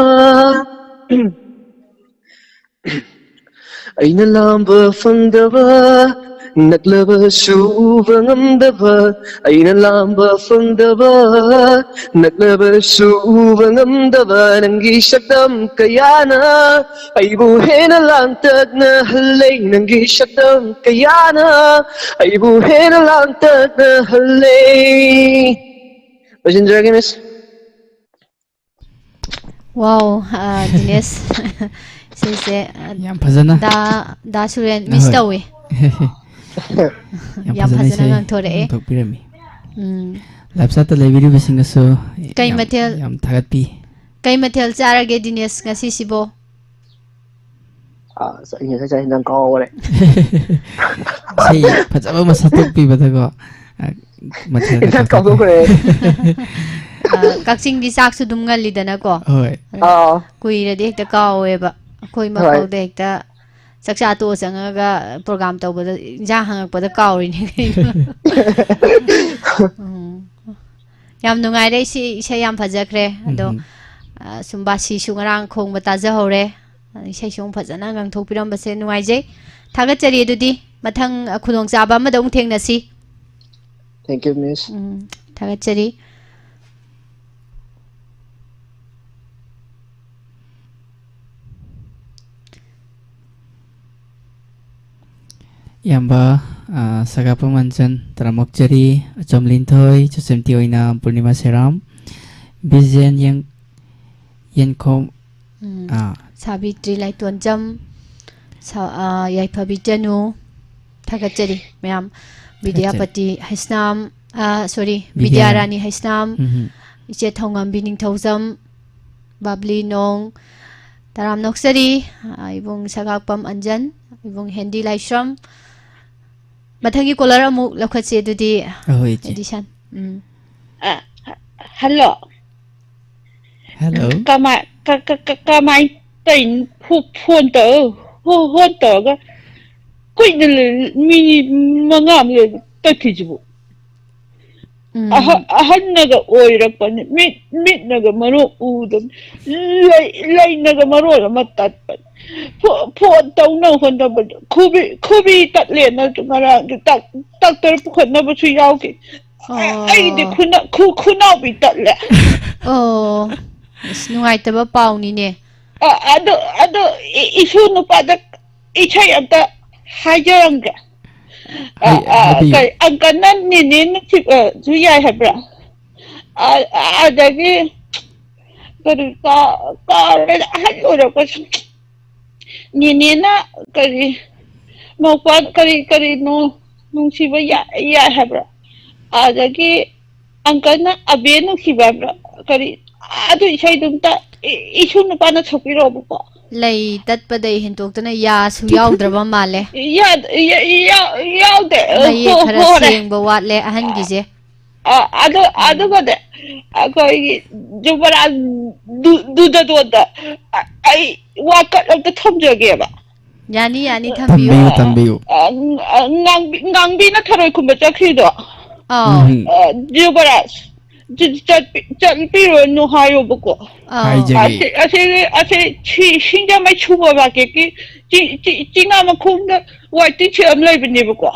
ꯑꯩꯅ ꯂꯥꯝꯕ ꯐꯪꯗꯕ, ꯅꯛꯂꯕꯁꯨ ꯎꯕ ꯉꯝꯗꯕ, ꯑꯩꯅ ꯂꯥꯝꯕ ꯐꯪꯗꯕ, ꯅꯛꯂꯕꯁꯨ ꯎꯕ ꯉꯝꯗꯕ ꯅꯪꯒꯤ ꯁꯛꯇꯝ ꯀꯌꯥꯅ ꯑꯩꯕꯨ ꯍꯦꯟꯅ ꯂꯥꯡꯇꯛꯅꯍꯜꯂꯦ꯫ ꯅꯪꯒꯤ ꯁꯛꯇꯝ ꯀꯌꯥꯅ ꯑꯩꯕꯨ ꯍꯦꯟꯅ ꯂꯥꯡꯇꯛꯅꯍꯜꯂꯦ꯫ ꯂꯣꯏꯁꯤꯟꯖꯔꯒꯦ, ꯃꯤꯁ꯫ ꯋꯥꯎ, ꯑ, ꯗꯤꯅꯦꯁ꯫ ꯏꯁꯩꯁꯦ, ꯑ, ꯌꯥꯝ ꯐꯖꯅ꯫ ꯗꯥ, ꯗꯥ ꯁꯨꯔꯦꯟ, ꯃꯤꯁ ꯍꯣꯏ꯫ ꯇꯧꯋꯦ꯫ ꯌꯥꯝ ꯌꯥꯝ ꯐꯖꯅ ꯐꯖꯅ ꯏꯁꯩ ꯉꯥꯡꯊꯣꯔꯛꯑꯦ꯫ ꯉꯥꯡꯊꯣꯛꯄꯤꯔꯝꯃꯤ꯫ ꯎꯝ꯫ ꯂꯥꯏꯞ ꯆꯥꯠꯇ ꯂꯩꯕꯤꯔꯤꯕꯁꯤꯡꯅꯁꯨ ꯀꯩ ꯌꯥꯝ, ꯃꯊꯦꯜ? ꯌꯥꯝ ꯊꯥꯒꯠꯄꯤ꯫ ꯀꯩ ꯃꯊꯦꯜ ꯆꯥꯔꯒꯦ, ꯗꯤꯅꯦꯁ, ꯉꯁꯤꯁꯤꯕꯣ? ꯑꯁ, ꯑꯩ ꯉꯁꯥꯏ ꯆꯥꯛ ꯏꯟꯖꯥꯡ ꯀꯥꯎꯈꯔꯦ꯫ ꯏꯁꯩ ꯐꯖꯕ ꯑꯃ ꯁꯛꯇꯣꯛꯄꯤꯕꯗꯀꯣ, ꯑ, ꯃꯊꯦꯜꯒ ꯏꯟꯖꯥꯡ ꯀꯥꯎꯊꯣꯛꯈ꯭ꯔꯦ꯫ ꯀꯥꯎꯊꯣꯛꯈ꯭ꯔꯦ꯫ ꯑ, ꯀꯛꯆꯤꯡꯗꯤ ꯆꯥꯛꯁꯨ ꯑꯗꯨꯝ ꯉꯜꯂꯤꯗꯅꯀꯣ꯫ ꯍꯣꯏ꯫ ꯑꯥ꯫ ꯀꯨꯏꯔꯗꯤ ꯍꯦꯛꯇ ꯀꯥꯎꯋꯦꯕ꯫ ꯑꯩꯈꯣꯏ ꯍꯣꯏ꯫ ꯃꯈꯧꯗ ꯍꯦꯛꯇ ꯆꯥꯛꯆꯥ ꯇꯣꯛꯑ ꯆꯪꯉꯒ ꯄ꯭ꯔꯣꯒꯥꯝ ꯇꯧꯕꯗ ꯏꯟꯖꯥꯡ ꯍꯪꯉꯛꯄꯗ ꯀꯥꯎꯔꯤꯅꯦ ꯀꯩꯅꯣ꯫ ꯎꯝ꯫ ꯌꯥꯝ ꯅꯨꯡꯉꯥꯏꯔꯦ, ꯏꯁꯩ, ꯏꯁꯩ ꯌꯥꯝ ꯐꯖꯈ꯭ꯔꯦ꯫ ꯑꯗꯣ, ꯎꯝ꯫ ꯑ, ꯁꯨꯝꯕꯥꯁꯤꯁꯨ ꯉꯔꯥꯡ ꯈꯣꯡꯕ ꯇꯥꯖꯍꯧꯔꯦ꯫ ꯏꯁꯩꯁꯨ ꯑꯃꯨꯛ ꯐꯖꯅ ꯉꯥꯡꯊꯣꯛꯄꯤꯔꯝꯕꯁꯦ ꯅꯨꯡꯉꯥꯏꯖꯩ꯫ ꯊꯥꯒꯠꯆꯔꯤ꯫ ꯑꯗꯨꯗꯤ ꯃꯊꯪ, ꯑ, ꯈꯨꯗꯣꯡꯆꯥꯕ ꯑꯃꯗ ꯑꯃꯨꯛ ꯊꯦꯡꯅꯁꯤ꯫ Thank you, miss. ꯎꯝ, ꯊꯥꯒꯠꯆꯔꯤ꯫ ꯏꯌꯥꯝꯕ, ꯑ, ꯁꯒꯥꯄꯝ ꯃꯟꯆꯟ, ꯇꯔꯥꯃꯛꯆꯔꯤ, ꯑꯆꯝ ꯂꯤꯟꯊꯣꯏ, ꯆꯨꯆꯝꯇꯤ ꯑꯣꯏꯅ ꯄꯨꯔꯅꯤꯃꯥ ꯁꯦꯔꯥꯝ, ꯕꯤꯖꯦꯟ ꯌꯦꯡ-, ꯌꯦꯟꯈꯣꯝ, ꯎꯝ, ꯑꯥ꯫ ꯁꯥꯕꯤꯇ꯭ꯔꯤ ꯂꯥꯏꯇꯣꯟꯖꯝ, ꯁꯥ-, ꯑ, ꯌꯥꯏꯐꯕꯤ ꯆꯅꯨ, ꯊꯥꯒꯠꯆꯔꯤ ꯃꯌꯥꯝ꯫ ꯕꯤꯗ꯭ꯌꯥꯄꯇꯤ ꯍꯩꯁꯅꯥꯝ, ꯑꯥ, sorry, ꯕꯤꯗ꯭ꯌꯥꯔꯥꯅꯤ꯫ ꯕꯤꯗ꯭ꯌꯥꯔꯥꯅꯤ ꯍꯩꯁꯅꯥꯝ, ꯎꯝ꯫ ꯏꯆꯦ ꯊꯧꯉꯝꯕꯤ ꯅꯤꯡꯊꯧꯖꯝ, ꯕꯥꯕ꯭ꯂꯤ ꯅꯣꯡ, ꯇꯔꯥꯝ ꯅꯣꯛꯆꯔꯤ, ꯑꯥ, ꯏꯕꯨꯡ ꯁꯒꯥꯛꯄꯝ ꯑꯟꯖꯟ, ꯏꯕꯨꯡ ꯍꯦꯟꯗꯤ ꯂꯥꯏꯁ꯭ꯔꯝ꯫ ꯃꯊꯪꯒꯤ caller ꯑꯃꯨꯛ ꯂꯧꯈꯠꯁꯦ ꯑꯗꯨꯗꯤ, ꯑꯍꯣꯏ, ꯏꯆꯦ꯫ ꯑꯦꯗꯤꯁꯟ꯫ ꯎꯝ꯫ ꯑ, ꯍ-, hello꯫ Hello꯫ ꯀꯃꯥꯏ-, ꯀ-, ꯀ-, ꯀ-, ꯀꯃꯥꯏ ꯇꯧꯔꯤꯅꯣ? ꯐꯣ-, phone ꯇꯧꯔ-, ꯐꯣ-, phone ꯇꯧꯔꯒ ꯀꯨꯏꯅ ꯂꯩ-, minute ꯃꯉꯥ ꯑꯃ ꯂꯩꯔꯒ ꯇꯠꯈꯤꯁꯤꯕꯨ? ꯎꯝ꯫ ꯑꯍ-, ꯑꯍꯟꯅꯒ ꯑꯣꯏꯔꯛꯄꯅꯤ, ꯃꯤꯠ, ꯃꯤꯠꯅꯒ ꯃꯔꯣ ꯎꯗꯕꯅꯤ, ꯂꯩ-, ꯂꯩꯅꯒ ꯃꯔꯣꯜ ꯑꯃ ꯇꯠꯄꯅꯤ꯫ ꯐꯣ-, phone ꯇꯧꯅꯕ ꯍꯣꯠꯅꯕꯗ ꯈꯨꯕꯤ, ꯈꯨꯕꯤ ꯇꯠꯂꯦꯅꯁꯨ ꯉꯔꯥꯡꯁꯨ ꯗꯥꯛ-, doctor ꯄꯨꯈꯠꯅꯕꯁꯨ ꯌꯥꯎꯈꯤ꯫ ꯑꯣ꯫ ꯑꯩꯗꯤ ꯈꯨꯅ-, ꯈꯨ-, ꯈꯨꯅꯥꯎꯕꯤ ꯇꯠꯂꯦ꯫ ꯑꯣ꯫ ꯑꯁ, ꯅꯨꯡꯉꯥꯏꯇꯕ ꯄꯥꯎꯅꯤꯅꯦ꯫ ꯑ, ꯑꯗꯨ, ꯑꯗꯨ ꯏ-, ꯏꯁꯨ ꯅꯨꯄꯥꯗ ꯏꯁꯩ ꯑꯝꯇ ꯍꯥꯏꯖꯔꯝꯒꯦ꯫ ꯑ, ꯍꯥꯏ-, ꯑ, ꯍꯥꯏꯕꯤꯌꯨ꯫ ꯀꯩ, uncle ꯅ ꯅꯦꯅꯦ ꯅꯨꯡꯁꯤꯕꯁꯨ ꯌꯥꯏ ꯍꯥꯏꯕ꯭ꯔꯥ? ꯑ, ꯑ, ꯑꯗꯒꯤ ꯀꯔꯤ ꯀꯥ-, ꯀꯥꯎꯔꯦꯗ, ꯑꯍꯜ ꯑꯣꯏꯔꯛꯄꯁꯨ꯫ ꯅꯦꯅꯦꯅ ꯀꯔꯤ, ꯃꯧꯄ꯭ꯋꯥ ꯀꯔꯤ ꯀꯔꯤꯅꯣ ꯅꯨꯡꯁꯤꯕ ꯌꯥ-, ꯌꯥꯏ ꯍꯥꯏꯕ꯭ꯔꯥ? ꯑꯗꯒꯤ uncle ꯅ ꯑꯕꯦ ꯅꯨꯡꯁꯤꯕ ꯍꯥꯏꯕ꯭ꯔꯥ? ꯀꯔꯤ, ꯑꯗꯨ ꯏꯁꯩꯗꯨꯝꯇ ꯏ-, ꯏꯁꯨ ꯅꯨꯄꯥꯅ ꯁꯛꯄꯤꯔꯛꯑꯣꯕꯀꯣ꯫ ꯂꯩ ꯇꯠꯄꯗꯩ ꯍꯦꯟꯇꯣꯛꯇꯅ ꯌꯥꯁꯨ ꯌꯥꯎꯗ꯭ꯔꯕ ꯃꯥꯜꯂꯦ꯫ ꯌꯥ-, ꯌꯥ-, ꯌꯥ-, ꯌꯥꯎꯗꯦ꯫ ꯃꯌꯦꯛ ꯍꯣ-, ꯈꯔ ꯍꯣꯔꯦ꯫ ꯁꯦꯡꯕ ꯋꯥꯠꯂꯦ ꯑꯍꯟꯒꯤꯁꯦ꯫ ꯑ, ꯑꯗꯨ, ꯎꯝ꯫ ꯑꯗꯨꯒꯅꯦ, ꯑꯩꯈꯣꯏꯒꯤ ꯖꯨꯕꯔꯥꯖ ꯗꯨ-, ꯗꯨꯗꯗꯣꯟꯗ ꯑ-, ꯑꯩ ꯋꯥꯀꯠ ꯑꯝꯇ ꯊꯝꯖꯒꯦꯕ꯫ ꯌꯥꯅꯤ, ꯌꯥꯅꯤ, ꯊꯝꯕꯤꯌꯨ꯫ ꯊꯝꯕꯤꯌꯨ, ꯊꯝꯕꯤꯌꯨ꯫ ꯑ, ꯑ, ꯉꯥꯡꯕꯤ-, ꯉꯥꯡꯕꯤꯅ ꯊꯔꯣꯏ ꯈꯨꯟꯕ ꯆꯠꯈ꯭ꯔꯤꯗꯣ꯫ ꯑꯥꯎ꯫ ꯎꯝ꯫ ꯑ, ꯖꯨꯕꯔꯥꯖ, ꯆ-, ꯆꯠꯄꯤ-, ꯆꯠꯄꯤꯔꯨꯔꯅꯨ ꯍꯥꯏꯌꯣꯕꯀꯣ꯫ ꯑꯥꯎ꯫ ꯍꯥꯏꯖꯒꯦ꯫ ꯑꯁꯤ, ꯑꯁꯤ, ꯑꯁꯤ ꯁꯤ-, ꯁꯤꯡꯖꯃꯩ supermarket ꯀꯤ ꯆꯤ-, ꯆꯤ-, ꯆꯤꯡꯉꯥ ꯃꯈꯣꯡꯗ ꯋꯥꯏꯇꯤꯡ shed ꯑꯃ ꯂꯩꯕꯅꯦꯕꯀꯣ꯫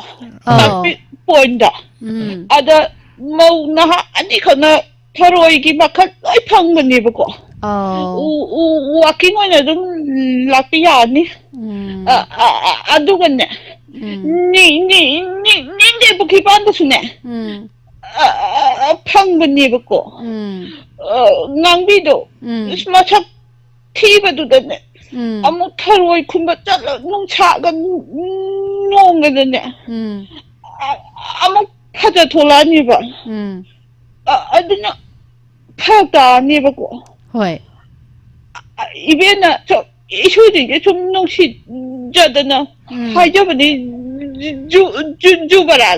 ꯑꯥꯎ꯫ ꯇꯥꯛꯄꯤ point ꯇ꯫ ꯎꯝ꯫ ꯑꯗ ꯃꯧ ꯅꯍꯥ ꯑꯅꯤꯈꯛꯅ ꯊꯔꯣꯏꯒꯤ ꯃꯈꯜ ꯂꯣꯏ ꯐꯪꯕꯅꯦꯕꯀꯣ꯫ ꯑꯥꯎ꯫ ꯎ, ꯎ, walking ꯑꯣꯏꯅ ꯑꯗꯨꯝ ꯂꯥꯛꯄ ꯌꯥꯅꯤ꯫ ꯎꯝ꯫ ꯑ, ꯑ, ꯑ, ꯑꯗꯨꯒꯅꯦ, ꯎꯝ꯫ ꯅꯤ-, ꯅꯤ-, ꯅꯤ-, ꯅꯤꯡꯊꯧ ꯄꯨꯈ꯭ꯔꯤ ꯄꯥꯟꯗꯁꯨꯅꯦ, ꯎꯝ꯫ ꯑ, ꯑ, ꯑ, ꯐꯪꯕꯅꯦꯕꯀꯣ꯫ ꯎꯝ꯫ ꯑ, ꯉꯥꯡꯕꯤꯗꯣ, ꯎꯝ꯫ ꯏꯁ, ꯃꯁꯛ ꯊꯤꯕꯗꯨꯗꯅꯦ, ꯎꯝ꯫ ꯑꯃꯨꯛ ꯊꯔꯣꯏ ꯈꯨꯟꯕ ꯆꯠꯂ, ꯅꯨꯡꯁꯥꯒ ꯅꯣꯡꯒꯗꯅꯦ, ꯎꯝ꯫ ꯑ-, ꯑꯃꯨꯛ ꯐꯖ ꯊꯣꯛꯂꯛꯑꯅꯤꯕ꯫ ꯎꯝ꯫ ꯑ-, ꯑꯗꯨꯅ ꯐꯔꯛ ꯇꯥꯔꯅꯦꯕꯀꯣ꯫ ꯍꯣꯏ꯫ ꯑ, ꯏꯕꯦꯟꯅ ꯁꯨꯝ ꯏꯁꯨꯁꯤꯡꯁꯦ ꯁꯨꯝ ꯅꯨꯡꯁꯤꯖꯗꯅ ꯎꯝ꯫ ꯍꯥꯏꯖꯕꯅꯤ, ꯖꯨ-, ꯖꯨ-, ꯖꯨ ꯕꯔꯥ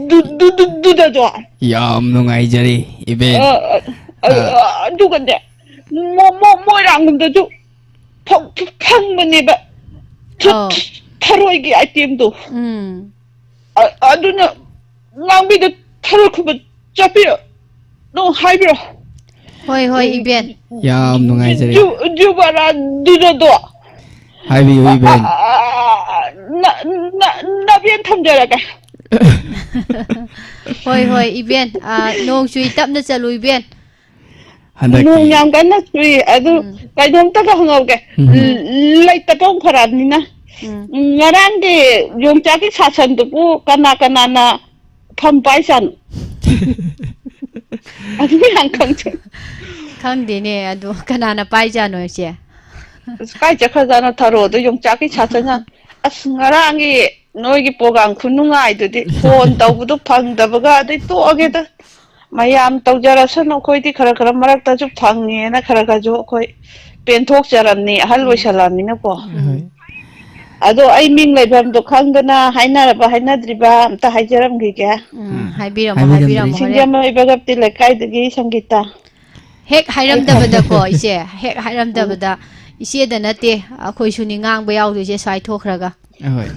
ꯗꯨ-, ꯗꯨ-, ꯗꯨ-, ꯗꯨꯗꯗꯣ꯫ ꯌꯥꯝ ꯅꯨꯡꯉꯥꯏꯖꯔꯦ, ꯏꯕꯦꯟ꯫ ꯑ, ꯑ, ꯑ, ꯑ꯫ ꯑ, ꯑꯗꯨꯒꯅꯦ, ꯃꯣ-, ꯃꯣ-, ꯃꯣꯏꯔꯥꯡꯂꯣꯝꯗꯁꯨ ꯐꯪ-, ꯐꯪꯕꯅꯦꯕ꯫ ꯊ-, ꯑꯧ꯫ ꯊ-, ꯊꯔꯣꯏꯒꯤ item ꯗꯣ꯫ ꯎꯝ꯫ ꯑ-, ꯑꯗꯨꯅ ꯉꯥꯡꯕꯤꯗ ꯊꯔꯣꯏ ꯈꯨꯟꯕ ꯆꯠꯄꯤꯔꯣ꯫ ꯑꯗꯨꯝ ꯍꯥꯏꯕꯤꯔꯣ꯫ ꯍꯣꯏ, ꯍꯣꯏ, ꯎꯝ, ꯏꯕꯦꯟ꯫ ꯌꯥꯝ ꯅꯨꯡꯉꯥꯏꯖꯔꯦ꯫ ꯖꯨ-, ꯖꯨ ꯕꯔꯥ ꯗꯨꯗꯗꯣ꯫ ꯍꯥꯏꯕꯤꯌꯨ, ꯑ, ꯏꯕꯦꯟ꯫ ꯑ, ꯑ, ꯑ, ꯅ-, ꯅ-, ꯅꯕꯦꯟ ꯊꯝꯖꯔꯒꯦ꯫ ꯍꯣꯏ, ꯍꯣꯏ, ꯏꯕꯦꯟ꯫ ꯑ, ꯅꯣꯡ ꯆꯨꯏ, ꯇꯞꯅ ꯆꯠꯂꯨ, ꯏꯕꯦꯟ꯫ ꯍꯟꯗꯛꯀꯤ ꯅꯣꯡ ꯌꯥꯝ ꯀꯟꯅ ꯆꯨꯏ꯫ ꯑꯗꯨ ꯎꯝ꯫ ꯀꯩꯅꯣꯝꯇꯒ ꯍꯪꯍꯧꯒꯦ꯫ ꯎꯝ꯫ ꯎꯝ꯫ ꯂꯩꯇꯕ ꯑꯃꯨꯛ ꯐꯔꯛꯑꯕꯅꯤꯅ꯫ ꯎꯝ꯫ ꯎꯝ, ꯉꯔꯥꯡꯒꯤ ꯌꯣꯡꯆꯥꯛꯀꯤ ꯁꯥꯁꯟꯗꯨꯕꯨ ꯀꯅꯥ ꯀꯅꯥꯅ ꯐꯝ ꯄꯥꯏ ꯆꯥꯅꯣ? ꯑꯗꯨ ꯌꯥꯝ ꯈꯪꯖꯩ꯫ ꯈꯪꯗꯦꯅꯦ, ꯑꯗꯨ ꯀꯅꯥꯅ ꯄꯥꯏꯖꯥꯅꯣ ꯏꯆꯦ? ꯑꯁ, ꯀꯥꯏ ꯆꯠꯈ꯭ꯔꯖꯥꯠꯅꯣ ꯊꯔꯣꯗꯣ? ꯌꯣꯡꯆꯥꯛꯀꯤ ꯁꯥꯁꯟ ꯌꯥꯝ-, ꯑꯁ, ꯉꯔꯥꯡꯒꯤ ꯅꯣꯏꯒꯤ program ꯈꯨꯅꯨꯡꯉꯥꯏꯗꯨꯗꯤ phone ꯇꯧꯕꯗꯣ ꯐꯪꯗꯕꯒ ꯑꯗꯩ ꯇꯣꯛꯑꯒꯦꯗ꯫ ꯃꯌꯥꯝ ꯇꯧꯖꯔꯁꯅꯨ, ꯑꯩꯈꯣꯏꯗꯤ ꯈꯔ ꯈꯔ ꯃꯔꯛꯇꯁꯨ ꯐꯪꯉꯦꯅ ꯈꯔ ꯈꯔꯁꯨ ꯑꯩꯈꯣꯏ ꯄꯦꯟꯊꯣꯛꯆꯔꯝꯅꯤ, ꯑꯍꯜ ꯎꯝ꯫ ꯑꯣꯏꯁꯜꯂꯛꯑꯃꯤꯅꯀꯣ꯫ ꯎꯝ꯫ ꯍꯣꯏ꯫ ꯑꯗꯣ ꯑꯩ ꯃꯤꯡ ꯂꯩꯐꯝꯗꯣ ꯈꯪꯗꯅ ꯍꯥꯏꯅꯔꯕ ꯍꯥꯏꯅꯗ꯭ꯔꯤꯕ ꯑꯝꯇ ꯍꯥꯏꯖꯔꯝꯈꯤꯒꯦ꯫ ꯎꯝ, ꯑꯥ, ꯍꯥꯏꯕꯤꯔꯝꯃꯣ, ꯍꯥꯏꯕꯤꯔꯝꯗ꯭ꯔꯤ꯫ ꯍꯥꯏꯕꯤꯔꯝꯃꯣ, ꯍꯣꯔꯦꯟ꯫ ꯁꯤꯡꯖꯃꯩ ꯕꯒꯞꯇꯤ ꯂꯩꯀꯥꯏꯗꯒꯤ ꯁꯪꯒꯤꯇꯥ꯫ ꯍꯦꯛ ꯑꯩ ꯈꯪ- ꯍꯥꯏꯔꯝꯗꯕꯗꯀꯣ, ꯏꯆꯦ, ꯍꯦꯛ ꯎꯝ꯫ ꯍꯥꯏꯔꯝꯗꯕꯗ, ꯏꯆꯦꯗ ꯅꯠꯇꯦ, ꯑꯩꯈꯣꯏꯁꯨꯅꯤ ꯉꯥꯡꯕ ꯌꯥꯎꯗꯣꯏꯁꯦ ꯁ꯭ꯋꯥꯏ ꯊꯣꯛꯈ꯭ꯔꯒ꯫ ꯑꯍꯣꯏ꯫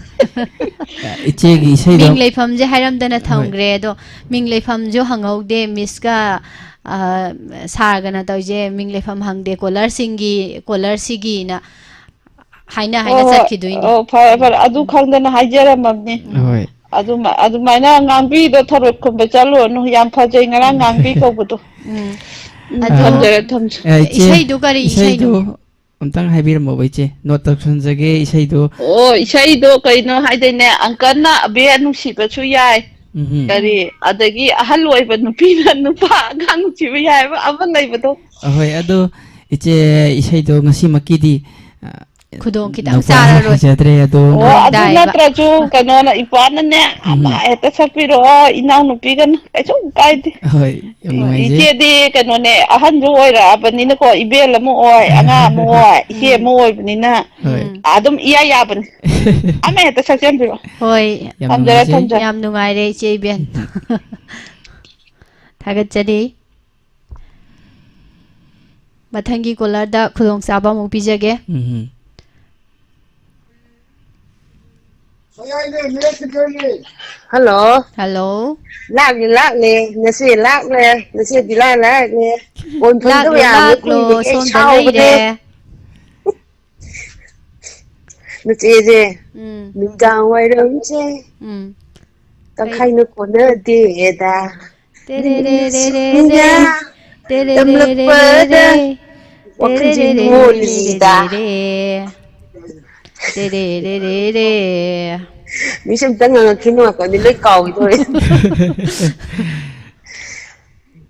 ꯏꯆꯦꯒꯤ ꯏꯁꯩꯗꯣ ꯃꯤꯡ ꯂꯩꯐꯝꯁꯦ ꯍꯥꯏꯔꯝꯗꯅ ꯍꯣꯏ꯫ ꯊꯝꯈ꯭ꯔꯦ, ꯑꯗꯣ ꯃꯤꯡ ꯂꯩꯐꯝꯁꯨ ꯍꯪꯍꯧꯗꯦ, ꯃꯤꯁꯀ, ꯑ, ꯁꯥꯔꯒꯅ ꯇꯧꯔꯤꯁꯦ, ꯃꯤꯡ ꯂꯩꯐꯝ ꯍꯪꯗꯦ, caller ꯁꯤꯡꯒꯤ, caller ꯁꯤꯒꯤꯅ ꯍꯥꯏꯅ ꯍꯣꯏ, ꯍꯥꯏꯅ ꯍꯣꯏ꯫ ꯆꯠꯈꯤꯗꯣꯏꯅꯤ꯫ ꯑꯣ, ꯐꯔꯦ, ꯐꯔꯦ꯫ ꯑꯗꯨ ꯎꯝ꯫ ꯈꯪꯗꯅ ꯍꯥꯏꯖꯔꯝꯃꯕꯅꯤ꯫ ꯎꯝ꯫ ꯍꯣꯏ꯫ ꯑꯗꯨꯃ-, ꯑꯗꯨꯃꯥꯏꯅ ꯉꯥꯡꯕꯤꯗꯣ, ꯊꯔꯣꯏ ꯈꯨꯟꯕ ꯆꯠꯂꯨꯔꯅꯨ꯫ ꯌꯥꯝ ꯐꯖꯩ ꯉꯔꯥꯡ ꯉꯥꯡꯕꯤ ꯀꯧꯕꯗꯣ꯫ ꯎꯝ꯫ ꯎꯝ, ꯑꯗꯣ ꯊꯝꯖꯔꯦ, ꯊꯝꯖꯔꯦ꯫ ꯑ, ꯏꯆꯦ, ꯏꯁꯩꯗꯨ ꯀꯔꯤ ꯏꯁꯩꯗꯨ ꯏꯁꯩꯅꯣ? ꯑꯝꯇꯪ ꯍꯥꯏꯕꯤꯔꯝꯃꯣꯕ, ꯏꯆꯦ꯫ Note ꯇꯧꯁꯟꯖꯒꯦ ꯏꯁꯩꯗꯨ꯫ ꯑꯣ, ꯏꯁꯩꯗꯣ ꯀꯩꯅꯣ ꯍꯥꯏꯗꯣꯏꯅꯦ, uncle ꯅ ꯑꯕꯦ ꯅꯨꯡꯁꯤꯕꯁꯨ ꯌꯥꯏ꯫ ꯎꯝꯍꯨꯝ꯫ ꯀꯔꯤ, ꯎꯝ꯫ ꯑꯗꯒꯤ ꯑꯍꯜ ꯑꯣꯏꯕ ꯅꯨꯄꯤꯅ ꯅꯨꯄꯥ ꯑꯉꯥꯡ ꯅꯨꯡꯁꯤꯕ ꯌꯥꯏ ꯍꯥꯏꯕ ꯑꯃ ꯂꯩꯕꯗꯣ꯫ ꯑꯍꯣꯏ, ꯑꯗꯣ ꯏꯆꯦ, ꯏꯁꯩꯗꯣ ꯉꯁꯤꯃꯛꯀꯤꯗꯤ, ꯑ, ꯈꯨꯗꯣꯡ ꯈꯤꯇꯪ ꯅꯨꯄꯥ ꯆꯥꯔꯔꯣꯏ꯫ ꯍꯩꯖꯗ꯭ꯔꯦ ꯑꯗꯣ꯫ ꯑꯣ, ꯑꯗꯨ ꯗꯥꯏꯕ꯫ ꯅꯠꯇ꯭ꯔꯁꯨ ꯀꯩꯅꯣꯅ, ꯏꯄꯥꯅꯅꯦ, ꯎꯝ꯫ ꯑꯃ ꯍꯦꯛꯇ ꯁꯛꯄꯤꯔꯛꯑꯣ, ꯏꯅꯥꯎꯅꯨꯄꯤꯒꯅ, ꯀꯩꯁꯨ ꯀꯥꯏꯗꯦ꯫ ꯍꯣꯏ, ꯌꯥꯝ ꯅꯨꯡꯉꯥꯏꯖꯩ꯫ ꯏꯆꯦꯗꯤ ꯀꯩꯅꯣꯅꯦ, ꯑꯍꯟꯁꯨ ꯑꯣꯏꯔꯛꯑꯕꯅꯤꯅꯀꯣ, ꯏꯕꯦꯜ ꯑꯃ ꯑꯣꯏ, ꯑꯉꯥꯡ ꯑꯃ ꯑꯣꯏ, ꯏꯆꯦ ꯎꯝ꯫ ꯑꯃ ꯑꯣꯏꯕꯅꯤꯅ, ꯍꯣꯏ꯫ ꯎꯝ꯫ ꯑꯗꯨꯝ ꯏꯌꯥ ꯌꯥꯕꯅꯤ꯫ ꯑꯃ ꯍꯦꯛꯇ ꯁꯛꯆꯟꯕꯤꯔꯛꯑꯣ꯫ ꯍꯣꯏ꯫ ꯌꯥꯝ ꯊꯝꯖꯔꯦ, ꯅꯨꯡꯉꯥꯏꯖꯩ꯫ ꯊꯝꯖꯔꯦ꯫ ꯌꯥꯝ ꯅꯨꯡꯉꯥꯏꯔꯦ, ꯏꯆꯦ ꯏꯕꯦꯟ꯫ ꯎꯝ꯫ ꯊꯥꯒꯠꯆꯔꯤ꯫ ꯃꯊꯪꯒꯤ ꯀꯣꯂꯔꯗ ꯈꯨꯗꯣꯡꯆꯥꯕ ꯑꯃꯨꯛ ꯄꯤꯖꯒꯦ꯫ ꯎꯝ꯫ ꯍꯜꯂꯣ꯫ ꯍꯜꯂꯣ꯫ ꯂꯥꯛꯂꯦ, ꯂꯥꯛꯂꯦ꯫ ꯅꯆꯦ ꯂꯥꯛꯂꯦ꯫ ꯅꯆꯦ ꯕꯤꯂꯥ ꯂꯥꯛꯂꯦ꯫ ꯐꯣꯟ ꯐꯪꯗꯕ ꯂꯥꯛꯂꯣ, ꯌꯥꯝꯅ ꯂꯥꯛꯂꯣ, ꯀꯨꯏꯔꯦ꯫ ꯑꯩ ꯁꯣꯝꯗ ꯁꯥꯎꯕꯅꯦ꯫ ꯂꯩꯔꯦ꯫ ꯅꯆꯦꯁꯦ ꯎꯝ꯫ ꯅꯨꯡꯗꯥꯡ ꯋꯥꯏꯔꯝꯁꯦ ꯎꯝ꯫ ꯀꯩ? ꯇꯪꯈꯥꯏꯅ ꯀꯣꯟꯅꯗꯦꯗ꯫ ꯇꯦꯔꯦꯔꯦꯔꯦꯔꯦ, ꯅꯤꯡꯁꯤꯡꯅ ꯇꯦꯔꯦꯔꯦꯔꯦꯔꯦ, ꯇꯝꯂꯛꯄꯗ ꯋꯥꯈꯜꯁꯦ ꯅꯣꯜꯂꯤꯗ꯫ ꯇꯦꯔꯦꯔꯦꯔꯦꯔꯦꯔꯦ, ꯇꯦꯔꯦꯔꯦꯔꯦꯔꯦ꯫ ꯃꯤꯁꯦ ꯑꯝꯇ ꯉꯥꯡꯉꯛꯈꯤꯅꯨ, ꯉꯥꯛꯇꯪꯗꯤ ꯂꯣꯏ ꯀꯥꯎꯈꯤꯗꯣꯔꯦ꯫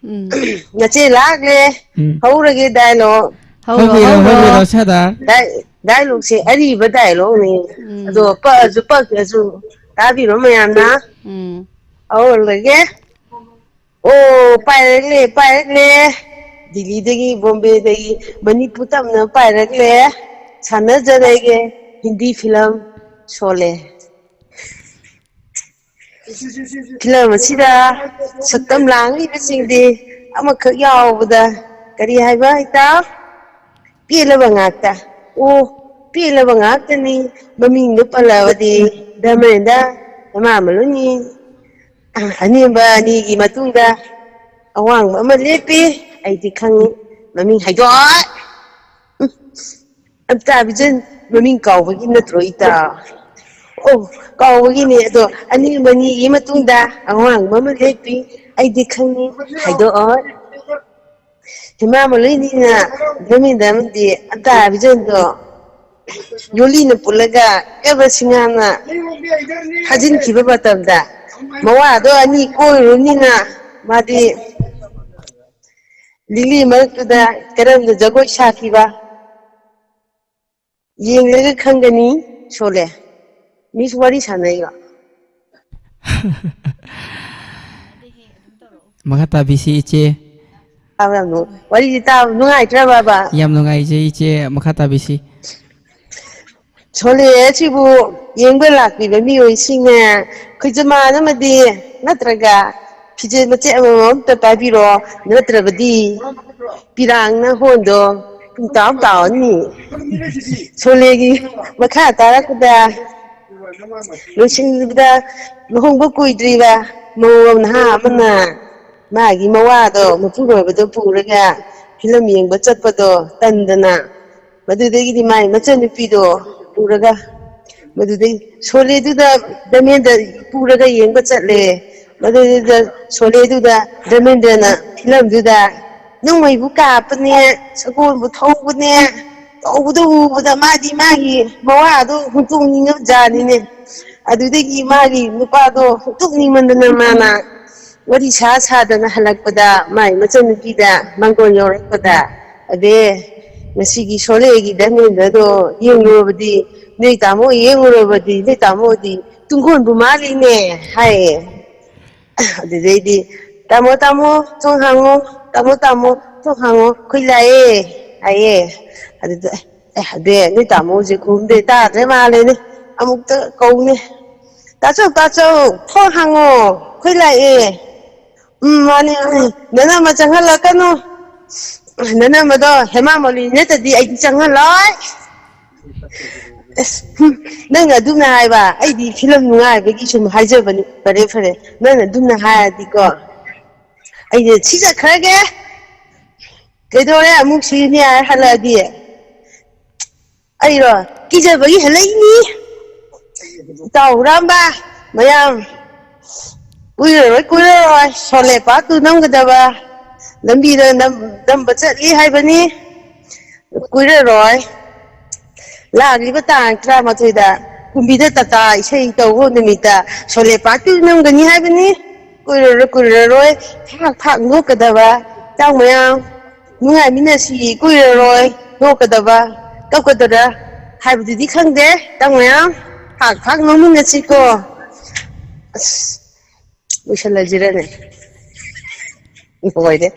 ꯎꯝ꯫ ꯅꯆꯦ ꯂꯥꯛꯂꯦ꯫ ꯎꯝ꯫ ꯍꯧꯔꯒꯦ dialogue꯫ ꯍꯧꯔꯣ, ꯍꯧꯕꯤꯔꯣ, ꯍꯧꯔꯣ꯫ ꯍꯧꯕꯤꯔꯣ, ꯁꯥꯗꯥ꯫ Dia-, dialogueꯁꯦ ꯑꯔꯤꯕ dialogueꯅꯦ꯫ ꯎꯝ꯫ ꯑꯗꯣ ꯄꯛꯑꯁꯨ ꯄꯛꯇ꯭ꯔꯁꯨ ꯇꯥꯕꯤꯔꯣ ꯃꯌꯥꯝꯅ꯫ ꯎꯝ꯫ ꯍꯧꯔꯒꯦ꯫ ꯑꯣ, ꯄꯥꯏꯔꯛꯂꯦ, ꯄꯥꯏꯔꯛꯂꯦ꯫ ꯗꯤꯜꯂꯤꯗꯒꯤ, ꯕꯣꯝꯕꯦꯗꯒꯤ, ꯃꯅꯤꯄꯨꯔ ꯇꯝꯅ ꯄꯥꯏꯔꯛꯂꯦ꯫ ꯁꯥꯟꯅꯖꯔꯒꯦ ꯍꯤꯟꯗꯤ film ꯁꯣꯂꯦ꯫ ꯐꯤꯂꯝ ꯑꯁꯤꯗ ꯁꯛꯇꯝ ꯂꯥꯡꯂꯤꯕꯁꯤꯡꯗꯤ ꯑꯃꯈꯛ ꯌꯥꯎꯕꯗ ꯀꯔꯤ ꯍꯥꯏꯕ, ꯏꯇꯥꯎ? ꯄꯦꯜꯂꯕ ꯉꯥꯛꯇ꯫ ꯑꯣ, ꯄꯦꯜꯂꯕ ꯉꯥꯛꯇꯅꯤ꯫ ꯃꯃꯤꯡꯗꯨ ꯄꯜꯂꯕꯗꯤ ꯙꯔꯃꯦꯟꯗ꯭ꯔ, ꯍꯦꯃꯥ ꯃꯥꯂꯤꯅꯤ꯫ ꯑ, ꯑꯅꯦꯝꯕ ꯑꯅꯤꯒꯤ ꯃꯇꯨꯡꯗ ꯑꯋꯥꯡꯕ ꯑꯃ ꯂꯦꯞꯄꯤ꯫ ꯑꯩꯗꯤ ꯈꯪꯉꯤ꯫ ꯃꯃꯤꯡ ꯍꯥꯏꯗꯣꯛꯑꯣꯏ꯫ ꯎꯝ꯫ ꯑꯃꯤꯇꯥꯕꯤꯖꯟ ꯃꯃꯤꯡ ꯀꯥꯎꯕꯒꯤ ꯅꯠꯇ꯭ꯔꯣ, ꯏꯇꯥ? ꯑꯣ, ꯀꯥꯎꯕꯒꯤꯅꯦ꯫ ꯑꯗꯣ ꯑꯅꯦꯝꯕ ꯑꯅꯤꯒꯤ ꯃꯇꯨꯡꯗ ꯑꯋꯥꯡꯕ ꯑꯃ ꯂꯦꯞꯄꯤ꯫ ꯑꯩꯗꯤ ꯈꯪꯉꯤ꯫ ꯍꯥꯏꯗꯣꯛꯑꯣꯏ꯫ ꯍꯦꯃꯥ ꯃꯥꯂꯤꯅꯤꯅ ꯙꯔꯃꯦꯟꯗ꯭ꯔ ꯑꯃꯗꯤ ꯑꯃꯤꯇꯥꯕꯤꯖꯟꯗꯣ ꯌꯣꯂꯤꯅ ꯄꯨꯜꯂꯒ ꯀꯕ ꯁꯤꯡꯍꯥꯅ ꯐꯥꯖꯤꯟꯈꯤꯕ ꯃꯇꯝꯗ ꯃꯋꯥꯗꯣ ꯑꯅꯤ ꯀꯣꯏꯔꯨꯕꯅꯤꯅ ꯃꯥꯗꯤ ꯂꯤꯛꯂꯤ ꯃꯔꯛꯇꯨꯗ ꯀꯔꯝꯅ ꯖꯒꯣꯏ ꯁꯥꯈꯤꯕ? ꯌꯦꯡꯂꯒ ꯈꯪꯒꯅꯤ꯫ ꯁꯣꯂꯦ, ꯃꯤꯁ ꯋꯥꯔꯤ ꯁꯥꯟꯅꯩꯔꯣ? ꯃꯈꯥ ꯇꯥꯕꯤꯁꯤ ꯏꯆꯦ꯫ ꯇꯥꯕ ꯌꯥꯝ ꯅꯨꯡ- ꯋꯥꯔꯤꯁꯤ ꯇꯥꯕ ꯅꯨꯡꯉꯥꯏꯇ꯭ꯔꯕꯕ? ꯌꯥꯝ ꯅꯨꯡꯉꯥꯏꯖꯩ ꯏꯆꯦ, ꯃꯈꯥ ꯇꯥꯕꯤꯁꯤ꯫ ꯁꯣꯂꯦ ꯑꯁꯤꯕꯨ ꯌꯦꯡꯕ ꯂꯥꯛꯄꯤꯕ ꯃꯤꯑꯣꯏꯁꯤꯡꯅ ꯈꯨꯖꯃꯥꯟ ꯑꯃꯗꯤ ꯅꯠꯇ꯭ꯔꯒ ꯐꯤꯖꯦꯠ ꯃꯆꯦꯠ ꯑꯃꯃꯝꯇ ꯄꯥꯏꯕꯤꯔꯣ, ꯅꯠꯇ꯭ꯔꯕꯗꯤ ꯄꯤꯔꯥꯡꯅ ꯍꯣꯟꯗꯣ ꯄꯨꯡꯇꯥꯎ ꯇꯥꯎꯔꯅꯤ꯫ ꯁꯣꯂꯦꯒꯤ ꯃꯈꯥ ꯇꯥꯔꯛꯄꯗ, ꯂꯣꯏꯁꯤꯟꯕꯗ, ꯂꯨꯍꯣꯡꯕ ꯀꯨꯏꯗ꯭ꯔꯤꯕ ꯃꯧ ꯅꯍꯥ ꯑꯃꯅ ꯃꯥꯒꯤ ꯃꯋꯥꯗꯣ, ꯃꯄꯨꯔꯣꯏꯕꯗꯣ ꯄꯨꯔꯒ ꯐꯤꯂꯝ ꯌꯦꯡꯕ ꯆꯠꯄꯗꯣ ꯇꯟꯗꯅ, ꯃꯗꯨꯗꯒꯤꯗꯤ ꯃꯥꯏ ꯃꯆꯟꯅꯨꯄꯤꯗꯣ ꯄꯨꯔꯒ, ꯃꯗꯨꯗꯩ ꯁꯣꯂꯦꯗꯨꯗ ꯙꯔꯃꯦꯟꯗ꯭ꯔ ꯄꯨꯔꯒ ꯌꯦꯡꯕ ꯆꯠꯂꯦ꯫ ꯃꯗꯨꯗꯨꯗ ꯁꯣꯂꯦꯗꯨꯗ ꯙꯔꯃꯦꯟꯗ꯭ꯔꯅ ꯐꯤꯂꯝꯗꯨꯗ ꯅꯣꯡꯃꯩꯕꯨ ꯀꯥꯞꯄꯅꯦ, ꯁꯒꯣꯜꯕꯨ ꯊꯧꯕꯅꯦ, ꯇꯧꯕꯗ ꯎꯕꯗ ꯃꯥꯗꯤ ꯃꯥꯒꯤ ꯃꯋꯥꯗꯣ ꯍꯨꯟꯇꯣꯛꯅꯤꯡꯉꯕ ꯖꯥꯠꯅꯤꯅꯦ꯫ ꯑꯗꯨꯗꯒꯤ ꯃꯥꯒꯤ ꯅꯨꯄꯥꯗꯣ ꯍꯨꯟꯇꯣꯛꯅꯤꯡꯃꯟꯗꯅ ꯃꯥꯅ ꯋꯥꯔꯤ ꯁꯥ ꯁꯥꯗꯅ ꯍꯜꯂꯛꯄꯗ ꯃꯥꯏ ꯃꯆꯟꯅꯨꯄꯤꯗ ꯃꯥꯡꯒꯣꯟ ꯌꯧꯔꯛꯄꯗ, "ꯑꯕꯦ, ꯉꯁꯤꯒꯤ ꯁꯣꯂꯦꯒꯤ ꯙꯔꯃꯦꯟꯗ꯭ꯔꯗꯣ ꯌꯦꯡꯂꯨꯔꯕꯗꯤ, ꯅꯣꯏ ꯇꯥꯃꯣ ꯌꯦꯡꯂꯨꯔꯕꯗꯤ, ꯅꯣꯏ ꯇꯥꯃꯣꯗꯤ ꯇꯨꯡꯒꯣꯟꯕꯨ ꯃꯥꯜꯂꯤꯅꯦ" ꯍꯥꯏꯌꯦ꯫ ꯑꯗꯨꯗꯩꯗꯤ, "ꯇꯥꯃꯣ, ꯇꯥꯃꯣ, ꯊꯣꯡ ꯍꯥꯡꯉꯣ, ꯇꯥꯃꯣ, ꯇꯥꯃꯣ, ꯊꯣꯡ ꯍꯥꯡꯉꯣ, ꯑꯩꯈꯣꯏ ꯂꯥꯛꯑꯦ" ꯍꯥꯏꯌꯦ꯫ ꯑꯗꯨꯗ, "ꯑꯦ, ꯑꯗꯨ ꯅꯣꯏ ꯇꯥꯃꯣꯁꯦ ꯈꯨꯝꯗꯦ, ꯇꯥꯗ꯭ꯔꯦ ꯃꯥꯜꯂꯦꯅꯦ, ꯑꯃꯨꯛꯇ ꯀꯧꯅꯦ꯫ ꯇꯥꯆꯧ, ꯇꯥꯆꯧ, ꯊꯣꯡ ꯍꯥꯡꯉꯣ, ꯑꯩꯈꯣꯏ ꯂꯥꯛꯑꯦ"꯫ "ꯎꯝ, ꯃꯥꯅꯦ, ꯃꯥꯅꯦ, ꯅꯅꯝꯃ ꯆꯪꯍꯜꯂꯛꯀꯅꯨ, ꯅꯅꯝꯃꯗꯣ ꯍꯦꯃꯥ ꯃꯥꯂꯤ ꯅꯠꯇꯗꯤ ꯑꯩꯗꯤ ꯆꯪꯍꯜꯂꯣꯏ"꯫ ꯑꯁ, ꯍꯨꯝ, ꯅꯪꯅ ꯑꯗꯨꯝꯅ ꯍꯥꯏꯕ, ꯑꯩꯗꯤ ꯐꯤꯂꯝ ꯅꯨꯡꯉꯥꯏꯕꯒꯤ ꯁꯨꯝ ꯍꯥꯏꯖꯕꯅꯤ꯫ ꯐꯔꯦ, ꯐꯔꯦ, ꯅꯪꯅ ꯑꯗꯨꯝꯅ ꯍꯥꯏꯔꯗꯤꯀꯣ, ꯑꯩꯗꯤ ꯁꯤ ꯆꯠꯈ꯭ꯔꯒꯦ꯫ ꯀꯩꯗꯧꯔꯦ ꯑꯃꯨꯛ ꯁꯤꯅꯤ ꯍꯥꯏꯔ ꯍꯜꯂꯛꯑꯗꯤ? ꯑꯩꯔꯣ? ꯀꯤꯖꯕꯒꯤ ꯍꯜꯂꯛꯏꯅꯤ꯫ ꯏꯇꯥꯎ ꯍꯨꯔꯥꯝꯕ ꯃꯌꯥꯝ, ꯀꯨꯏꯔꯔꯣꯏ, ꯀꯨꯏꯔꯔꯣꯏ ꯁꯣꯂꯦ part two ꯅꯝꯒꯗꯕ ꯂꯝꯕꯤꯗ ꯅꯝ-, ꯅꯝꯕ ꯆꯠꯂꯤ ꯍꯥꯏꯕꯅꯤ꯫ ꯀꯨꯏꯔꯔꯣꯏ꯫ ꯂꯥꯛꯂꯤꯕ ꯇꯥꯡ ꯇꯔꯥꯃꯥꯊꯣꯏꯗ ꯀꯨꯝꯕꯤꯗ ꯇꯥꯇꯥ ꯏꯁꯩ ꯇꯧꯕ ꯅꯨꯃꯤꯠꯇ ꯁꯣꯂꯦ part two ꯅꯝꯒꯅꯤ ꯍꯥꯏꯕꯅꯤ꯫ ꯀꯨꯏꯔꯔꯣꯏ, ꯀꯨꯏꯔꯔꯣꯏ꯫ ꯐꯥꯛ ꯐꯥꯛ ꯅꯣꯛꯀꯗꯕ꯫ ꯏꯇꯥꯎ ꯃꯌꯥꯝ, ꯅꯨꯡꯉꯥꯏꯃꯤꯟꯅꯁꯤ꯫ ꯀꯨꯏꯔꯔꯣꯏ ꯅꯣꯛꯀꯗꯕ, ꯀꯞꯀꯗꯕ꯫ ꯍꯥꯏꯕꯗꯨꯗꯤ ꯈꯪꯗꯦ꯫ ꯇꯥꯃꯣ ꯃꯌꯥꯝ ꯐꯥꯛ ꯐꯥꯛ ꯅꯣꯛꯃꯤꯟꯅꯁꯤꯀꯣ꯫ ꯑꯁ, ꯂꯣꯏꯁꯜꯂꯁꯤꯔꯅꯦ? ꯂꯣꯏꯔꯦ꯫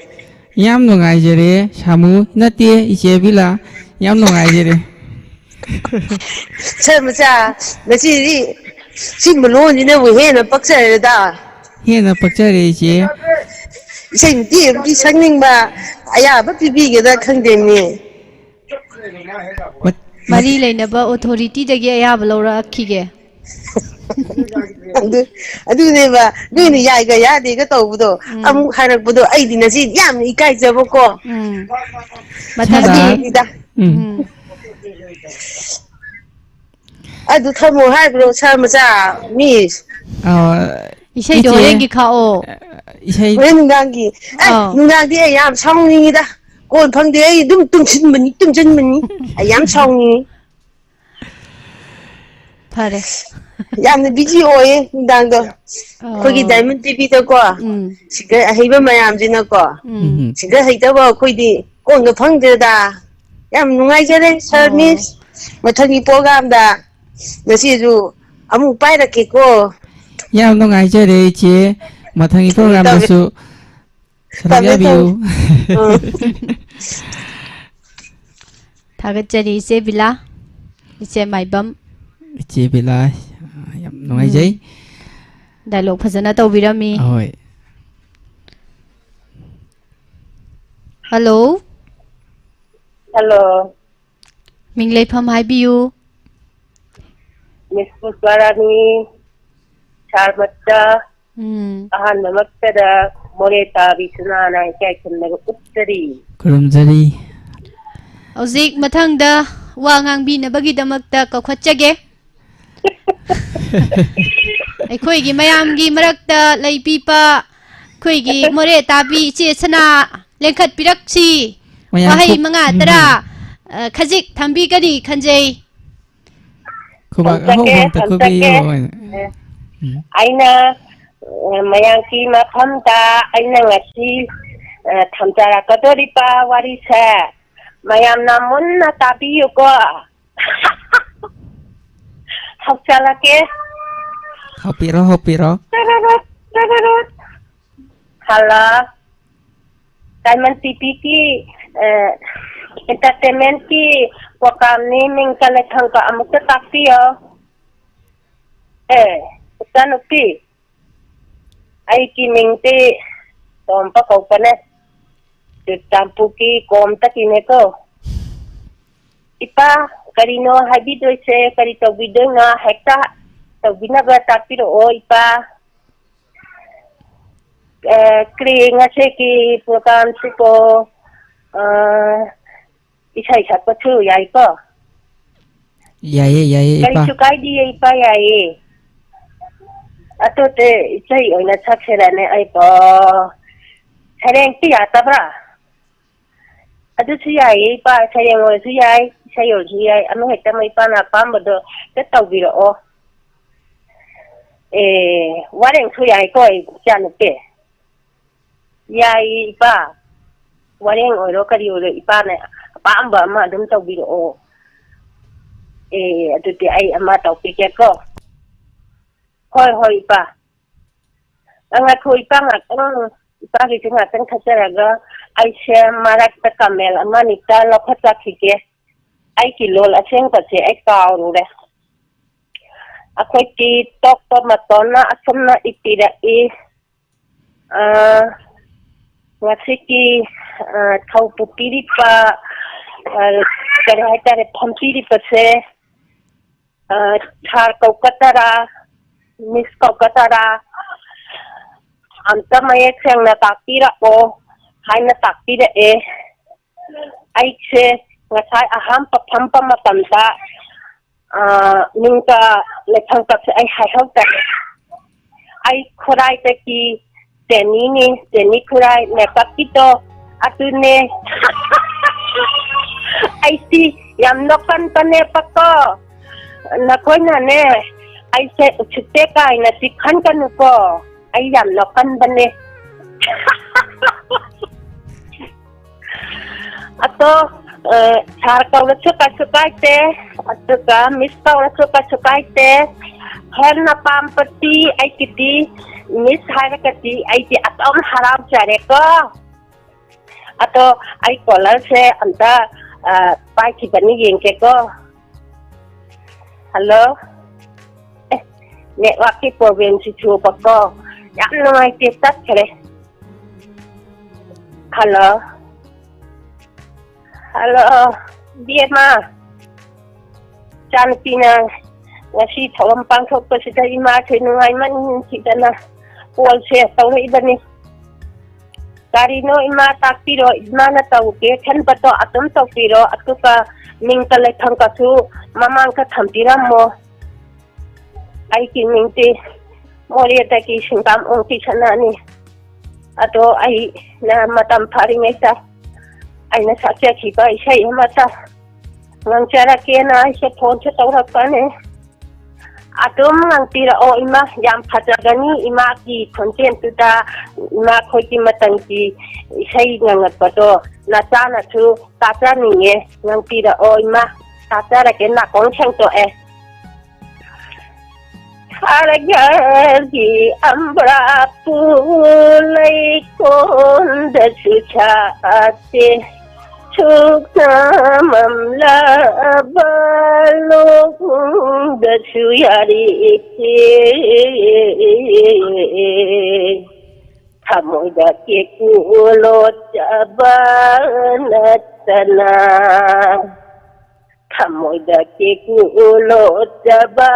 ꯌꯥꯝ ꯅꯨꯡꯉꯥꯏꯖꯔꯦ, ꯁꯥꯃꯨ ꯅꯠꯇꯦ, ꯏꯆꯦ ꯕꯤꯂꯥ꯫ ꯌꯥꯝ ꯅꯨꯡꯉꯥꯏꯖꯔꯦ꯫ ꯁꯥꯔ ꯃꯆꯥ, ꯉꯁꯤꯗꯤ ꯁꯤꯒꯨꯝꯕ ꯂꯣꯟꯁꯤꯅꯕꯨ ꯍꯦꯟꯅ ꯄꯛꯆꯔꯦꯗ꯫ ꯍꯦꯟꯅ ꯄꯛꯆꯔꯦ, ꯏꯆꯦ꯫ ꯏꯁꯩ ꯃꯇꯦꯛ ꯑꯃꯗꯤ ꯁꯛꯅꯤꯡꯕ, ꯑꯌꯥꯕ ꯄꯤꯕꯤꯒꯗ꯭ꯔꯥ ꯈꯪꯗꯦꯅꯦ꯫ ꯃꯠ-, ꯃꯔꯤ ꯂꯩꯅꯕ ꯑꯣꯊꯣꯔꯤꯇꯤꯗꯒꯤ ꯑꯌꯥꯕ ꯂꯧꯔꯛꯈꯤꯒꯦ꯫ ꯑꯗꯨ, ꯑꯗꯨꯅꯦꯕ, ꯅꯣꯏꯅ ꯎꯝ꯫ ꯌꯥꯏꯒ ꯌꯥꯗꯦꯒ ꯇꯧꯕꯗꯣ, ꯎꯝ꯫ ꯑꯃꯨꯛ ꯍꯥꯏꯔꯛꯄꯗꯣ, ꯑꯩꯗꯤ ꯉꯁꯤ ꯌꯥꯝꯅ ꯏꯀꯥꯏꯖꯕꯀꯣ꯫ ꯎꯝ꯫ ꯃꯊꯪꯗꯤ꯫ ꯑꯗꯨꯒꯤꯅꯤꯗ꯫ ꯎꯝ꯫ ꯎꯝ꯫ ꯑꯗꯨ ꯊꯝꯃꯣ ꯍꯥꯏꯕ꯭ꯔꯣ, ꯁꯥꯔ ꯃꯆꯥ, ꯃꯤꯁ? ꯑꯥ, ꯏꯁꯩꯗꯣ ꯏꯆꯦ, ꯍꯣꯔꯦꯟꯒꯤ ꯈꯥꯛꯑꯣ꯫ ꯏꯁꯩ ꯍꯣꯔꯦꯟ ꯅꯨꯡꯗꯥꯡꯒꯤ꯫ ꯑꯦ, ꯑꯥꯎ꯫ ꯅꯨꯡꯗꯥꯡꯗꯤ ꯑꯩ ꯌꯥꯝ ꯁꯥꯎꯅꯤꯡꯉꯤꯗ꯫ ꯀꯣꯟ ꯐꯪꯗꯦ, ꯑꯩ ꯑꯗꯨꯝ ꯇꯨꯝꯁꯤꯟꯕꯅꯤ, ꯇꯨꯝꯁꯤꯟꯕꯅꯤ꯫ ꯑꯩ ꯌꯥꯝ ꯁꯥꯎꯅꯤꯡꯉꯤ꯫ ꯐꯔꯦ꯫ ꯌꯥꯝꯅ ꯕꯤꯖꯤ ꯑꯣꯏꯌꯦ ꯅꯨꯡꯗꯥꯡꯗꯣ꯫ ꯑꯣ꯫ ꯑꯩꯈꯣꯏꯒꯤ ꯗꯥꯏꯃꯟ ꯇꯤꯚꯤꯗꯀꯣ, ꯎꯝ꯫ ꯁꯤꯡꯒꯔ ꯑꯍꯩꯕ ꯃꯌꯥꯝꯁꯤꯅꯀꯣ, ꯎꯝ꯫ ꯎꯝ꯫ ꯁꯤꯡꯒꯔ ꯍꯩꯇꯕ ꯑꯩꯈꯣꯏꯗꯤ ꯀꯣꯟꯒ ꯐꯪꯗ꯭ꯔꯦꯗ꯫ ꯌꯥꯝ ꯅꯨꯡꯉꯥꯏꯖꯔꯦ, ꯁꯥꯔ ꯑꯣ꯫ ꯃꯤꯁ꯫ ꯃꯊꯪꯒꯤ ꯄ꯭ꯔꯣꯒꯥꯝꯗ ꯉꯁꯤꯁꯨ ꯑꯃꯨꯛ ꯄꯥꯏꯔꯛꯀꯦꯀꯣ꯫ ꯌꯥꯝ ꯅꯨꯡꯉꯥꯏꯖꯔꯦ, ꯏꯆꯦ꯫ ꯃꯊꯪꯒꯤ ꯐꯖꯅ ꯇꯧꯔꯦ꯫ ꯄ꯭ꯔꯣꯒꯥꯝꯗꯁꯨ ꯁꯔꯨꯛ ꯇꯝꯃꯦ, ꯌꯥꯕꯤꯌꯨ꯫ ꯇꯝꯃꯦ꯫ ꯎꯝ꯫ ꯊꯥꯒꯠꯆꯔꯤ, ꯏꯆꯦ ꯕꯤꯂꯥ, ꯏꯆꯦ ꯃꯥꯏꯕꯝ꯫ ꯏꯆꯦ ꯕꯤꯂꯥ, ꯌꯥꯝ ꯅꯨꯡꯉꯥꯏꯖꯩ꯫ ꯎꯝ꯫ ꯗꯥꯏꯂꯣꯛ ꯐꯖꯅ ꯇꯧꯕꯤꯔꯝꯃꯤ꯫ ꯑꯍꯣꯏ꯫ ꯍꯜꯂꯣ꯫ ꯍꯜꯂꯣ꯫ ꯃꯤꯡ ꯂꯩꯐꯝ ꯍꯥꯏꯕꯤꯌꯨ꯫ ꯃꯤꯁ ꯄꯨꯁꯄꯥꯔꯥꯅꯤ, ꯁꯥꯔ ꯃꯆꯥ, ꯎꯝ꯫ ꯑꯍꯥꯟꯕꯃꯛꯇꯗ ꯃꯣꯔꯦ ꯇꯥꯕꯤ ꯁꯅꯥꯅ ꯏꯀꯥꯏ ꯈꯨꯝꯅꯕ ꯎꯠꯆꯔꯤ꯫ ꯈꯨꯔꯨꯝꯖꯔꯤ꯫ ꯍꯧꯖꯤꯛ ꯃꯊꯪꯗ ꯋꯥ ꯉꯥꯡꯕꯤꯅꯕꯒꯤꯗꯃꯛꯇ ꯀꯧꯈꯠꯆꯒꯦ꯫ ꯑꯩꯈꯣꯏꯒꯤ ꯃꯌꯥꯝꯒꯤ ꯃꯔꯛꯇ ꯂꯩꯕꯤꯕ ꯑꯩꯈꯣꯏꯒꯤ ꯃꯣꯔꯦ ꯇꯥꯕꯤ ꯏꯆꯦ ꯁꯅꯥ ꯂꯦꯡꯈꯠꯄꯤꯔꯛꯁꯤ꯫ ꯃꯌꯥꯝ ꯋꯥꯍꯩ ꯈꯨ-, ꯃꯉꯥ ꯎꯝ꯫ ꯇꯔꯥ, ꯑ, ꯈꯖꯤꯛ ꯊꯝꯕꯤꯒꯅꯤ ꯈꯟꯖꯩ꯫ ꯈꯨꯕꯥꯛ ꯊꯝꯖꯒꯦ, ꯑꯍꯧꯕ ꯑꯝꯇ ꯊꯝꯖꯒꯦ꯫ ꯈꯨꯕꯤꯌꯨ ꯍꯥꯏꯅ꯫ ꯎꯝ꯫ ꯑꯩꯅ, ꯑ, ꯃꯌꯥꯝꯒꯤ ꯃꯐꯝꯗ ꯑꯩꯅ ꯉꯁꯤ, ꯑ, ꯊꯝꯖꯔꯛꯀꯗꯧꯔꯤꯕ ꯋꯥꯔꯤꯁꯦ ꯃꯌꯥꯝꯅ ꯃꯨꯟꯅ ꯇꯥꯕꯤꯌꯨꯀꯣ꯫ ꯍꯧꯆꯜꯂꯛꯀꯦ꯫ ꯍꯧꯕꯤꯔꯣ, ꯍꯧꯕꯤꯔꯣ꯫ ꯇꯔꯔꯠ, ꯇꯔꯔꯠ꯫ ꯍꯜꯂꯣ꯫ Diamond T V-ꯒꯤ, ꯑ, entertainment-ꯀꯤ program-ꯅꯤ, ꯃꯤꯡ ꯀꯔꯤ ꯈꯪꯕ ꯑꯃꯨꯛꯇ ꯇꯥꯛꯄꯤꯌꯣ꯫ ꯑꯦ, ꯏꯆꯥꯅꯨꯄꯤ, ꯑꯩꯒꯤ ꯃꯤꯡꯗꯤ ꯇꯣꯝꯕ ꯀꯧꯕꯅꯦ꯫ ꯆꯨꯔꯆꯥꯟꯄꯨꯔꯒꯤ ꯀꯣꯝꯇꯒꯤꯅꯦꯀꯣ꯫ ꯏꯄꯥ, ꯀꯔꯤꯅꯣ ꯍꯥꯏꯕꯤꯗꯣꯏꯁꯦ? ꯀꯔꯤ ꯇꯧꯕꯤꯗꯣꯏꯅꯣ? ꯍꯦꯛꯇ ꯇꯧꯕꯤꯅꯕ ꯇꯥꯛꯄꯤꯔꯛꯑꯣ, ꯏꯄꯥ꯫ ꯑ, ꯀꯔꯤ ꯉꯁꯤꯒꯤ program-ꯁꯤꯕꯣ? ꯑ, ꯏꯁꯩ ꯁꯛꯄꯁꯨ ꯌꯥꯏꯀꯣ? ꯌꯥꯏꯌꯦ, ꯌꯥꯏꯌꯦ, ꯏꯄꯥ꯫ ꯀꯔꯤꯁꯨ ꯀꯥꯏꯗꯤꯌꯦ, ꯏꯄꯥ, ꯌꯥꯏꯌꯦ꯫ ꯑꯗꯨꯗꯤ ꯏꯁꯩ ꯑꯣꯏꯅ ꯁꯛꯁꯤꯔꯅꯦ ꯑꯩꯕꯣ? ꯁꯩꯔꯦꯡꯁꯤ ꯌꯥꯗꯕ꯭ꯔꯥ? ꯑꯗꯨꯁꯨ ꯌꯥꯏꯌꯦ, ꯏꯄꯥ, ꯁꯩꯔꯦꯡ ꯑꯣꯏꯔꯁꯨ ꯌꯥꯏ, ꯏꯁꯩ ꯑꯣꯏꯔꯁꯨ ꯌꯥꯏ, ꯑꯃ ꯍꯦꯛꯇ ꯑꯃ ꯏꯄꯥꯅ ꯑꯄꯥꯝꯕꯗꯣ ꯍꯦꯛꯇ ꯇꯧꯕꯤꯔꯛꯑꯣ꯫ ꯑꯦ, ꯋꯥꯔꯦꯡꯁꯨ ꯌꯥꯏꯀꯣ, ꯏꯆꯥꯅꯨꯄꯤ? ꯌꯥꯏꯌꯦ, ꯏꯄꯥ꯫ ꯋꯥꯔꯦꯡ ꯑꯣꯏꯔꯣ ꯀꯔꯤ ꯑꯣꯏꯔꯣ, ꯏꯄꯥꯅ ꯑꯄꯥꯝꯕ ꯑꯃ ꯑꯗꯨꯝ ꯇꯧꯕꯤꯔꯛꯑꯣ꯫ ꯑꯦ, ꯑꯗꯨꯗꯤ ꯑꯩ ꯑꯃ ꯇꯧꯕꯤꯒꯦꯀꯣ꯫ ꯍꯣꯏ, ꯍꯣꯏ, ꯏꯄꯥ꯫ ꯑ, ꯉꯥꯏꯈꯣ, ꯏꯄꯥ, ꯉꯥꯛꯇꯪ, ꯏꯄꯥꯒꯤꯁꯦ ꯉꯥꯛꯇꯪ ꯊꯠꯆꯔꯒ ꯑꯩꯁꯦ ꯃꯔꯛꯇ comment ꯑꯃ ꯑꯅꯤꯇ ꯂꯧꯈꯠꯆꯈꯤꯒꯦ꯫ ꯑꯩꯒꯤ ꯂꯣꯜ ꯑꯁꯦꯡꯕꯁꯦ ꯑꯩ ꯀꯥꯎꯔꯨꯔꯦ꯫ ꯑꯩꯈꯣꯏꯒꯤ ꯇꯣꯛꯄ ꯃꯇꯣꯟꯅ ꯑꯁꯨꯝꯅ ꯏꯄꯤꯔꯛꯏ꯫ ꯑ, ꯉꯁꯤꯒꯤ, ꯑ, ꯊꯧ ꯄꯨꯕꯤꯔꯤꯕ, ꯑ, ꯀꯔꯤ ꯍꯥꯏꯇꯥꯔꯦ, ꯐꯝꯕꯤꯔꯤꯕꯁꯦ, ꯑ, sir ꯀꯧꯒꯗꯔꯥ, miss ꯀꯧꯒꯗꯔꯥ, ꯑꯝꯇ ꯃꯌꯦꯛ ꯁꯦꯡꯅ ꯇꯥꯛꯄꯤꯔꯛꯑꯣ ꯍꯥꯏꯅ ꯇꯥꯛꯄꯤꯔꯛꯑꯦ꯫ ꯑꯩꯁꯦ ꯉꯁꯥꯏ ꯑꯍꯥꯟꯕ ꯐꯝꯕ ꯃꯇꯝꯗ, ꯑ, ꯃꯤꯡꯒ ꯂꯩꯐꯝꯒꯁꯦ ꯑꯩ ꯍꯥꯏꯍꯧꯗꯔꯦ꯫ ꯑꯩ ꯈꯨꯔꯥꯏꯗꯒꯤ ꯖꯦꯅꯤꯅꯤ, ꯖꯦꯅꯤ ꯈꯨꯔꯥꯏ makeup-ꯀꯤꯗꯣ ꯑꯗꯨꯅꯦ꯫ ꯑꯩꯗꯤ ꯌꯥꯝ ꯅꯣꯛꯀꯟꯕꯅꯦꯕꯀꯣ꯫ ꯅꯈꯣꯏꯅꯅꯦ, ꯑꯩꯁꯦ ꯎꯁꯤꯠꯇꯦ ꯀꯥꯏꯅꯗꯤ ꯈꯟꯒꯅꯨꯀꯣ꯫ ꯑꯩ ꯌꯥꯝ ꯅꯣꯛꯀꯟꯕꯅꯦ꯫ ꯑꯗꯣ, ꯑ, sir ꯀꯧꯔꯁꯨ ꯀꯩꯁꯨ ꯀꯥꯏꯗꯦ꯫ ꯑꯗꯨꯒ ꯃꯤꯁ ꯀꯧꯔꯁꯨ ꯀꯩꯁꯨ ꯀꯥꯏꯗꯦ꯫ ꯍꯦꯟꯅ ꯄꯥꯝꯕꯗꯤ ꯑꯩꯒꯤꯗꯤ ꯃꯤꯁ ꯍꯥꯏꯔꯒꯗꯤ ꯑꯩꯗꯤ ꯑꯗꯨꯝ ꯍꯔꯥꯎꯖꯔꯦꯀꯣ꯫ ꯑꯗꯣ ꯑꯩ ꯀꯣꯂꯔꯁꯦ ꯑꯝꯇ, ꯑ, ꯄꯥꯏꯈꯤꯕꯅꯤ ꯌꯦꯡꯒꯦꯀꯣ꯫ ꯍꯜꯂꯣ꯫ ꯑꯦ, ꯅꯦꯠꯋꯥꯛꯀꯤ ꯄ꯭ꯔꯣꯕ꯭ꯂꯦꯝꯁꯤꯁꯨꯕꯀꯣ꯫ ꯌꯥꯝ ꯅꯨꯡꯉꯥꯏꯇꯦ, ꯇꯠꯈ꯭ꯔꯦ꯫ ꯍꯜꯂꯣ꯫ ꯍꯜꯂꯣ, ꯏꯕꯦꯝꯃ꯫ ꯏꯆꯥꯅꯨꯄꯤꯅ ꯉꯁꯤ ꯊꯧꯔꯝ ꯄꯥꯡꯊꯣꯛꯄꯁꯤꯗ ꯏꯃꯥꯁꯦ ꯅꯨꯡꯉꯥꯏꯃꯟꯈꯤꯗꯅ ꯀꯣꯜꯁꯦ ꯇꯧꯔꯛꯏꯕꯅꯤ꯫ ꯀꯔꯤꯅꯣ ꯏꯃꯥ, ꯇꯥꯛꯄꯤꯔꯣ, ꯏꯃꯥꯅ ꯇꯧꯒꯦ ꯈꯟꯕꯗꯣ ꯑꯗꯨꯝ ꯇꯧꯕꯤꯔꯣ, ꯑꯗꯨꯒ ꯃꯤꯡꯒ ꯂꯩꯐꯝꯒꯁꯨ ꯃꯃꯥꯡꯗ ꯊꯝꯕꯤꯔꯝꯃꯣ꯫ ꯑꯩꯒꯤ ꯃꯤꯡꯗꯤ ꯃꯣꯔꯦꯗꯒꯤ ꯁꯤꯡꯒꯥꯝ ꯑꯣꯡꯕꯤ ꯁꯅꯥꯅꯤ꯫ ꯑꯗꯣ ꯑꯩꯅ ꯃꯇꯝ ꯐꯔꯤꯉꯩꯗ ꯑꯩꯅ ꯁꯛꯆꯈꯤꯕ ꯏꯁꯩ ꯑꯃꯇ ꯉꯪꯖꯔꯛꯀꯦꯅ ꯑꯩꯁꯦ ꯐꯣꯟꯁꯦ ꯇꯧꯔꯛꯄꯅꯦ꯫ ꯑꯗꯨꯝ ꯉꯪꯕꯤꯔꯛꯑꯣ ꯏꯃꯥ, ꯌꯥꯝ ꯐꯖꯒꯅꯤ꯫ ꯏꯃꯥꯒꯤ ꯈꯣꯟꯖꯦꯜꯗꯨꯗ ꯏꯃꯥ ꯑꯩꯈꯣꯏꯒꯤ ꯃꯇꯝꯒꯤ ꯏꯁꯩ ꯉꯪꯉꯛꯄꯗꯣ ꯅꯆꯥꯅꯁꯨ ꯇꯥꯖꯅꯤꯡꯉꯦ꯫ ꯉꯪꯕꯤꯔꯛꯑꯣ ꯏꯃꯥ, ꯇꯥꯖꯔꯒꯦ, ꯅꯥꯀꯣꯡ ꯁꯦꯡꯇꯣꯛꯑꯦ꯫ ꯁꯥꯔꯒꯒꯤ ꯑꯝꯕ꯭ꯔꯥꯄꯨ ꯂꯩꯀꯣꯟꯗꯁꯨ ꯁꯥꯠꯇꯦ, ꯁꯨꯛꯅꯥ ꯃꯝꯂꯕ ꯂꯣꯛꯗꯁꯨ ꯌꯥꯔꯤꯁꯦ꯫ ꯊꯃꯣꯏꯗ ꯀꯦꯀꯨ ꯂꯣꯠꯆꯕ ꯅꯠꯇꯅ, ꯊꯃꯣꯏꯗ ꯀꯦꯀꯨ ꯂꯣꯠꯆꯕ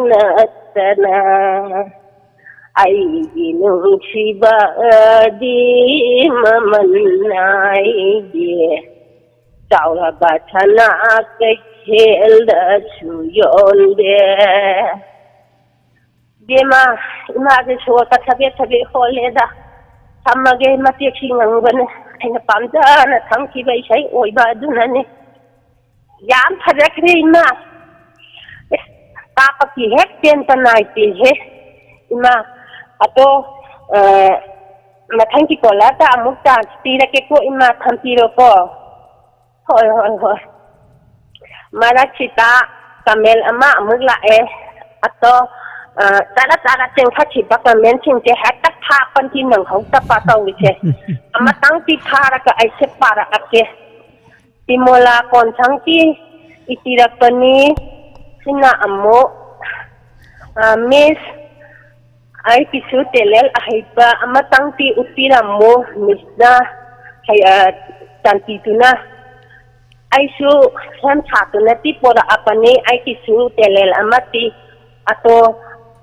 ꯅꯠꯇꯅ, ꯑꯩꯒꯤ ꯅꯨꯡꯁꯤꯕꯗꯤ ꯃꯃꯜ ꯅꯥꯏꯗꯦ꯫ ꯆꯥꯎꯔꯕ ꯁꯅꯥ ꯀꯩꯊꯦꯜꯗꯁꯨ ꯌꯣꯟꯗꯦ꯫ ꯏꯕꯦꯝꯃ, ꯏꯃꯥꯁꯦ ꯁꯣꯔꯒ ꯊꯕꯦꯠ ꯊꯕꯦꯠ ꯍꯣꯜꯂꯦꯗ꯫ ꯊꯝꯃꯒꯦ, ꯃꯇꯦꯛꯁꯤ ꯉꯪꯕꯅꯦ꯫ ꯑꯩꯅ ꯄꯥꯝꯖꯅ ꯊꯝꯈꯤꯕ ꯏꯁꯩ ꯑꯣꯏꯕ ꯑꯗꯨꯅꯅꯦ꯫ ꯌꯥꯝ ꯐꯖꯈ꯭ꯔꯦ ꯏꯃꯥ꯫ ꯑꯦ, ꯇꯥꯛꯄꯒꯤ ꯍꯦꯛ ꯄꯦꯟꯕ ꯅꯥꯏꯗꯦꯍꯦ ꯏꯃꯥ꯫ ꯑꯗꯣ, ꯑ, ꯃꯊꯪꯒꯤ ꯀꯣꯂꯔꯗ ꯑꯃꯨꯛ ꯆꯥꯟꯁ ꯄꯤꯔꯛꯀꯦꯀꯣ ꯏꯃꯥ, ꯊꯝꯕꯤꯔꯣꯀꯣ꯫ ꯍꯣꯏ, ꯍꯣꯏ, ꯍꯣꯏ꯫ ꯃꯔꯛꯁꯤꯗ comment ꯑꯃ ꯑꯃꯨꯛ ꯂꯥꯛꯑꯦ꯫ ꯑꯗꯣ, ꯑ, ꯆꯔꯥ ꯆꯔꯥ ꯆꯦꯟꯈꯠꯈꯤꯕ commentꯁꯤꯡꯁꯦ ꯍꯦꯛꯇ ꯐꯥꯄꯟꯗꯤ ꯅꯪꯍꯧꯗꯕ ꯇꯧꯔꯤꯁꯦ꯫ ꯑꯃꯇꯪꯗꯤ ꯐꯥꯔꯒ ꯑꯩꯁꯦ ꯄꯥꯔꯛꯑꯒꯦ꯫ ꯇꯤꯃꯣꯂꯥ ꯀꯣꯟꯁꯥꯡꯒꯤ ꯏꯕꯤꯔꯛꯄꯅꯤ꯫ ꯁꯤꯅ ꯑꯃꯨꯛ, ꯑ, Miss, ꯑꯩꯒꯤꯁꯨ talent ꯑꯍꯩꯕ ꯑꯃꯇꯪꯗꯤ ꯎꯠꯄꯤꯔꯝꯃꯨ, Missꯅ ꯍꯩ-, ꯑ, ꯆꯥꯟꯕꯤꯗꯨꯅ꯫ ꯑꯩꯁꯨ ꯁꯦꯝ ꯁꯥꯗꯨꯅꯗꯤ ꯄꯣꯔꯛꯑꯕꯅꯤ, ꯑꯩꯒꯤꯁꯨ talent ꯑꯃꯗꯤ꯫ ꯑꯗꯣ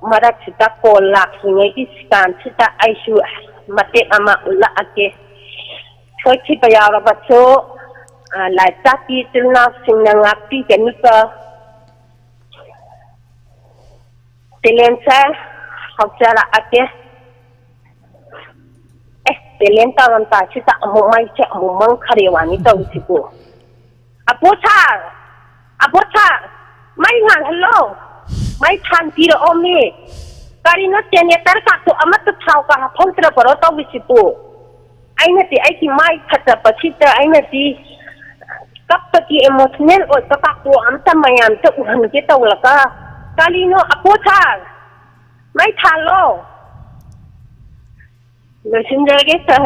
ꯃꯔꯛꯁꯤꯗ call ꯂꯥꯛꯂꯤꯉꯩꯒꯤ ꯀꯥꯟꯁꯤꯗ ꯑꯩꯁꯨ ꯃꯇꯦꯛ ꯑꯃ ꯎꯠꯂꯛꯑꯒꯦ꯫ ꯁꯣꯏꯈꯤꯕ ꯌꯥꯎꯔꯕꯁꯨ, ꯑ, ꯂꯥꯏꯞ ꯇꯥꯛꯄꯤ ꯏꯆꯤꯜ ꯏꯅꯥꯎꯁꯤꯡꯅ ꯉꯥꯛꯄꯤꯒꯅꯤꯀꯣ꯫ Talentꯁꯦ ꯍꯧꯖꯔꯛꯑꯒꯦ꯫ ꯑꯦ, talent ꯇꯧꯔꯝꯗꯥꯏꯁꯤꯗ ꯑꯃꯨꯛ ꯃꯩꯁꯦ ꯑꯃꯨꯛ ꯃꯝꯈ꯭ꯔꯦ ꯋꯥꯅꯤ ꯇꯧꯔꯤꯁꯤꯕꯨ꯫ ꯑꯄꯣ sir! ꯑꯄꯣ sir! ꯃꯩ ꯉꯥꯜꯍꯜꯂꯣ! ꯃꯩ ꯊꯥꯟꯕꯤꯔꯛꯑꯣꯃꯤ! ꯀꯔꯤꯅꯣ generator ꯀꯥꯇꯣ ꯑꯃꯠꯇ ꯊꯥꯎꯒ ꯍꯥꯞꯐꯝꯗ꯭ꯔꯕꯔꯣ ꯇꯧꯔꯤꯁꯤꯕꯨ? ꯑꯩꯅꯗꯤ ꯑꯩꯒꯤ ꯃꯥꯏ ꯐꯖꯕꯁꯤꯗ ꯑꯩꯅꯗꯤ ꯀꯞꯄꯒꯤ emotional ꯑꯣꯏꯕ ꯀꯥꯇꯣ ꯑꯝꯇ ꯃꯌꯥꯝꯗ ꯎꯍꯟꯒꯦ ꯇꯧꯔꯒ, ꯀꯔꯤꯅꯣ ꯑꯄꯣ sir? ꯃꯩ ꯊꯥꯜꯂꯣ! ꯂꯣꯏꯁꯤꯟꯖꯔꯒꯦ sir,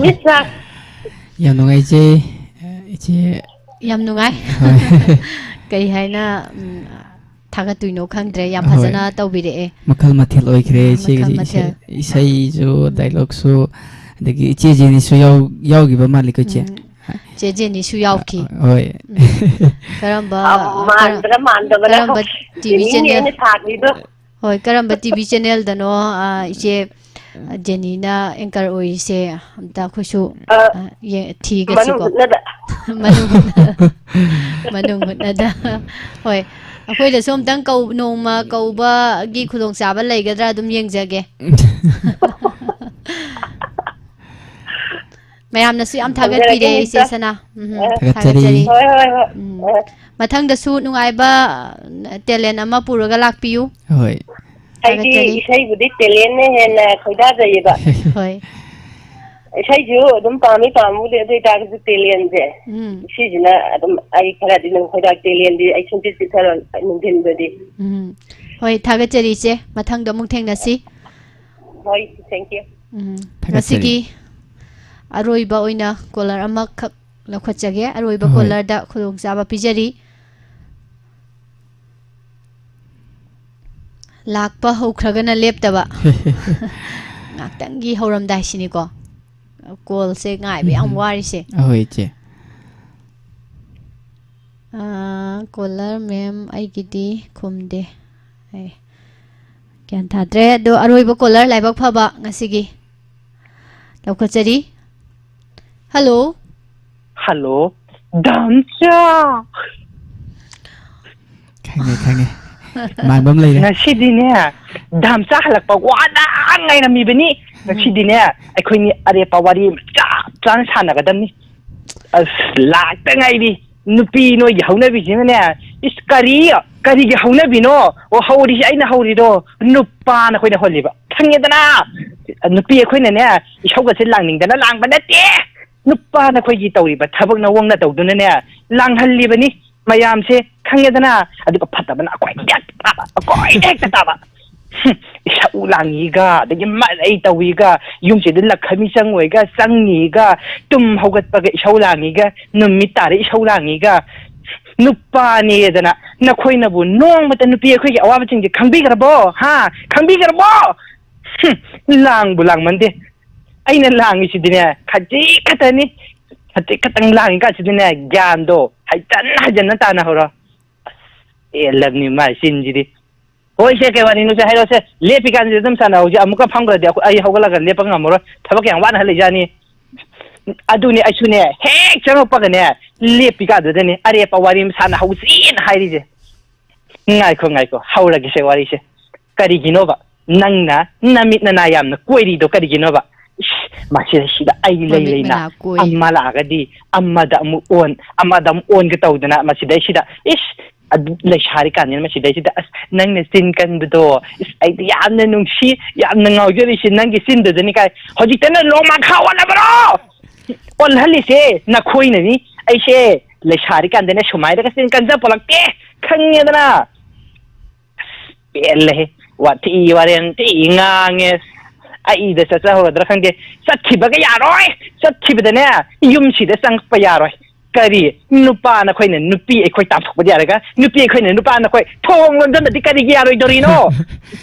Miss sir꯫ ꯌꯥꯝ ꯅꯨꯡꯉꯥꯏꯖꯩ, ꯏꯆꯦ꯫ ꯌꯥꯝ ꯅꯨꯡꯉꯥꯏ꯫ ꯍꯣꯏ꯫ ꯀꯩ ꯍꯥꯏꯅ, ꯎꯝ, ꯊꯥꯒꯠꯇꯣꯏꯅꯣ ꯈꯪꯗ꯭ꯔꯦ꯫ ꯌꯥꯝ ꯍꯣꯏ꯫ ꯐꯖꯅ ꯇꯧꯕꯤꯔꯛꯑꯦ꯫ ꯃꯈꯜ ꯃꯊꯦꯜ ꯑꯣꯏꯈ꯭ꯔꯦ ꯎꯝ, ꯏꯆꯦꯒꯤ ꯃꯈꯜ ꯃꯊꯦꯜ꯫ ꯏꯁꯩ-, ꯏꯁꯩꯁꯨ, ꯎꯝ꯫ Dialogueꯁꯨ, ꯑꯗꯒꯤ ꯏꯆꯦ ꯖꯦꯅꯤꯁꯨ ꯌꯥꯎ-, ꯌꯥꯎꯈꯤꯕ ꯃꯥꯜꯂꯤꯀꯣ, ꯏꯆꯦ? ꯎꯝ꯫ ꯆꯦ ꯖꯦꯅꯤꯁꯨ ꯌꯥꯎꯈꯤ꯫ ꯍꯣꯏ꯫ ꯎꯝ꯫ ꯀꯔꯝꯕ, ꯑ, ꯀꯔ-, ꯃꯥꯟꯕ꯭ꯔꯥ ꯃꯥꯟꯗꯕ꯭ꯔꯥ? ꯀꯔꯝꯕ ꯇꯤꯚꯤ ꯖꯦꯅꯤꯅꯦ channel? ꯑꯩꯅ ꯊꯥꯈꯤꯗꯣ꯫ ꯍꯣꯏ, ꯀꯔꯝꯕ ꯇꯤꯚꯤ channelꯗꯅꯣ, ꯑ, ꯏꯆꯦ ꯖꯦꯅꯤꯅ anchor ꯑꯣꯏꯔꯤꯁꯦ? ꯑꯝꯇ ꯑꯩꯈꯣꯏꯁꯨ, ꯑ, ꯑ, ꯌꯦ-, ꯊꯤꯒꯁꯤꯀꯣ꯫ ꯃꯅꯨꯡ ꯍꯨꯠꯅꯗ꯫ ꯃꯅꯨꯡ ꯍꯨꯠꯅ-, ꯃꯅꯨꯡ ꯍꯨꯠꯅꯗ꯫ ꯍꯣꯏ, ꯑꯩꯈꯣꯏꯗꯁꯨ ꯑꯝꯇꯪ ꯀꯧ-, ꯅꯣꯡꯃ ꯀꯧꯕꯒꯤ ꯈꯨꯗꯣꯡꯆꯥꯕ ꯂꯩꯒꯗ꯭ꯔꯥ? ꯑꯗꯨꯝ ꯌꯦꯡꯖꯒꯦ꯫ ꯃꯌꯥꯝꯅꯁꯨ ꯌꯥꯝ ꯊꯥꯒꯠꯄꯤꯔꯦ, ꯊꯝꯖꯔꯒꯦ, ꯏꯆꯦ ꯃꯤꯁꯇ꯫ ꯁꯅꯥ꯫ ꯎꯝ, ꯊꯥꯒꯠꯆꯔꯤ꯫ ꯊꯥꯒꯠꯆꯔꯤ꯫ ꯍꯣꯏ, ꯍꯣꯏ, ꯍꯣꯏ, ꯎꯝ꯫ ꯍꯣꯏ꯫ ꯃꯊꯪꯗꯁꯨ ꯅꯨꯡꯉꯥꯏꯕ talent ꯑꯃ ꯄꯨꯔꯒ ꯂꯥꯛꯄꯤꯌꯨ꯫ ꯍꯣꯏ꯫ ꯑꯩꯗꯤ ꯊꯥꯒꯠꯆꯔꯤ꯫ ꯏꯁꯩꯕꯨꯗꯤ talentꯅ ꯍꯦꯟꯅ ꯈꯣꯏꯗꯥꯖꯩꯌꯦꯕ꯫ ꯍꯣꯏ꯫ ꯏꯁꯩꯁꯨ ꯑꯗꯨꯝ ꯄꯥꯝꯃꯤ, ꯄꯥꯝꯕꯕꯨꯗꯤ, ꯑꯗꯨ ꯑꯣꯏꯇꯥꯔꯒꯁꯨ ꯇꯦꯂꯦꯟꯁꯦ, ꯎꯝ꯫ ꯁꯤꯁꯤꯅ ꯑꯗꯨꯝ ꯑꯩ ꯈꯔꯗꯤ ꯑꯗꯨꯝ ꯈꯣꯏꯗꯥꯛ ꯇꯦꯂꯦꯟꯗꯤ ꯑꯩ ꯁꯨꯡꯆꯤꯠ ꯆꯤꯠꯊꯔꯣꯏ ꯅꯨꯡꯊꯤꯟꯗꯗꯤ꯫ ꯎꯝ꯫ ꯍꯣꯏ, ꯊꯥꯒꯠꯆꯔꯤ ꯏꯆꯦ꯫ ꯃꯊꯪꯗ ꯑꯃꯨꯛ ꯊꯦꯡꯅꯁꯤ꯫ ꯍꯣꯏ, thank you꯫ ꯎꯝ꯫ ꯊꯥꯒꯠꯆꯔꯤ꯫ ꯉꯁꯤꯒꯤ ꯑꯔꯣꯏꯕ ꯑꯣꯏꯅ ꯀꯣꯂꯔ ꯑꯃꯈꯛ ꯂꯧꯈꯠꯆꯒꯦ꯫ ꯑꯔꯣꯏꯕ ꯍꯣꯏ꯫ ꯀꯣꯂꯔꯗ ꯈꯨꯗꯣꯡꯆꯥꯕ ꯄꯤꯖꯔꯤ꯫ ꯂꯥꯛꯄ ꯍꯧꯈ꯭ꯔꯒꯅ ꯂꯦꯞꯇꯕ꯫ ꯉꯥꯛꯇꯪꯒꯤ ꯍꯧꯔꯝꯗꯥꯏꯁꯤꯅꯤꯀꯣ꯫ ꯀꯣꯜꯁꯦ ꯉꯥꯏꯕ ꯌꯥꯝ ꯎꯝ꯫ ꯋꯥꯔꯤꯁꯦ꯫ ꯑꯍꯣꯏ, ꯏꯆꯦ꯫ ꯑꯥ, ꯀꯣꯂꯔ ꯃꯦꯝ ꯑꯩꯒꯤꯗꯤ ꯈꯨꯝꯗꯦ꯫ ꯑꯩ ꯒ꯭ꯌꯥꯟ ꯇꯥꯗ꯭ꯔꯦ꯫ ꯑꯗꯣ ꯑꯔꯣꯏꯕ ꯀꯣꯂꯔ, ꯂꯥꯏꯕꯛ ꯐꯕ ꯉꯁꯤꯒꯤ꯫ ꯂꯧꯈꯠꯆꯔꯤ꯫ ꯍꯜꯂꯣ꯫ ꯍꯜꯂꯣ꯫ ꯗꯥꯝꯆꯥ꯫ ꯈꯪꯉꯦ, ꯈꯪꯉꯦ꯫ ꯃꯥꯟꯕ ꯑꯃ ꯂꯩꯔꯦ꯫ ꯉꯁꯤꯗꯤꯅꯦ, ꯗꯥꯝꯆꯥ ꯍꯜꯂꯛꯄ ꯋꯥꯅ ꯉꯥꯏꯔꯝꯃꯤꯕꯅꯤ꯫ ꯎꯝ꯫ ꯉꯁꯤꯗꯤꯅꯦ, ꯑꯩꯈꯣꯏꯅꯤ ꯑꯔꯦꯞꯄ ꯋꯥꯔꯤ ꯑꯃ ꯆꯞ ꯆꯥꯅ ꯁꯥꯟꯅꯒꯗꯕꯅꯤ꯫ ꯑꯁ, ꯂꯥꯛꯇ ꯉꯥꯏꯔꯤ꯫ ꯅꯨꯄꯤ ꯅꯣꯏꯒꯤ ꯍꯧꯅꯕꯤꯁꯤꯅꯅꯦ, ꯏꯁ, ꯀꯔꯤ? ꯀꯔꯤꯒꯤ ꯍꯧꯅꯕꯤꯅꯣ? ꯑꯣ, ꯍꯧꯔꯤꯁꯦ ꯑꯩꯅ ꯍꯧꯔꯤꯗꯣ, ꯅꯨꯄꯥꯅ ꯑꯩꯈꯣꯏꯅ ꯍꯣꯜꯂꯤꯕ꯫ ꯈꯪꯉꯦꯗꯅ? ꯅꯨꯄꯤ ꯑꯩꯈꯣꯏꯅꯅꯦ, ꯏꯁꯧꯒꯁꯦ ꯂꯥꯡꯅꯤꯡꯗꯅ ꯂꯥꯡꯕ ꯅꯠꯇꯦ꯫ ꯅꯨꯄꯥꯅ ꯑꯩꯈꯣꯏꯒꯤ ꯇꯧꯔꯤꯕ ꯊꯕꯛ ꯅꯑꯣꯡ ꯅꯇꯧꯗꯨꯅꯅꯦ, ꯂꯥꯡꯍꯜꯂꯤꯕꯅꯤ ꯃꯌꯥꯝꯁꯦ, ꯈꯪꯉꯦꯗꯅ? ꯑꯗꯨꯒ ꯐꯠꯇꯕꯅ ꯑꯩꯈꯣꯏ ꯍꯦꯛꯇ ꯇꯥꯕ, ꯑꯩꯈꯣꯏ ꯍꯦꯛꯇ ꯇꯥꯕ꯫ ꯍꯨꯝ, ꯏꯁꯧ ꯂꯥꯡꯉꯤꯒ, ꯑꯗꯒꯤ ꯃꯔꯩ ꯇꯧꯏꯒ, ꯌꯨꯝꯁꯤꯗ ꯂꯈꯃꯤ ꯆꯪꯉꯣꯏꯒ, ꯆꯪꯉꯤꯒ, ꯇꯨꯝ ꯍꯧꯒꯠꯄꯒ ꯏꯁꯧ ꯂꯥꯡꯉꯤꯒ, ꯅꯨꯃꯤꯠ ꯇꯥꯔꯦ ꯏꯁꯧ ꯂꯥꯡꯉꯤꯒ꯫ ꯅꯨꯄꯥꯅꯦꯗꯅ ꯅꯈꯣꯏꯅꯕꯨ ꯅꯣꯡꯃꯇ ꯅꯨꯄꯤ ꯑꯩꯈꯣꯏꯒꯤ ꯑꯋꯥꯕꯁꯤꯡꯁꯦ ꯈꯪꯕꯤꯈ꯭ꯔꯕꯣ? ꯍꯥ? ꯈꯪꯕꯤꯈ꯭ꯔꯕꯣ? ꯍꯨꯝ, ꯂꯥꯡꯕꯨ ꯂꯥꯡꯃꯟꯗꯦ꯫ ꯑꯩꯅ ꯂꯥꯡꯉꯤꯁꯤꯗꯤꯅꯦ, ꯈꯖꯤꯛ ꯈꯛꯇꯅꯤ꯫ ꯈꯖꯤꯛ ꯈꯛꯇꯪ ꯂꯥꯡꯉꯤ ꯀꯥꯟꯁꯤꯗꯅꯦ, ꯒ꯭ꯌꯥꯟꯗꯣ ꯍꯩꯖꯟ ꯍꯩꯖꯟꯅ ꯇꯥꯟꯅꯍꯧꯔꯣ꯫ ꯑꯁ, ꯄꯦꯜꯂꯕꯅꯤ ꯃꯥꯏ ꯆꯤꯟꯁꯤꯗꯤ꯫ ꯍꯣꯏ, ꯁꯦ, ꯀꯩ ꯋꯥꯔꯤꯅꯣꯁꯦ ꯍꯥꯏꯔꯣꯁꯦ꯫ ꯂꯦꯞꯄꯤ ꯀꯥꯟꯁꯤꯗ ꯑꯗꯨꯝ ꯁꯥꯟꯅꯍꯧꯁꯦ꯫ ꯑꯃꯨꯛꯀ ꯐꯝꯈ꯭ꯔꯗꯤ ꯑꯩꯈꯣꯏ, ꯑꯩ ꯍꯧꯒꯠꯂꯒ ꯂꯦꯞꯄ ꯉꯝꯃꯔꯣꯏ꯫ ꯊꯕꯛ ꯌꯥꯝ ꯋꯥꯅ ꯍꯜꯂꯛꯏꯖꯥꯠꯅꯤ꯫ ꯑꯗꯨꯅꯦ, ꯑꯩꯁꯨꯅꯦ, ꯍꯦꯛ ꯆꯪꯉꯛꯄꯒꯅꯦ, ꯂꯦꯞꯄꯤ ꯀꯥꯟꯗꯨꯗꯅꯦ ꯑꯔꯦꯞꯄ ꯋꯥꯔꯤ ꯑꯃ ꯁꯥꯟꯅꯍꯧꯁꯦꯅ ꯍꯥꯏꯔꯤꯁꯦ꯫ ꯉꯥꯏꯈꯣ, ꯉꯥꯏꯈꯣ, ꯍꯧꯔꯒꯦꯁꯦ ꯋꯥꯔꯤꯁꯦ꯫ ꯀꯔꯤꯒꯤꯅꯣꯕ ꯅꯪꯅ ꯅꯃꯤꯠ ꯅꯅꯥ ꯌꯥꯝꯅ ꯀꯣꯏꯔꯤꯗꯣ ꯀꯔꯤꯒꯤꯅꯣꯕ? ꯏꯁ, ꯃꯁꯤꯗ ꯁꯤꯗ ꯑꯩ ꯂꯩ ꯃꯃꯤꯠ ꯂꯩꯅ ꯃꯅꯥ ꯀꯣꯏ꯫ ꯑꯃ ꯂꯥꯛꯑꯒꯗꯤ ꯑꯃꯗ ꯑꯃꯨꯛ ꯑꯣꯟ, ꯑꯃꯗ ꯑꯃꯨꯛ ꯑꯣꯟꯒꯦ ꯇꯧꯗꯅ ꯃꯁꯤꯗꯩꯁꯤꯗ, ꯏꯁ, ꯑꯗꯨ ꯂꯩꯁꯥꯔꯤꯀꯥꯟꯗꯅ ꯃꯁꯤꯗꯩꯁꯤꯗ, "ꯑꯁ, ꯅꯪꯅ ꯆꯤꯟ ꯀꯟꯕꯗꯣ, ꯏꯁ, ꯑꯩꯗꯤ ꯌꯥꯝꯅ ꯅꯨꯡꯁꯤ, ꯌꯥꯝꯅ ꯉꯥꯎꯖꯔꯤꯁꯦ ꯅꯪꯒꯤ ꯆꯤꯟꯗꯨꯗꯅꯤ" ꯀꯥꯏ꯫ ꯍꯧꯖꯤꯛꯇꯅ ꯂꯣꯃꯥꯡꯈꯥ ꯑꯣꯜꯂꯕ꯭ꯔꯣ? ꯑꯣꯜꯍꯜꯂꯤꯁꯦ ꯅꯈꯣꯏꯅꯅꯤ꯫ ꯑꯩꯁꯦ ꯂꯩꯁꯥꯔꯤꯀꯥꯟꯗꯅꯦ ꯁꯨꯃꯥꯏꯅꯒ ꯆꯤꯟ ꯀꯟꯖ ꯄꯣꯂꯛꯇꯦ, ꯈꯪꯉꯦꯗꯅ꯫ ꯄꯦꯜꯂꯦꯍꯦ꯫ ꯋꯥꯊꯤ ꯋꯥꯔꯦꯝ ꯊꯤ ꯉꯥꯡꯉꯦ꯫ ꯑꯩꯗ ꯆꯠꯆꯍꯧꯔꯗ꯭ꯔꯥ ꯈꯪꯗꯦ꯫ ꯆꯠꯈꯤꯕꯒ ꯌꯥꯔꯣꯏ꯫ ꯆꯠꯈꯤꯕꯗꯅꯦ, ꯌꯨꯝꯁꯤꯗ ꯆꯪꯉꯛꯄ ꯌꯥꯔꯣꯏ꯫ ꯀꯔꯤ? ꯅꯨꯄꯥ ꯅꯈꯣꯏꯅ ꯅꯨꯄꯤ ꯑꯩꯈꯣꯏ ꯇꯥꯟꯊꯣꯛꯄꯗꯤ ꯌꯥꯔꯒ, ꯅꯨꯄꯤ ꯑꯩꯈꯣꯏꯅ ꯅꯨꯄꯥ ꯅꯈꯣꯏ ꯊꯣꯡ ꯂꯣꯟꯖꯟꯕꯗꯤ ꯀꯔꯤꯒꯤ ꯌꯥꯔꯣꯏꯗꯧꯔꯤꯅꯣ?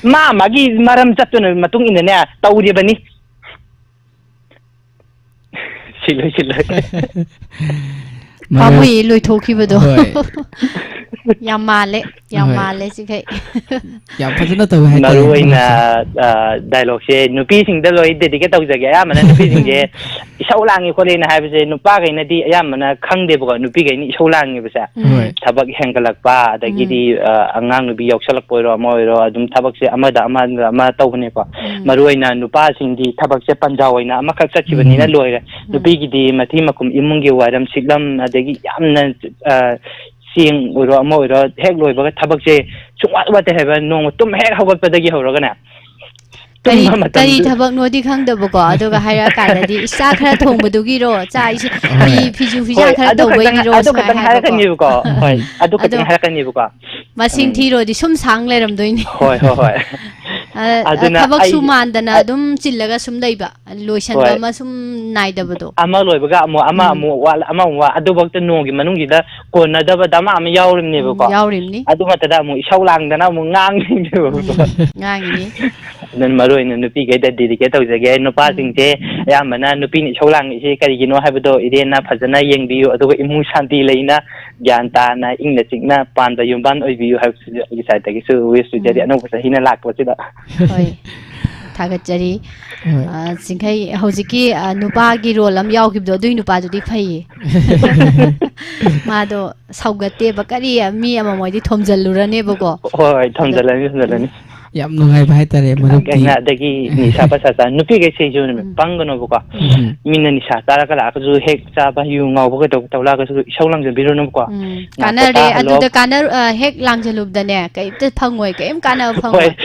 ꯃꯥ ꯃꯥꯒꯤ ꯃꯔꯝ ꯆꯠꯇꯨꯅ ꯃꯇꯨꯡ ꯏꯟꯅꯅꯦ ꯇꯧꯔꯤꯕꯅꯤ꯫ ꯁꯤꯜꯂꯣꯏ, ꯁꯤꯜꯂꯣꯏ꯫ ꯃꯔꯨꯞ, ꯄꯥꯝꯃꯨꯏꯌꯦ ꯂꯣꯏꯊꯣꯛꯈꯤꯕꯗꯣ꯫ ꯍꯣꯏ꯫ ꯌꯥꯝ ꯃꯥꯜꯂꯦ, ꯌꯥꯝ ꯍꯣꯏ꯫ ꯃꯥꯜꯂꯦ ꯁꯤꯈꯩ꯫ ꯌꯥꯝ ꯐꯖꯅ ꯇꯧꯋꯦ ꯍꯥꯏꯇꯥꯔꯦ ꯃꯔꯨ ꯑꯣꯏꯅ, ꯃꯔꯨꯞꯁꯦ꯫ ꯑ, dialogue-ꯁꯦ ꯅꯨꯄꯤꯁꯤꯡꯗ ꯂꯣꯏ dedicate ꯇꯧꯖꯒꯦ꯫ ꯑꯌꯥꯝꯕꯅ ꯅꯨꯄꯤꯁꯤꯡꯁꯦ ꯏꯁꯧ ꯂꯥꯡꯉꯤ ꯈꯣꯠꯂꯤꯅ ꯍꯥꯏꯕꯁꯦ ꯅꯨꯄꯥꯈꯩꯅꯗꯤ ꯑꯌꯥꯝꯕꯅ ꯈꯪꯗꯦꯕꯀꯣ, ꯅꯨꯄꯤꯈꯩꯅ ꯏꯁꯧ ꯂꯥꯡꯉꯤꯕꯁꯦ꯫ ꯎꯝ꯫ ꯍꯣꯏ꯫ ꯊꯕꯛ ꯍꯦꯟꯒꯠꯂꯛꯄ, ꯑꯗꯒꯤꯗꯤ, ꯎꯝ꯫ ꯑ, ꯑꯉꯥꯡ ꯅꯨꯄꯤ ꯌꯥꯎꯁꯜꯂꯛꯄ ꯑꯣꯏꯔꯣ, ꯑꯃ ꯑꯣꯏꯔꯣ, ꯑꯗꯨꯝ ꯊꯕꯛꯁꯦ ꯑꯃꯗ ꯑꯃ, ꯑꯃ ꯇꯧꯕꯅꯦꯀꯣ꯫ ꯎꯝ꯫ ꯃꯔꯨ ꯑꯣꯏꯅ ꯅꯨꯄꯥꯁꯤꯡꯗꯤ ꯊꯕꯛꯁꯦ ꯄꯟꯖꯥ ꯑꯣꯏꯅ ꯑꯃꯈꯛ ꯆꯠꯈꯤꯕꯅꯤꯅ ꯎꯝ꯫ ꯂꯣꯏꯔꯦ꯫ ꯎꯝ꯫ ꯅꯨꯄꯤꯒꯤꯗꯤ ꯃꯊꯤ ꯃꯀꯨꯝ, ꯏꯃꯨꯡꯒꯤ ꯋꯥꯏꯔꯝ ꯁꯤꯠꯂꯝ, ꯑꯗꯒꯤ ꯌꯥꯝꯅ, ꯑ, ꯆꯦꯡ ꯑꯣꯏꯔꯣ, ꯑꯃ ꯑꯣꯏꯔꯣ, ꯍꯦꯛ ꯂꯣꯏꯕꯒ ꯊꯕꯛꯁꯦ ꯁꯨꯡꯋꯥꯠ ꯋꯥꯠꯇꯦ ꯍꯥꯏꯕ꯫ ꯅꯣꯡꯃ ꯇꯨꯝ ꯍꯦꯛ ꯍꯧꯒꯠꯄꯗꯒꯤ ꯍꯧꯔꯒꯅꯦ, ꯀꯔꯤ, ꯇꯨꯝꯕ ꯀꯔꯤ ꯃꯇꯝꯗꯨ ꯊꯕꯛꯅꯣꯗꯤ ꯈꯪꯗꯕꯀꯣ, ꯑꯗꯨꯒ ꯍꯥꯏꯔꯛꯑꯀꯥꯟꯗꯗꯤ, "ꯏꯁ, ꯆꯥꯛ ꯈꯔ ꯊꯣꯡꯕꯗꯨꯒꯤꯔꯣ? ꯆꯥꯛ ꯏꯁꯤꯡ, ꯐꯤ, ꯍꯣꯏ꯫ ꯐꯤꯁꯨ ꯐꯤꯖꯥ ꯍꯣꯏ, ꯈꯔ ꯑꯗꯨ ꯈꯛꯇꯪ, ꯇꯧꯕꯩꯅꯤꯔꯣ?" ꯑꯗꯨ ꯁꯨꯃꯥꯏꯅ ꯈꯛꯇꯪ ꯍꯥꯏꯔꯛꯀꯣ꯫ ꯍꯥꯏꯔꯛꯀꯅꯦꯕꯀꯣ꯫ ꯍꯣꯏ, ꯎꯝ꯫ ꯑꯗꯨ ꯑꯗꯣ ꯈꯛꯇꯪ ꯍꯥꯏꯔꯛꯀꯅꯦꯕꯀꯣ꯫ ꯃꯁꯤꯡ ꯎꯝ꯫ ꯊꯤꯔꯣꯗꯤ ꯁꯨꯝ ꯁꯥꯡ ꯂꯩꯔꯝꯗꯣꯏꯅꯤ꯫ ꯍꯣꯏ, ꯍꯣꯏ, ꯍꯣꯏ꯫ ꯑ, ꯑ, ꯑꯗꯨꯅ ꯊꯕꯛ ꯑꯩ, ꯁꯨ ꯃꯥꯟꯗꯅ ꯑ, ꯑꯗꯨꯝ ꯆꯤꯜꯂꯒ ꯁꯨꯝ ꯂꯩꯕ, ꯂꯣꯏꯁꯟꯕ ꯍꯣꯏ꯫ ꯑꯃ ꯁꯨꯝ ꯅꯥꯏꯗꯕꯗꯣ꯫ ꯑꯃ ꯂꯣꯏꯕꯒ ꯑꯃꯨꯛ, ꯑꯃ ꯎꯝ꯫ ꯑꯃꯨꯛ ꯋꯥꯠꯂ-, ꯑꯃ ꯑꯃꯨꯛ ꯋꯥꯠ-, ꯑꯗꯨꯐꯧꯗ ꯅꯣꯡꯒꯤ ꯃꯅꯨꯡꯁꯤꯗ ꯀꯣꯟꯅꯗꯕꯗ ꯑꯃ ꯑꯃ ꯎꯝ, ꯌꯥꯎꯔꯤꯕꯅꯦꯕꯀꯣ꯫ ꯌꯥꯎꯔꯤꯕꯅꯤ꯫ ꯑꯗꯨ ꯃꯛꯇꯗ ꯑꯃꯨꯛ ꯏꯁꯧ ꯂꯥꯡꯗꯅ ꯑꯃꯨꯛ ꯉꯥꯡꯗꯣꯏꯅꯦꯕꯀꯣ꯫ ꯎꯝ, ꯉꯥꯡꯉꯤꯅꯤ꯫ ꯑꯗꯨꯅ ꯃꯔꯨ ꯑꯣꯏꯅ ꯅꯨꯄꯤꯈꯩꯗ dedicate ꯇꯧꯖꯒꯦ꯫ ꯎꯝ꯫ ꯅꯨꯄꯥꯁꯤꯡꯁꯦ ꯑꯌꯥꯝꯕꯅ ꯅꯨꯄꯤꯅ ꯏꯁꯧ ꯂꯥꯡꯉꯤꯁꯤ ꯀꯔꯤꯒꯤꯅꯣ ꯍꯥꯏꯕꯗꯣ ꯏꯔꯦꯟꯅ ꯐꯖꯅ ꯌꯦꯡꯕꯤꯌꯨ, ꯑꯗꯨꯒ ꯏꯃꯨꯡ ꯁꯥꯟꯇꯤ ꯂꯩꯅ, ꯒ꯭ꯌꯥꯟ ꯇꯥꯅ, ꯏꯪꯅ ꯆꯤꯛꯅ ꯄꯥꯟꯕ ꯌꯨꯝꯕꯥꯟ ꯑꯣꯏꯕꯤꯌꯨ ꯍꯥꯏꯕꯁꯤꯁꯨ ꯑꯩꯒꯤ side-ꯇꯒꯤꯁꯨ wish ꯄꯤꯖꯔꯤ, ꯎꯝ꯫ ꯑꯅꯧꯕ ꯆꯍꯤꯅ ꯂꯥꯛꯄꯁꯤꯗ꯫ ꯍꯣꯏ꯫ ꯊꯥꯒꯠꯆꯔꯤ꯫ ꯍꯣꯏ꯫ ꯑ, ꯆꯤꯡꯈꯩ, ꯍꯧꯖꯤꯛꯀꯤ, ꯑ, ꯅꯨꯄꯥꯒꯤ role ꯑꯃ ꯌꯥꯎꯈꯤꯕꯗꯣ, ꯑꯗꯨꯒꯤ ꯅꯨꯄꯥꯗꯨꯗꯤ ꯐꯩꯌꯦ꯫ ꯃꯥꯗꯣ ꯁꯧꯒꯠꯇꯦꯕ, ꯀꯔꯤ ꯃꯤ ꯑꯃꯃꯣꯏꯗꯤ ꯊꯣꯝꯖꯜꯂꯨꯔꯅꯦꯕꯀꯣ꯫ ꯍꯣꯏ, ꯍꯣꯏ, ꯑꯗꯣ, ꯊꯣꯝꯖꯜꯂꯅꯤ, ꯊꯣꯝꯖꯜꯂꯅꯤ꯫ ꯎꯝ꯫ ꯌꯥꯝ ꯅꯨꯡꯉꯥꯏꯕ ꯍꯥꯏꯇꯥꯔꯦ, ꯃꯔꯨꯞꯀꯤ꯫ ꯑꯗꯒꯤ ꯅꯤꯁꯥ ꯄꯁꯥ ꯆꯥ, ꯅꯨꯄꯤꯈꯩꯁꯤꯁꯨ ꯎꯝ꯫ ꯄꯪꯒꯅꯣꯕꯀꯣ꯫ ꯎꯝ꯫ ꯃꯤꯅ ꯅꯤꯁꯥ ꯆꯥꯔꯒ ꯂꯥꯛꯑꯒꯁꯨ ꯍꯦꯛ ꯆꯥꯕ, ꯌꯨ ꯉꯥꯎꯕ ꯀꯩꯗꯧꯕ ꯇꯧ ꯂꯥꯛꯑꯒꯁꯨ ꯏꯁꯧ ꯂꯥꯡꯖꯟꯕꯤꯔꯨꯅꯨꯕꯀꯣ꯫ ꯎꯝ꯫ ꯉꯥꯛꯄ ꯀꯥꯟꯅꯔꯦ꯫ ꯄꯥꯍꯜꯂꯣ꯫ ꯑꯗꯨꯗ ꯀꯥꯟꯅ ꯑ, ꯍꯦꯛ ꯂꯥꯡꯁꯤꯜꯂꯨꯕꯗꯅꯦ, ꯀꯩꯝꯇ ꯐꯪꯉꯣꯏ, ꯀꯩꯝ ꯀꯥꯟꯅꯕ ꯍꯣꯏ꯫ ꯐꯪꯉꯣꯏ꯫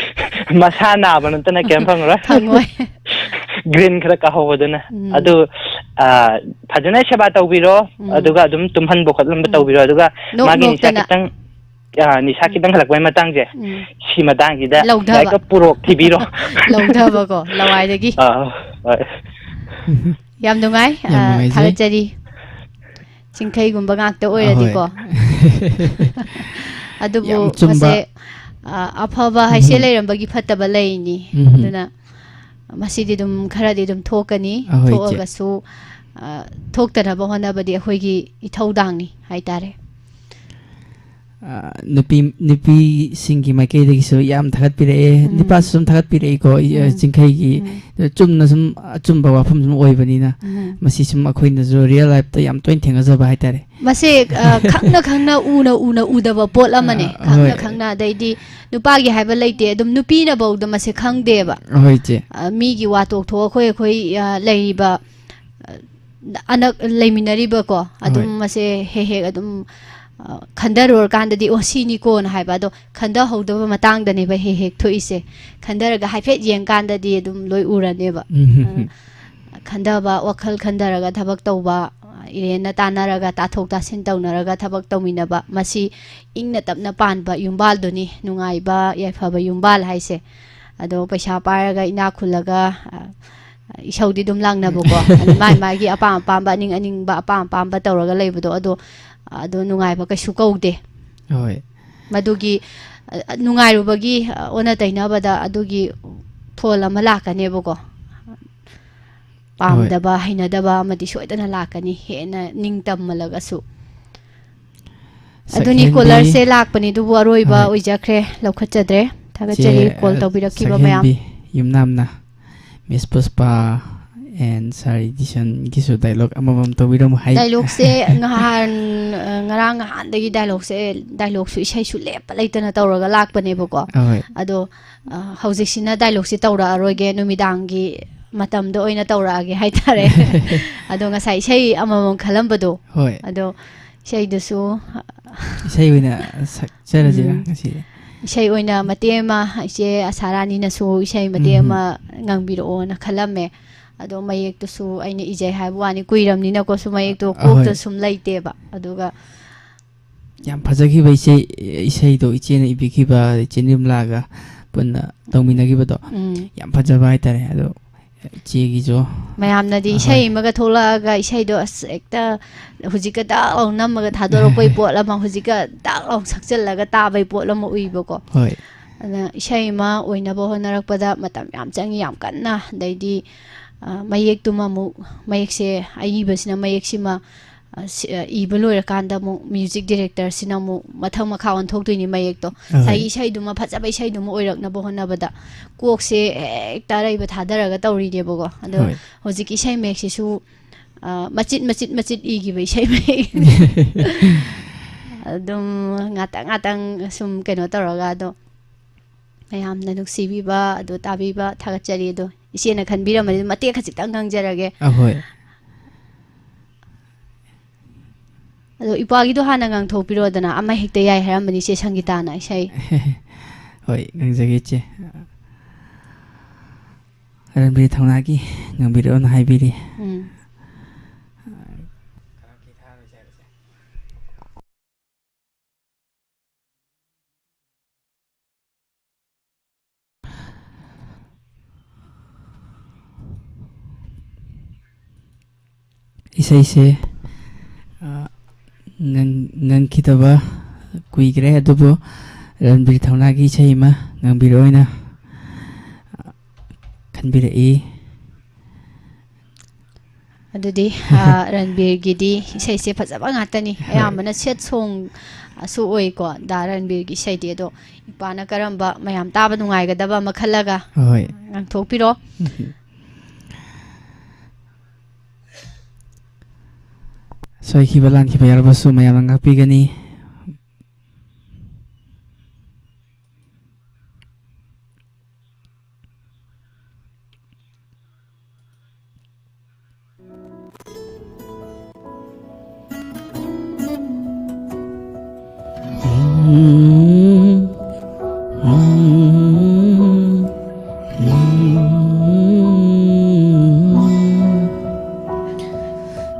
ꯃꯁꯥ ꯅꯥꯕ ꯅꯠꯇꯅ ꯀꯩꯝ ꯐꯪꯉꯔꯣꯏ꯫ ꯐꯪꯉꯣꯏ꯫ ꯒ꯭ꯔꯤꯟ ꯈꯔ ꯀꯥꯍꯧꯕꯗꯨꯅ꯫ ꯎꯝ꯫ ꯑꯗꯨ, ꯑ, ꯐꯖꯅ ꯁꯦꯕꯥ ꯇꯧꯕꯤꯔꯣ, ꯎꯝ꯫ ꯑꯗꯨꯒ ꯑꯗꯨꯝ ꯇꯨꯝꯍꯟꯕ ꯈꯣꯠꯍꯟꯕ ꯎꯝ꯫ ꯇꯧꯕꯤꯔꯣ, ꯑꯗꯨꯒ ꯅꯣꯛ ꯃꯥꯒꯤ ꯅꯤꯁꯥ ꯅꯣꯛꯇꯅ꯫ ꯈꯤꯇꯪ, ꯑ, ꯅꯤꯁꯥ ꯎꯝ꯫ ꯈꯤꯇꯪ ꯍꯜꯂꯛꯄꯩ ꯃꯇꯥꯡꯁꯦ, ꯎꯝ꯫ ꯁꯤ ꯃꯇꯥꯡꯁꯤꯗ ꯂꯧꯊꯕ꯫ ꯂꯥꯏꯔꯤꯛꯀ ꯄꯨꯔꯣꯛ ꯊꯤꯕꯤꯔꯣ꯫ ꯂꯧꯊꯕꯀꯣ, ꯂꯋꯥꯏꯗꯒꯤ꯫ ꯑ, ꯍꯣꯏ꯫ ꯌꯥꯝ ꯅꯨꯡꯉꯥꯏ꯫ ꯌꯥꯝ ꯑ, ꯅꯨꯡꯉꯥꯏꯖꯩ꯫ ꯊꯥꯒꯠꯆꯔꯤ꯫ ꯆꯤꯡꯈꯩꯒꯨꯝꯕ ꯉꯥꯛꯇ ꯑꯍꯣꯏ꯫ ꯑꯣꯏꯔꯗꯤꯀꯣ꯫ ꯑꯗꯨꯕꯨ ꯌꯥꯝ ꯆꯨꯝꯕ꯫ ꯃꯁꯦ, ꯑ, ꯑꯐꯕ ꯍꯥꯏꯁꯦ ꯎꯝ꯫ ꯂꯩꯔꯝꯕꯒꯤ ꯐꯠꯇꯕ ꯂꯩꯅꯤ꯫ ꯎꯝ꯫ ꯑꯗꯨꯅ ꯃꯁꯤꯗꯤ ꯑꯗꯨꯝ ꯈꯔꯗꯤ ꯑꯗꯨꯝ ꯊꯣꯛꯀꯅꯤ꯫ ꯑꯍꯣꯏ, ꯏꯆꯦ꯫ ꯊꯣꯛꯑꯒꯁꯨ, ꯑ, ꯊꯣꯛꯇꯅꯕ ꯍꯣꯠꯅꯕꯗꯤ ꯑꯩꯈꯣꯏꯒꯤ ꯏꯊꯧꯗꯥꯡꯅꯤ ꯍꯥꯏꯇꯥꯔꯦ꯫ ꯑ, ꯅꯨꯄꯤ, ꯅꯨꯄꯤꯁꯤꯡꯒꯤ ꯃꯥꯏꯀꯩꯗꯒꯤꯁꯨ ꯌꯥꯝ ꯊꯥꯒꯠꯄꯤꯔꯛꯑꯦ, ꯎꯝ꯫ ꯅꯨꯄꯥꯁꯨ ꯁꯨꯝ ꯊꯥꯒꯠꯄꯤꯔꯛꯏꯀꯣ, ꯏ-, ꯑ, ꯎꯝ꯫ ꯆꯤꯡꯈꯩꯒꯤ꯫ ꯎꯝ꯫ ꯑꯗꯣ ꯆꯨꯝꯅ ꯁꯨꯝ ꯑꯆꯨꯝꯕ ꯋꯥꯐꯝ ꯁꯨꯝ ꯑꯣꯏꯕꯅꯤꯅ, ꯎꯝ꯫ ꯃꯁꯤ ꯁꯨꯝ ꯑꯩꯈꯣꯏꯅꯁꯨ real lifeꯇ ꯌꯥꯝ ꯇꯣꯏꯅ ꯊꯦꯡꯅꯖꯕ ꯍꯥꯏꯇꯥꯔꯦ꯫ ꯃꯁꯦ, ꯑ, ꯈꯪꯅ ꯈꯪꯅ, ꯎꯅ ꯎꯅ ꯎꯗꯕ ꯄꯣꯠ ꯑꯃꯅꯦ꯫ ꯑ, ꯈꯪꯅ ꯍꯣꯏ꯫ ꯈꯪꯅ, ꯑꯗꯩꯗꯤ ꯅꯨꯄꯥꯒꯤ ꯍꯥꯏꯕ ꯂꯩꯇꯦ, ꯑꯗꯨꯝ ꯅꯨꯄꯤꯅꯐꯧꯗ ꯃꯁꯦ ꯈꯪꯗꯦꯕ꯫ ꯍꯣꯏ, ꯏꯆꯦ꯫ ꯑ, ꯃꯤꯒꯤ ꯋꯥ ꯇꯣꯛꯊꯣꯛ, ꯑꯩꯈꯣꯏ, ꯑꯩꯈꯣꯏ, ꯑ, ꯂꯩꯔꯤꯕ, ꯑ, ꯑꯅꯛ ꯂꯩꯃꯤꯟꯅꯔꯤꯕꯀꯣ, ꯑꯗꯨꯝ ꯍꯣꯏ꯫ ꯃꯁꯦ ꯍꯦꯛ ꯍꯦꯛ ꯑꯗꯨꯝ, ꯑ, ꯈꯟꯊꯔꯨꯔꯀꯥꯟꯗꯗꯤ, "ꯑꯣ, ꯁꯤꯅꯤꯀꯣꯅ" ꯍꯥꯏꯕ, ꯑꯗꯣ ꯈꯟꯊꯍꯧꯗꯕ ꯃꯇꯥꯡꯗꯅꯦꯕ ꯍꯦꯛ ꯍꯦꯛ ꯊꯣꯛꯏꯁꯦ꯫ ꯈꯟꯊꯔꯒ ꯍꯥꯏꯐꯦꯠ ꯌꯦꯡꯀꯥꯟꯗꯗꯤ ꯑꯗꯨꯝ ꯂꯣꯏ ꯎꯔꯅꯦꯕ꯫ ꯎꯝ꯫ ꯑ, ꯈꯟꯊꯕ, ꯋꯥꯈꯜ ꯈꯟꯊꯔꯒ ꯊꯕꯛ ꯇꯧꯕ, ꯏꯔꯦꯟꯅ ꯇꯥꯟꯅꯔꯒ, ꯇꯥꯊꯣꯛ ꯇꯥꯁꯤꯟ ꯇꯧꯅꯔꯒ ꯊꯕꯛ ꯇꯧꯃꯤꯟꯅꯕ, ꯃꯁꯤ ꯏꯪꯅ ꯇꯞꯅ ꯄꯥꯟꯕ ꯌꯨꯝꯕꯥꯜꯗꯨꯅꯤ ꯅꯨꯡꯉꯥꯏꯕ, ꯌꯥꯏꯐꯕ ꯌꯨꯝꯕꯥꯜ ꯍꯥꯏꯁꯦ꯫ ꯑꯗꯣ ꯄꯩꯁꯥ ꯄꯥꯏꯔꯒ, ꯏꯅꯥꯛ ꯈꯨꯜꯂꯒ, ꯑ, ꯏꯁꯧꯗꯤ ꯑꯗꯨꯝ ꯂꯥꯡꯅꯕꯀꯣ꯫ ꯑꯗꯨ ꯃꯥꯏ ꯃꯥꯏꯒꯤ ꯑꯄꯥꯝ ꯑꯄꯥꯝꯕ, ꯑꯅꯤꯡ ꯑꯅꯤꯡꯕ, ꯑꯄꯥꯝ ꯑꯄꯥꯝꯕ ꯇꯧꯔꯒ ꯂꯩꯕꯗꯣ, ꯑꯗꯣ, ꯑꯗꯣ ꯅꯨꯡꯉꯥꯏꯕ ꯀꯩꯁꯨ ꯀꯧꯗꯦ꯫ ꯍꯣꯏ꯫ ꯃꯗꯨꯒꯤ, ꯑ, ꯅꯨꯡꯉꯥꯏꯔꯨꯕꯒꯤ, ꯑ, ꯑꯣꯟꯅ ꯇꯩꯅꯕꯗ ꯑꯗꯨꯒꯤ ꯐꯣꯜ ꯑꯃ ꯂꯥꯛꯀꯅꯦꯕꯀꯣ꯫ ꯄꯥꯝꯗꯕ, ꯍꯩꯅꯗꯕ ꯑꯃꯗꯤ ꯁꯣꯏꯗꯅ ꯂꯥꯛꯀꯅꯤ, ꯍꯦꯟꯅ ꯅꯤꯡ ꯇꯝꯃꯜꯂꯒꯁꯨ꯫ ꯑꯗꯨꯅꯤ, ꯁꯛꯍꯦꯟꯕꯤ꯫ ꯀꯣꯂꯔꯁꯦ ꯂꯥꯛꯄꯅꯤ, ꯑꯗꯨꯕꯨ ꯑꯔꯣꯏꯕ ꯍꯣꯏ꯫ ꯑꯣꯏꯖꯈ꯭ꯔꯦ, ꯂꯧꯈꯠꯆꯗ꯭ꯔꯦ꯫ ꯊꯥꯒꯠꯆꯔꯤ, ꯆꯦ, ꯀꯣꯜ ꯑ, ꯇꯧꯕꯤꯔꯛꯈꯤꯕ ꯃꯌꯥꯝ꯫ ꯁꯛꯍꯦꯟꯕꯤ ꯌꯨꯝꯅꯥꯝꯅ, ꯃꯤꯁ ꯄꯨꯁꯄꯥ, And Sir Edisonꯒꯤꯁꯨ dialogue ꯑꯃꯃꯝ ꯇꯧꯕꯤꯔꯝꯃꯨ ꯍꯥꯏ꯫ Dialogueꯁꯦ ꯉꯍꯥꯟ, ꯑ, ꯉꯔꯥꯡ ꯅꯍꯥꯟꯗꯒꯤ dialogueꯁꯦ, dialogueꯁꯨ ꯏꯁꯩꯁꯨ ꯂꯦꯞꯄ ꯂꯩꯇꯅ ꯇꯧꯔꯒ ꯂꯥꯛꯄꯅꯦꯕꯀꯣ꯫ ꯑꯍꯣꯏ꯫ ꯑꯗꯣ, ꯑ, ꯍꯧꯖꯤꯛꯁꯤꯅ dialogueꯁꯦ ꯇꯧꯔꯛꯑꯔꯣꯏꯒꯦ, ꯅꯨꯃꯤꯗꯥꯡꯒꯤ ꯃꯇꯝꯗ ꯑꯣꯏꯅ ꯇꯧꯔꯛꯑꯒꯦ ꯍꯥꯏꯇꯥꯔꯦ꯫ ꯑꯗꯣ ꯉꯁꯥꯏ ꯏꯁꯩ ꯑꯃꯃꯝ ꯈꯜꯂꯝꯕꯗꯣ, ꯍꯣꯏ꯫ ꯑꯗꯣ ꯏꯁꯩꯗꯨꯁꯨ, ꯏꯁꯩ ꯑꯣꯏꯅ ꯁꯛꯆꯔꯁꯤꯔꯥ ꯎꯝ꯫ ꯉꯁꯤꯗꯤ? ꯏꯁꯩ ꯑꯣꯏꯅ ꯃꯇꯦꯛ ꯑꯃ, ꯏꯆꯦ ꯑꯁꯥ ꯔꯥꯅꯤꯅꯁꯨ ꯏꯁꯩ ꯃꯇꯦꯛ ꯎꯝ꯫ ꯑꯃ ꯉꯪꯕꯤꯔꯛꯑꯣꯅ ꯈꯜꯂꯝꯃꯦ꯫ ꯑꯗꯣ ꯃꯌꯦꯛꯇꯨꯁꯨ ꯑꯩꯅ ꯏꯖꯩ ꯍꯥꯏꯕ ꯋꯥꯅꯤ, ꯀꯨꯏꯔꯝꯅꯤꯅꯀꯣ, ꯁꯨꯝ ꯃꯌꯦꯛꯇꯣ ꯑ, ꯀꯣꯛꯇ ꯍꯣꯏ꯫ ꯁꯨꯝ ꯂꯩꯇꯦꯕ꯫ ꯑꯗꯨꯒ ꯌꯥꯝ ꯐꯖꯈꯤꯕ ꯏꯁꯩ, ꯏꯁꯩꯗꯣ ꯏꯆꯦꯅ ꯏꯕꯤꯈꯤꯕ, ꯏꯆꯦ ꯅꯤꯔꯃꯂꯥꯒ ꯄꯨꯟꯅ ꯇꯧꯃꯤꯟꯅꯈꯤꯕꯗꯣ꯫ ꯎꯝ꯫ ꯌꯥꯝ ꯐꯖꯕ ꯍꯥꯏꯇꯥꯔꯦ꯫ ꯑꯗꯣ ꯏꯆꯦꯒꯤꯁꯨ ꯃꯌꯥꯝꯅꯗꯤ ꯑꯍꯣꯏ꯫ ꯏꯁꯩ ꯑꯃꯒ ꯊꯣꯛꯂꯛꯑꯒ ꯏꯁꯩꯗꯣ ꯑꯁ ꯍꯦꯛꯇ ꯍꯧꯖꯤꯛꯀ ꯗꯥꯛ ꯂꯥꯎ ꯅꯝꯃꯒ ꯊꯥꯗꯣꯔꯛꯄꯩ ꯄꯣꯠ ꯑꯃ, ꯍꯧꯖꯤꯛꯀ ꯗꯥꯛ ꯂꯥꯎ ꯁꯛꯆꯜꯂꯒ ꯇꯥꯕꯩ ꯄꯣꯠ ꯑꯃ ꯎꯏꯕꯀꯣ꯫ ꯍꯣꯏ꯫ ꯑꯗꯨꯅ ꯏꯁꯩ ꯑꯃ ꯑꯣꯏꯅꯕ ꯍꯣꯠꯅꯔꯛꯄꯗ ꯃꯇꯝ ꯌꯥꯝ ꯆꯪꯉꯤ, ꯌꯥꯝ ꯀꯟꯅ꯫ ꯑꯗꯩꯗꯤ, ꯑ, ꯃꯌꯦꯛꯇꯨꯃ ꯑꯃꯨꯛ, ꯃꯌꯦꯛꯁꯦ, ꯑꯏꯕꯁꯤꯅ ꯃꯌꯦꯛꯁꯤꯃ, ꯑ, ꯁꯤ-, ꯑ, ꯏꯕ ꯂꯣꯏꯔꯀꯥꯟꯗ ꯑꯃꯨꯛ music directorꯁꯤꯅ ꯑꯃꯨꯛ ꯃꯊꯪ ꯃꯈꯥ ꯑꯣꯟꯊꯣꯛꯇꯣꯏꯅꯤ ꯃꯌꯦꯛꯇꯣ꯫ ꯑꯍꯣꯏ꯫ ꯉꯁꯥꯏꯒꯤ ꯏꯁꯩꯗꯨꯃ, ꯐꯖꯕ ꯏꯁꯩꯗꯨꯃ ꯑꯣꯏꯔꯛꯅꯕ ꯍꯣꯠꯅꯕꯗ ꯀꯣꯛꯁꯦ ꯍꯦꯛꯇ ꯑꯔꯩꯕ ꯊꯥꯗꯔꯒ ꯇꯧꯔꯤꯅꯦꯕꯀꯣ꯫ ꯑꯗꯣ ꯍꯣꯏ꯫ ꯍꯧꯖꯤꯛꯀꯤ ꯏꯁꯩ ꯃꯌꯦꯛꯁꯤꯁꯨ, ꯑ, ꯃꯆꯤꯠ, ꯃꯆꯤꯠ, ꯃꯆꯤꯠ ꯏꯈꯤꯕ ꯏꯁꯩ ꯃꯌꯦꯛ꯫ ꯑꯗꯨꯝ ꯉꯥꯛꯇꯪ, ꯉꯥꯛꯇꯪ ꯁꯨꯝ ꯀꯩꯅꯣ ꯇꯧꯔꯒ, ꯑꯗꯣ ꯃꯌꯥꯝꯅ ꯅꯨꯡꯁꯤꯕꯤꯕ, ꯑꯗꯨ ꯇꯥꯕꯤꯕ, ꯊꯥꯒꯠꯆꯔꯤ꯫ ꯑꯗꯣ ꯏꯆꯦꯅ ꯈꯟꯕꯤꯔꯝꯃꯗꯤ ꯃꯇꯦꯛ ꯈꯖꯤꯛꯇꯪ ꯉꯥꯡꯖꯔꯒꯦ꯫ ꯑꯍꯣꯏ꯫ ꯑꯗꯣ ꯏꯄꯥꯒꯤꯗꯣ ꯍꯥꯟꯅ ꯉꯥꯡꯊꯣꯛꯄꯤꯔꯣꯗꯅ, ꯑꯃ ꯍꯦꯛꯇ ꯌꯥꯏ ꯍꯥꯏꯔꯝꯕꯅꯤ ꯏꯆꯦ ꯁꯪꯒꯤꯇꯥꯅ ꯏꯁꯩ꯫ ꯍꯣꯏ, ꯉꯥꯡꯖꯒꯦ ꯏꯆꯦ꯫ ꯔꯟꯕꯤꯔ ꯊꯧꯅꯥꯒꯤ ꯉꯥꯡꯕꯤꯔꯛꯑꯣꯅ ꯍꯥꯏꯕꯤꯔꯤ꯫ ꯎꯝ꯫ ꯏꯁꯩꯁꯦ, ꯑ, ꯉꯪ-, ꯉꯪꯈꯤꯗꯕ ꯀꯨꯏꯈ꯭ꯔꯦ, ꯑꯗꯨꯕꯨ ꯔꯟꯕꯤꯔ ꯊꯧꯅꯥꯒꯤ ꯏꯁꯩ ꯑꯃ ꯉꯪꯕꯤꯔꯛꯑꯣꯅ, ꯑ, ꯈꯟꯕꯤꯔꯛꯏ꯫ ꯑꯗꯨꯗꯤ, ꯑ, ꯔꯟꯕꯤꯔꯒꯤꯗꯤ ꯏꯁꯩꯁꯦ ꯐꯖꯕ ꯉꯥꯛꯇꯅꯤ꯫ ꯍꯣꯏ꯫ ꯑꯌꯥꯝꯕꯅ sad songꯁꯨ ꯑꯣꯏꯀꯣ, ꯗꯥ ꯔꯟꯕꯤꯔꯒꯤ ꯏꯁꯩꯗꯤ꯫ ꯑꯗꯣ ꯏꯄꯥꯅ ꯀꯔꯝꯕ ꯃꯌꯥꯝ ꯇꯥꯕ ꯅꯨꯡꯉꯥꯏꯒꯗꯕ ꯑꯃ ꯈꯜꯂꯒ ꯍꯣꯏ꯫ ꯉꯥꯡꯊꯣꯛꯄꯤꯔꯣ꯫ ꯎꯝ꯫ ꯁꯣꯏꯈꯤꯕ ꯂꯥꯟꯈꯤꯕ ꯌꯥꯎꯔꯕꯁꯨ ꯃꯌꯥꯝꯅ ꯉꯥꯛꯄꯤꯒꯅꯤ꯫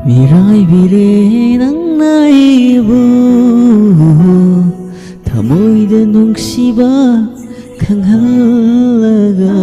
ꯃꯤꯔꯥꯏꯕꯤꯔꯦ ꯅꯪꯅ ꯑꯩꯕꯨ, ꯊꯃꯣꯏꯗ ꯅꯨꯡꯁꯤꯕ ꯈꯪꯍꯜꯂꯒ꯫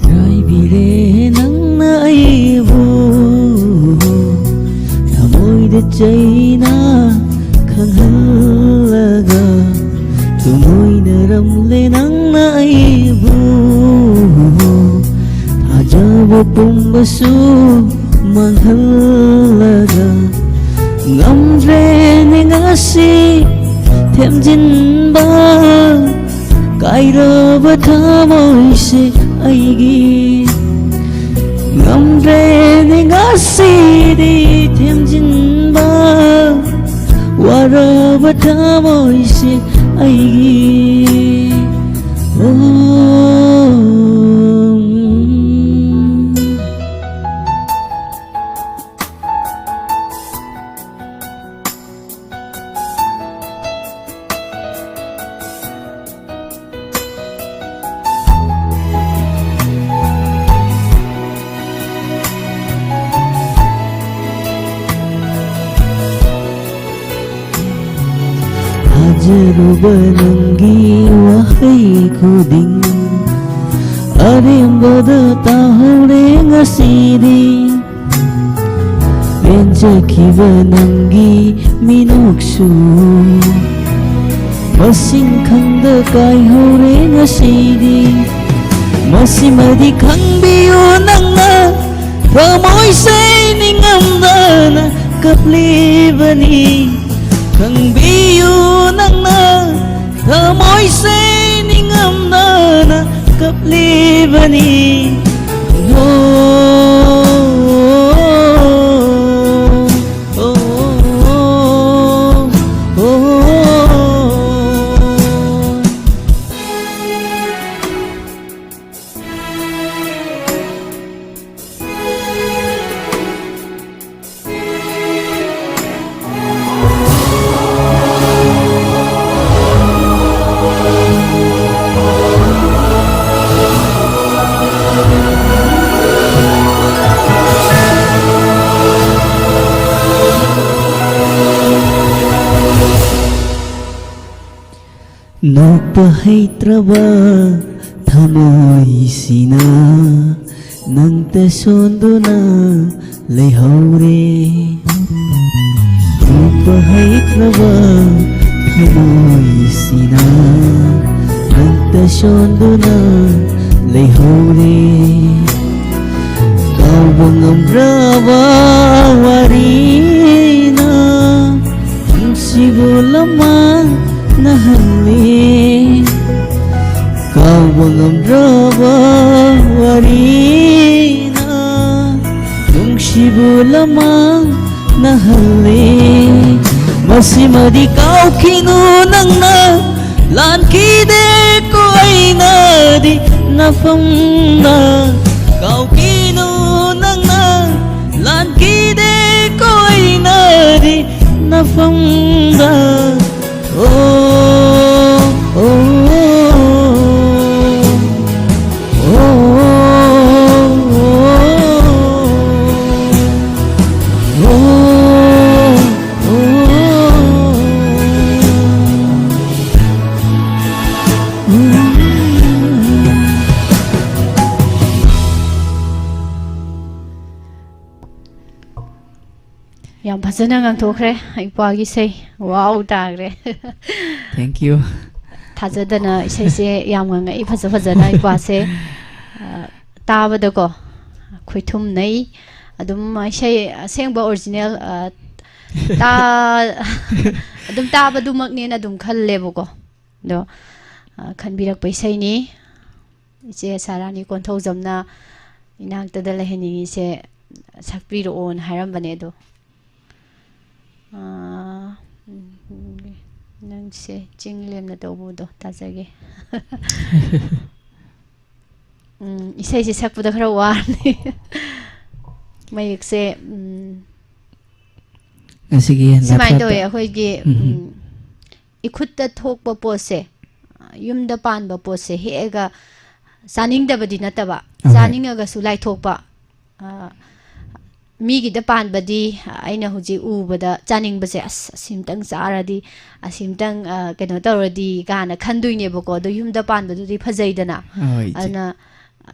ꯆꯥꯏꯕꯤꯔꯦ ꯅꯪꯅ ꯑꯩꯕꯨ, ꯊꯃꯣꯏꯗ ꯆꯩꯅ ꯈꯪꯍꯜꯂꯒ꯫ ꯇꯨꯃꯣꯏꯅꯔꯝꯂꯦ ꯅꯪꯅ ꯑꯩꯕꯨ, ꯊꯥꯖꯕ ꯄꯨꯝꯕꯁꯨ ꯃꯥꯡꯍꯜꯂꯒ꯫ ꯉꯝꯗ꯭ꯔꯦꯅꯦ ꯉꯁꯤ ꯊꯦꯝꯖꯤꯟꯕ, ꯀꯥꯏꯔꯕ ꯊꯃꯣꯏꯁꯦ ꯑꯩꯒꯤ꯫ ꯉꯝꯗ꯭ꯔꯦꯅꯦ ꯉꯁꯤꯗꯤ ꯊꯦꯝꯖꯤꯟꯕ, ꯋꯥꯔꯕ ꯊꯃꯣꯏꯁꯦ ꯑꯩꯒꯤ꯫ ꯑꯣ, ꯎꯝ꯫ ꯊꯥꯖꯔꯨꯕ ꯅꯪꯒꯤ ꯋꯥꯍꯩ ꯈꯨꯗꯤꯡ ꯑꯔꯦꯝꯕꯗ ꯇꯥꯍꯧꯔꯦ ꯉꯁꯤꯗꯤ꯫ ꯄꯦꯟꯖꯈꯤꯕ ꯅꯪꯒꯤ ꯃꯤꯅꯣꯛꯁꯨ ꯃꯁꯤꯡ ꯈꯪꯗ ꯀꯥꯏꯍꯧꯔꯦ ꯉꯁꯤꯗꯤ꯫ ꯁꯤꯃꯗꯤ ꯈꯪꯕꯤꯌꯨ ꯅꯪꯅ, ꯊꯃꯣꯏꯁꯦ ꯅꯤꯡꯉꯝꯗꯅ ꯀꯞꯂꯤꯕꯅꯤ꯫ ꯈꯪꯕꯤꯌꯨ ꯅꯪꯅ, ꯊꯃꯣꯏꯁꯦ ꯅꯤꯡꯉꯝꯗꯅ ꯀꯞꯂꯤꯕꯅꯤ꯫ ꯍꯣ, ꯍꯣ, ꯍꯣ, ꯍꯣ꯫ ꯅꯣꯛꯄ ꯍꯩꯇ꯭ꯔꯕ ꯊꯃꯣꯏꯁꯤꯅ ꯅꯪꯇ ꯁꯣꯟꯗꯨꯅ ꯂꯩꯍꯧꯔꯦ꯫ ꯅꯣꯛꯄ ꯍꯩꯇ꯭ꯔꯕ ꯊꯃꯣꯏꯁꯤꯅ ꯅꯪꯇ ꯁꯣꯟꯗꯨꯅ ꯂꯩꯍꯧꯔꯦ꯫ ꯀꯥꯎꯕ ꯉꯝꯗ꯭ꯔꯕ ꯋꯥꯔꯤꯅ ꯅꯨꯡꯁꯤꯕ ꯂꯃꯥꯡꯅꯍꯜꯂꯤ꯫ ꯀꯥꯎꯕ ꯉꯝꯗ꯭ꯔꯕ ꯋꯥꯔꯤꯅ ꯅꯨꯡꯁꯤꯕ ꯂꯃꯥꯡꯅꯍꯜꯂꯤ꯫ ꯃꯁꯤꯃꯗꯤ ꯀꯥꯎꯈꯤꯅꯨ ꯅꯪꯅ, ꯂꯥꯟꯈꯤꯗꯦꯀꯣ ꯑꯩꯅꯗꯤ ꯅꯐꯝꯅ꯫ ꯀꯥꯎꯈꯤꯅꯨ ꯅꯪꯅ, ꯂꯥꯟꯈꯤꯗꯦꯀꯣ ꯑꯩꯅꯗꯤ ꯅꯐꯝꯗ꯫ ꯑꯣ, ꯑꯣ, ꯑꯣ꯫ ꯌꯥꯝ ꯐꯖꯅ ꯉꯥꯡꯊꯣꯛꯈ꯭ꯔꯦ ꯏꯄ꯭ꯋꯥꯒꯤ ꯏꯁꯩ꯫ ꯋꯥꯎ ꯇꯥꯈ꯭ꯔꯦ꯫ Thank you꯫ ꯊꯥꯖꯗꯅ ꯏꯁꯩꯁꯦ ꯌꯥꯝ ꯉꯪꯉꯛꯏ ꯐꯖ ꯐꯖꯅ ꯏꯄ꯭ꯋꯥꯁꯦ꯫ ꯑ, ꯇꯥꯕꯗꯀꯣ ꯈꯣꯏꯊꯨꯝꯅꯩ꯫ ꯑꯗꯨꯝ ꯏꯁꯩ ꯑꯁꯦꯡꯕ ꯑꯣꯔꯤꯖꯤꯅꯦꯜ, ꯑ, ꯇꯥ-, ꯑꯗꯨꯝ ꯇꯥꯕꯗꯨꯃꯛꯅꯦꯅ ꯑꯗꯨꯝ ꯈꯜꯂꯦꯕꯀꯣ꯫ ꯑꯗꯣ, ꯑ, ꯈꯟꯕꯤꯔꯛꯄ ꯏꯁꯩꯅꯤ꯫ ꯏꯆꯦ ꯁꯥꯔꯥꯅꯤ ꯀꯣꯟꯊꯧꯖꯝꯅ ꯏꯅꯥꯛꯇꯗ ꯂꯩꯍꯟꯅꯤꯡꯉꯤꯁꯦ ꯁꯛꯄꯤꯔꯛꯑꯣꯅ ꯍꯥꯏꯔꯝꯕꯅꯦ ꯑꯗꯣ꯫ ꯑꯥ, ꯎꯝ, ꯅꯪꯁꯦ ꯆꯤꯡ ꯂꯦꯝꯅ ꯇꯧꯕꯗꯣ ꯇꯥꯖꯒꯦ꯫ ꯎꯝ, ꯏꯁꯩꯁꯦ ꯁꯛꯄꯗ ꯈꯔ ꯋꯥꯔꯅꯤ꯫ ꯃꯌꯦꯛꯁꯦ, ꯎꯝ, ꯉꯁꯤꯒꯤ ꯁꯨꯃꯥꯏꯅ ꯂꯥꯞꯊꯣꯛꯄ꯫ ꯇꯧꯋꯦ, ꯑꯩꯈꯣꯏꯒꯤ, ꯎꯝ꯫ ꯎꯝ, ꯏꯈꯨꯠꯇ ꯊꯣꯛꯄ ꯄꯣꯠꯁꯦ, ꯌꯨꯝꯗ ꯄꯥꯟꯕ ꯄꯣꯠꯁꯦ ꯍꯦꯛꯑꯒ ꯆꯥꯅꯤꯡꯗꯕꯗꯤ ꯅꯠꯇꯕ, ꯑꯍꯣꯏ꯫ ꯆꯥꯅꯤꯡꯉꯒꯁꯨ ꯂꯥꯏꯊꯣꯛꯄ꯫ ꯑ, ꯃꯤꯒꯤꯗ ꯄꯥꯟꯕꯗꯤ ꯑꯩꯅ ꯍꯧꯖꯤꯛ ꯎꯕꯗ ꯆꯥꯅꯤꯡꯕꯁꯦ, "ꯑꯁ, ꯑꯁꯤꯝꯇꯪ ꯆꯥꯔꯗꯤ, ꯑꯁꯤꯝꯇꯪ, ꯑ, ꯀꯩꯅꯣ ꯇꯧꯔꯗꯤ" ꯀꯥꯏꯅ ꯈꯟꯗꯣꯏꯅꯦꯕꯀꯣ꯫ ꯑꯗꯣ ꯌꯨꯝꯗ ꯄꯥꯟꯕꯗꯨꯗꯤ ꯐꯖꯩꯗꯅ꯫ ꯍꯣꯏ, ꯏꯆꯦ꯫ ꯑꯗꯨꯅ, ꯑ,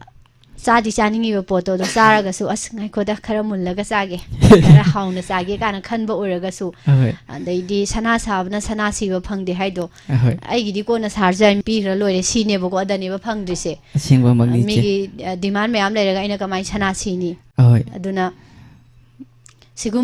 ꯆꯥꯗꯤ ꯆꯥꯅꯤꯡꯉꯤꯕ ꯄꯣꯠꯇꯣ, ꯑꯗꯣ ꯆꯥꯔꯒꯁꯨ, "ꯑꯁ, ꯉꯥꯏꯈꯣꯗ, ꯈꯔ ꯃꯨꯜꯂꯒ ꯆꯥꯒꯦ, ꯈꯔ ꯍꯥꯎꯅ ꯆꯥꯒꯦ" ꯀꯥꯏꯅ ꯈꯟꯕ ꯑꯣꯏꯔꯒꯁꯨ, ꯍꯣꯏ꯫ ꯑꯗꯩꯗꯤ ꯁꯅꯥ ꯁꯥꯕꯅ ꯁꯅꯥ ꯁꯤꯕ ꯐꯪꯗꯦ ꯍꯥꯏꯗꯣ꯫ ꯍꯣꯏ꯫ ꯑꯩꯒꯤꯗꯤ ꯀꯣꯟꯅ ꯁꯥꯔꯁꯨ ꯌꯥꯏ, ꯄꯤꯈ꯭ꯔ ꯂꯣꯏꯔꯦ, ꯁꯤꯅꯦꯕꯀꯣ, ꯑꯗꯅꯦꯕ ꯐꯪꯗ꯭ꯔꯤꯁꯦ꯫ ꯑꯁꯦꯡꯕꯃꯛꯅꯤ, ꯏꯆꯦ꯫ ꯃꯤꯒꯤ, ꯑ, demand ꯃꯌꯥꯝ ꯂꯩꯔꯒ ꯑꯩꯅ ꯀꯃꯥꯏꯅ ꯁꯅꯥ ꯁꯤꯅꯤ? ꯍꯣꯏ꯫ ꯑꯗꯨꯅ ꯁꯤꯒꯨꯝꯕ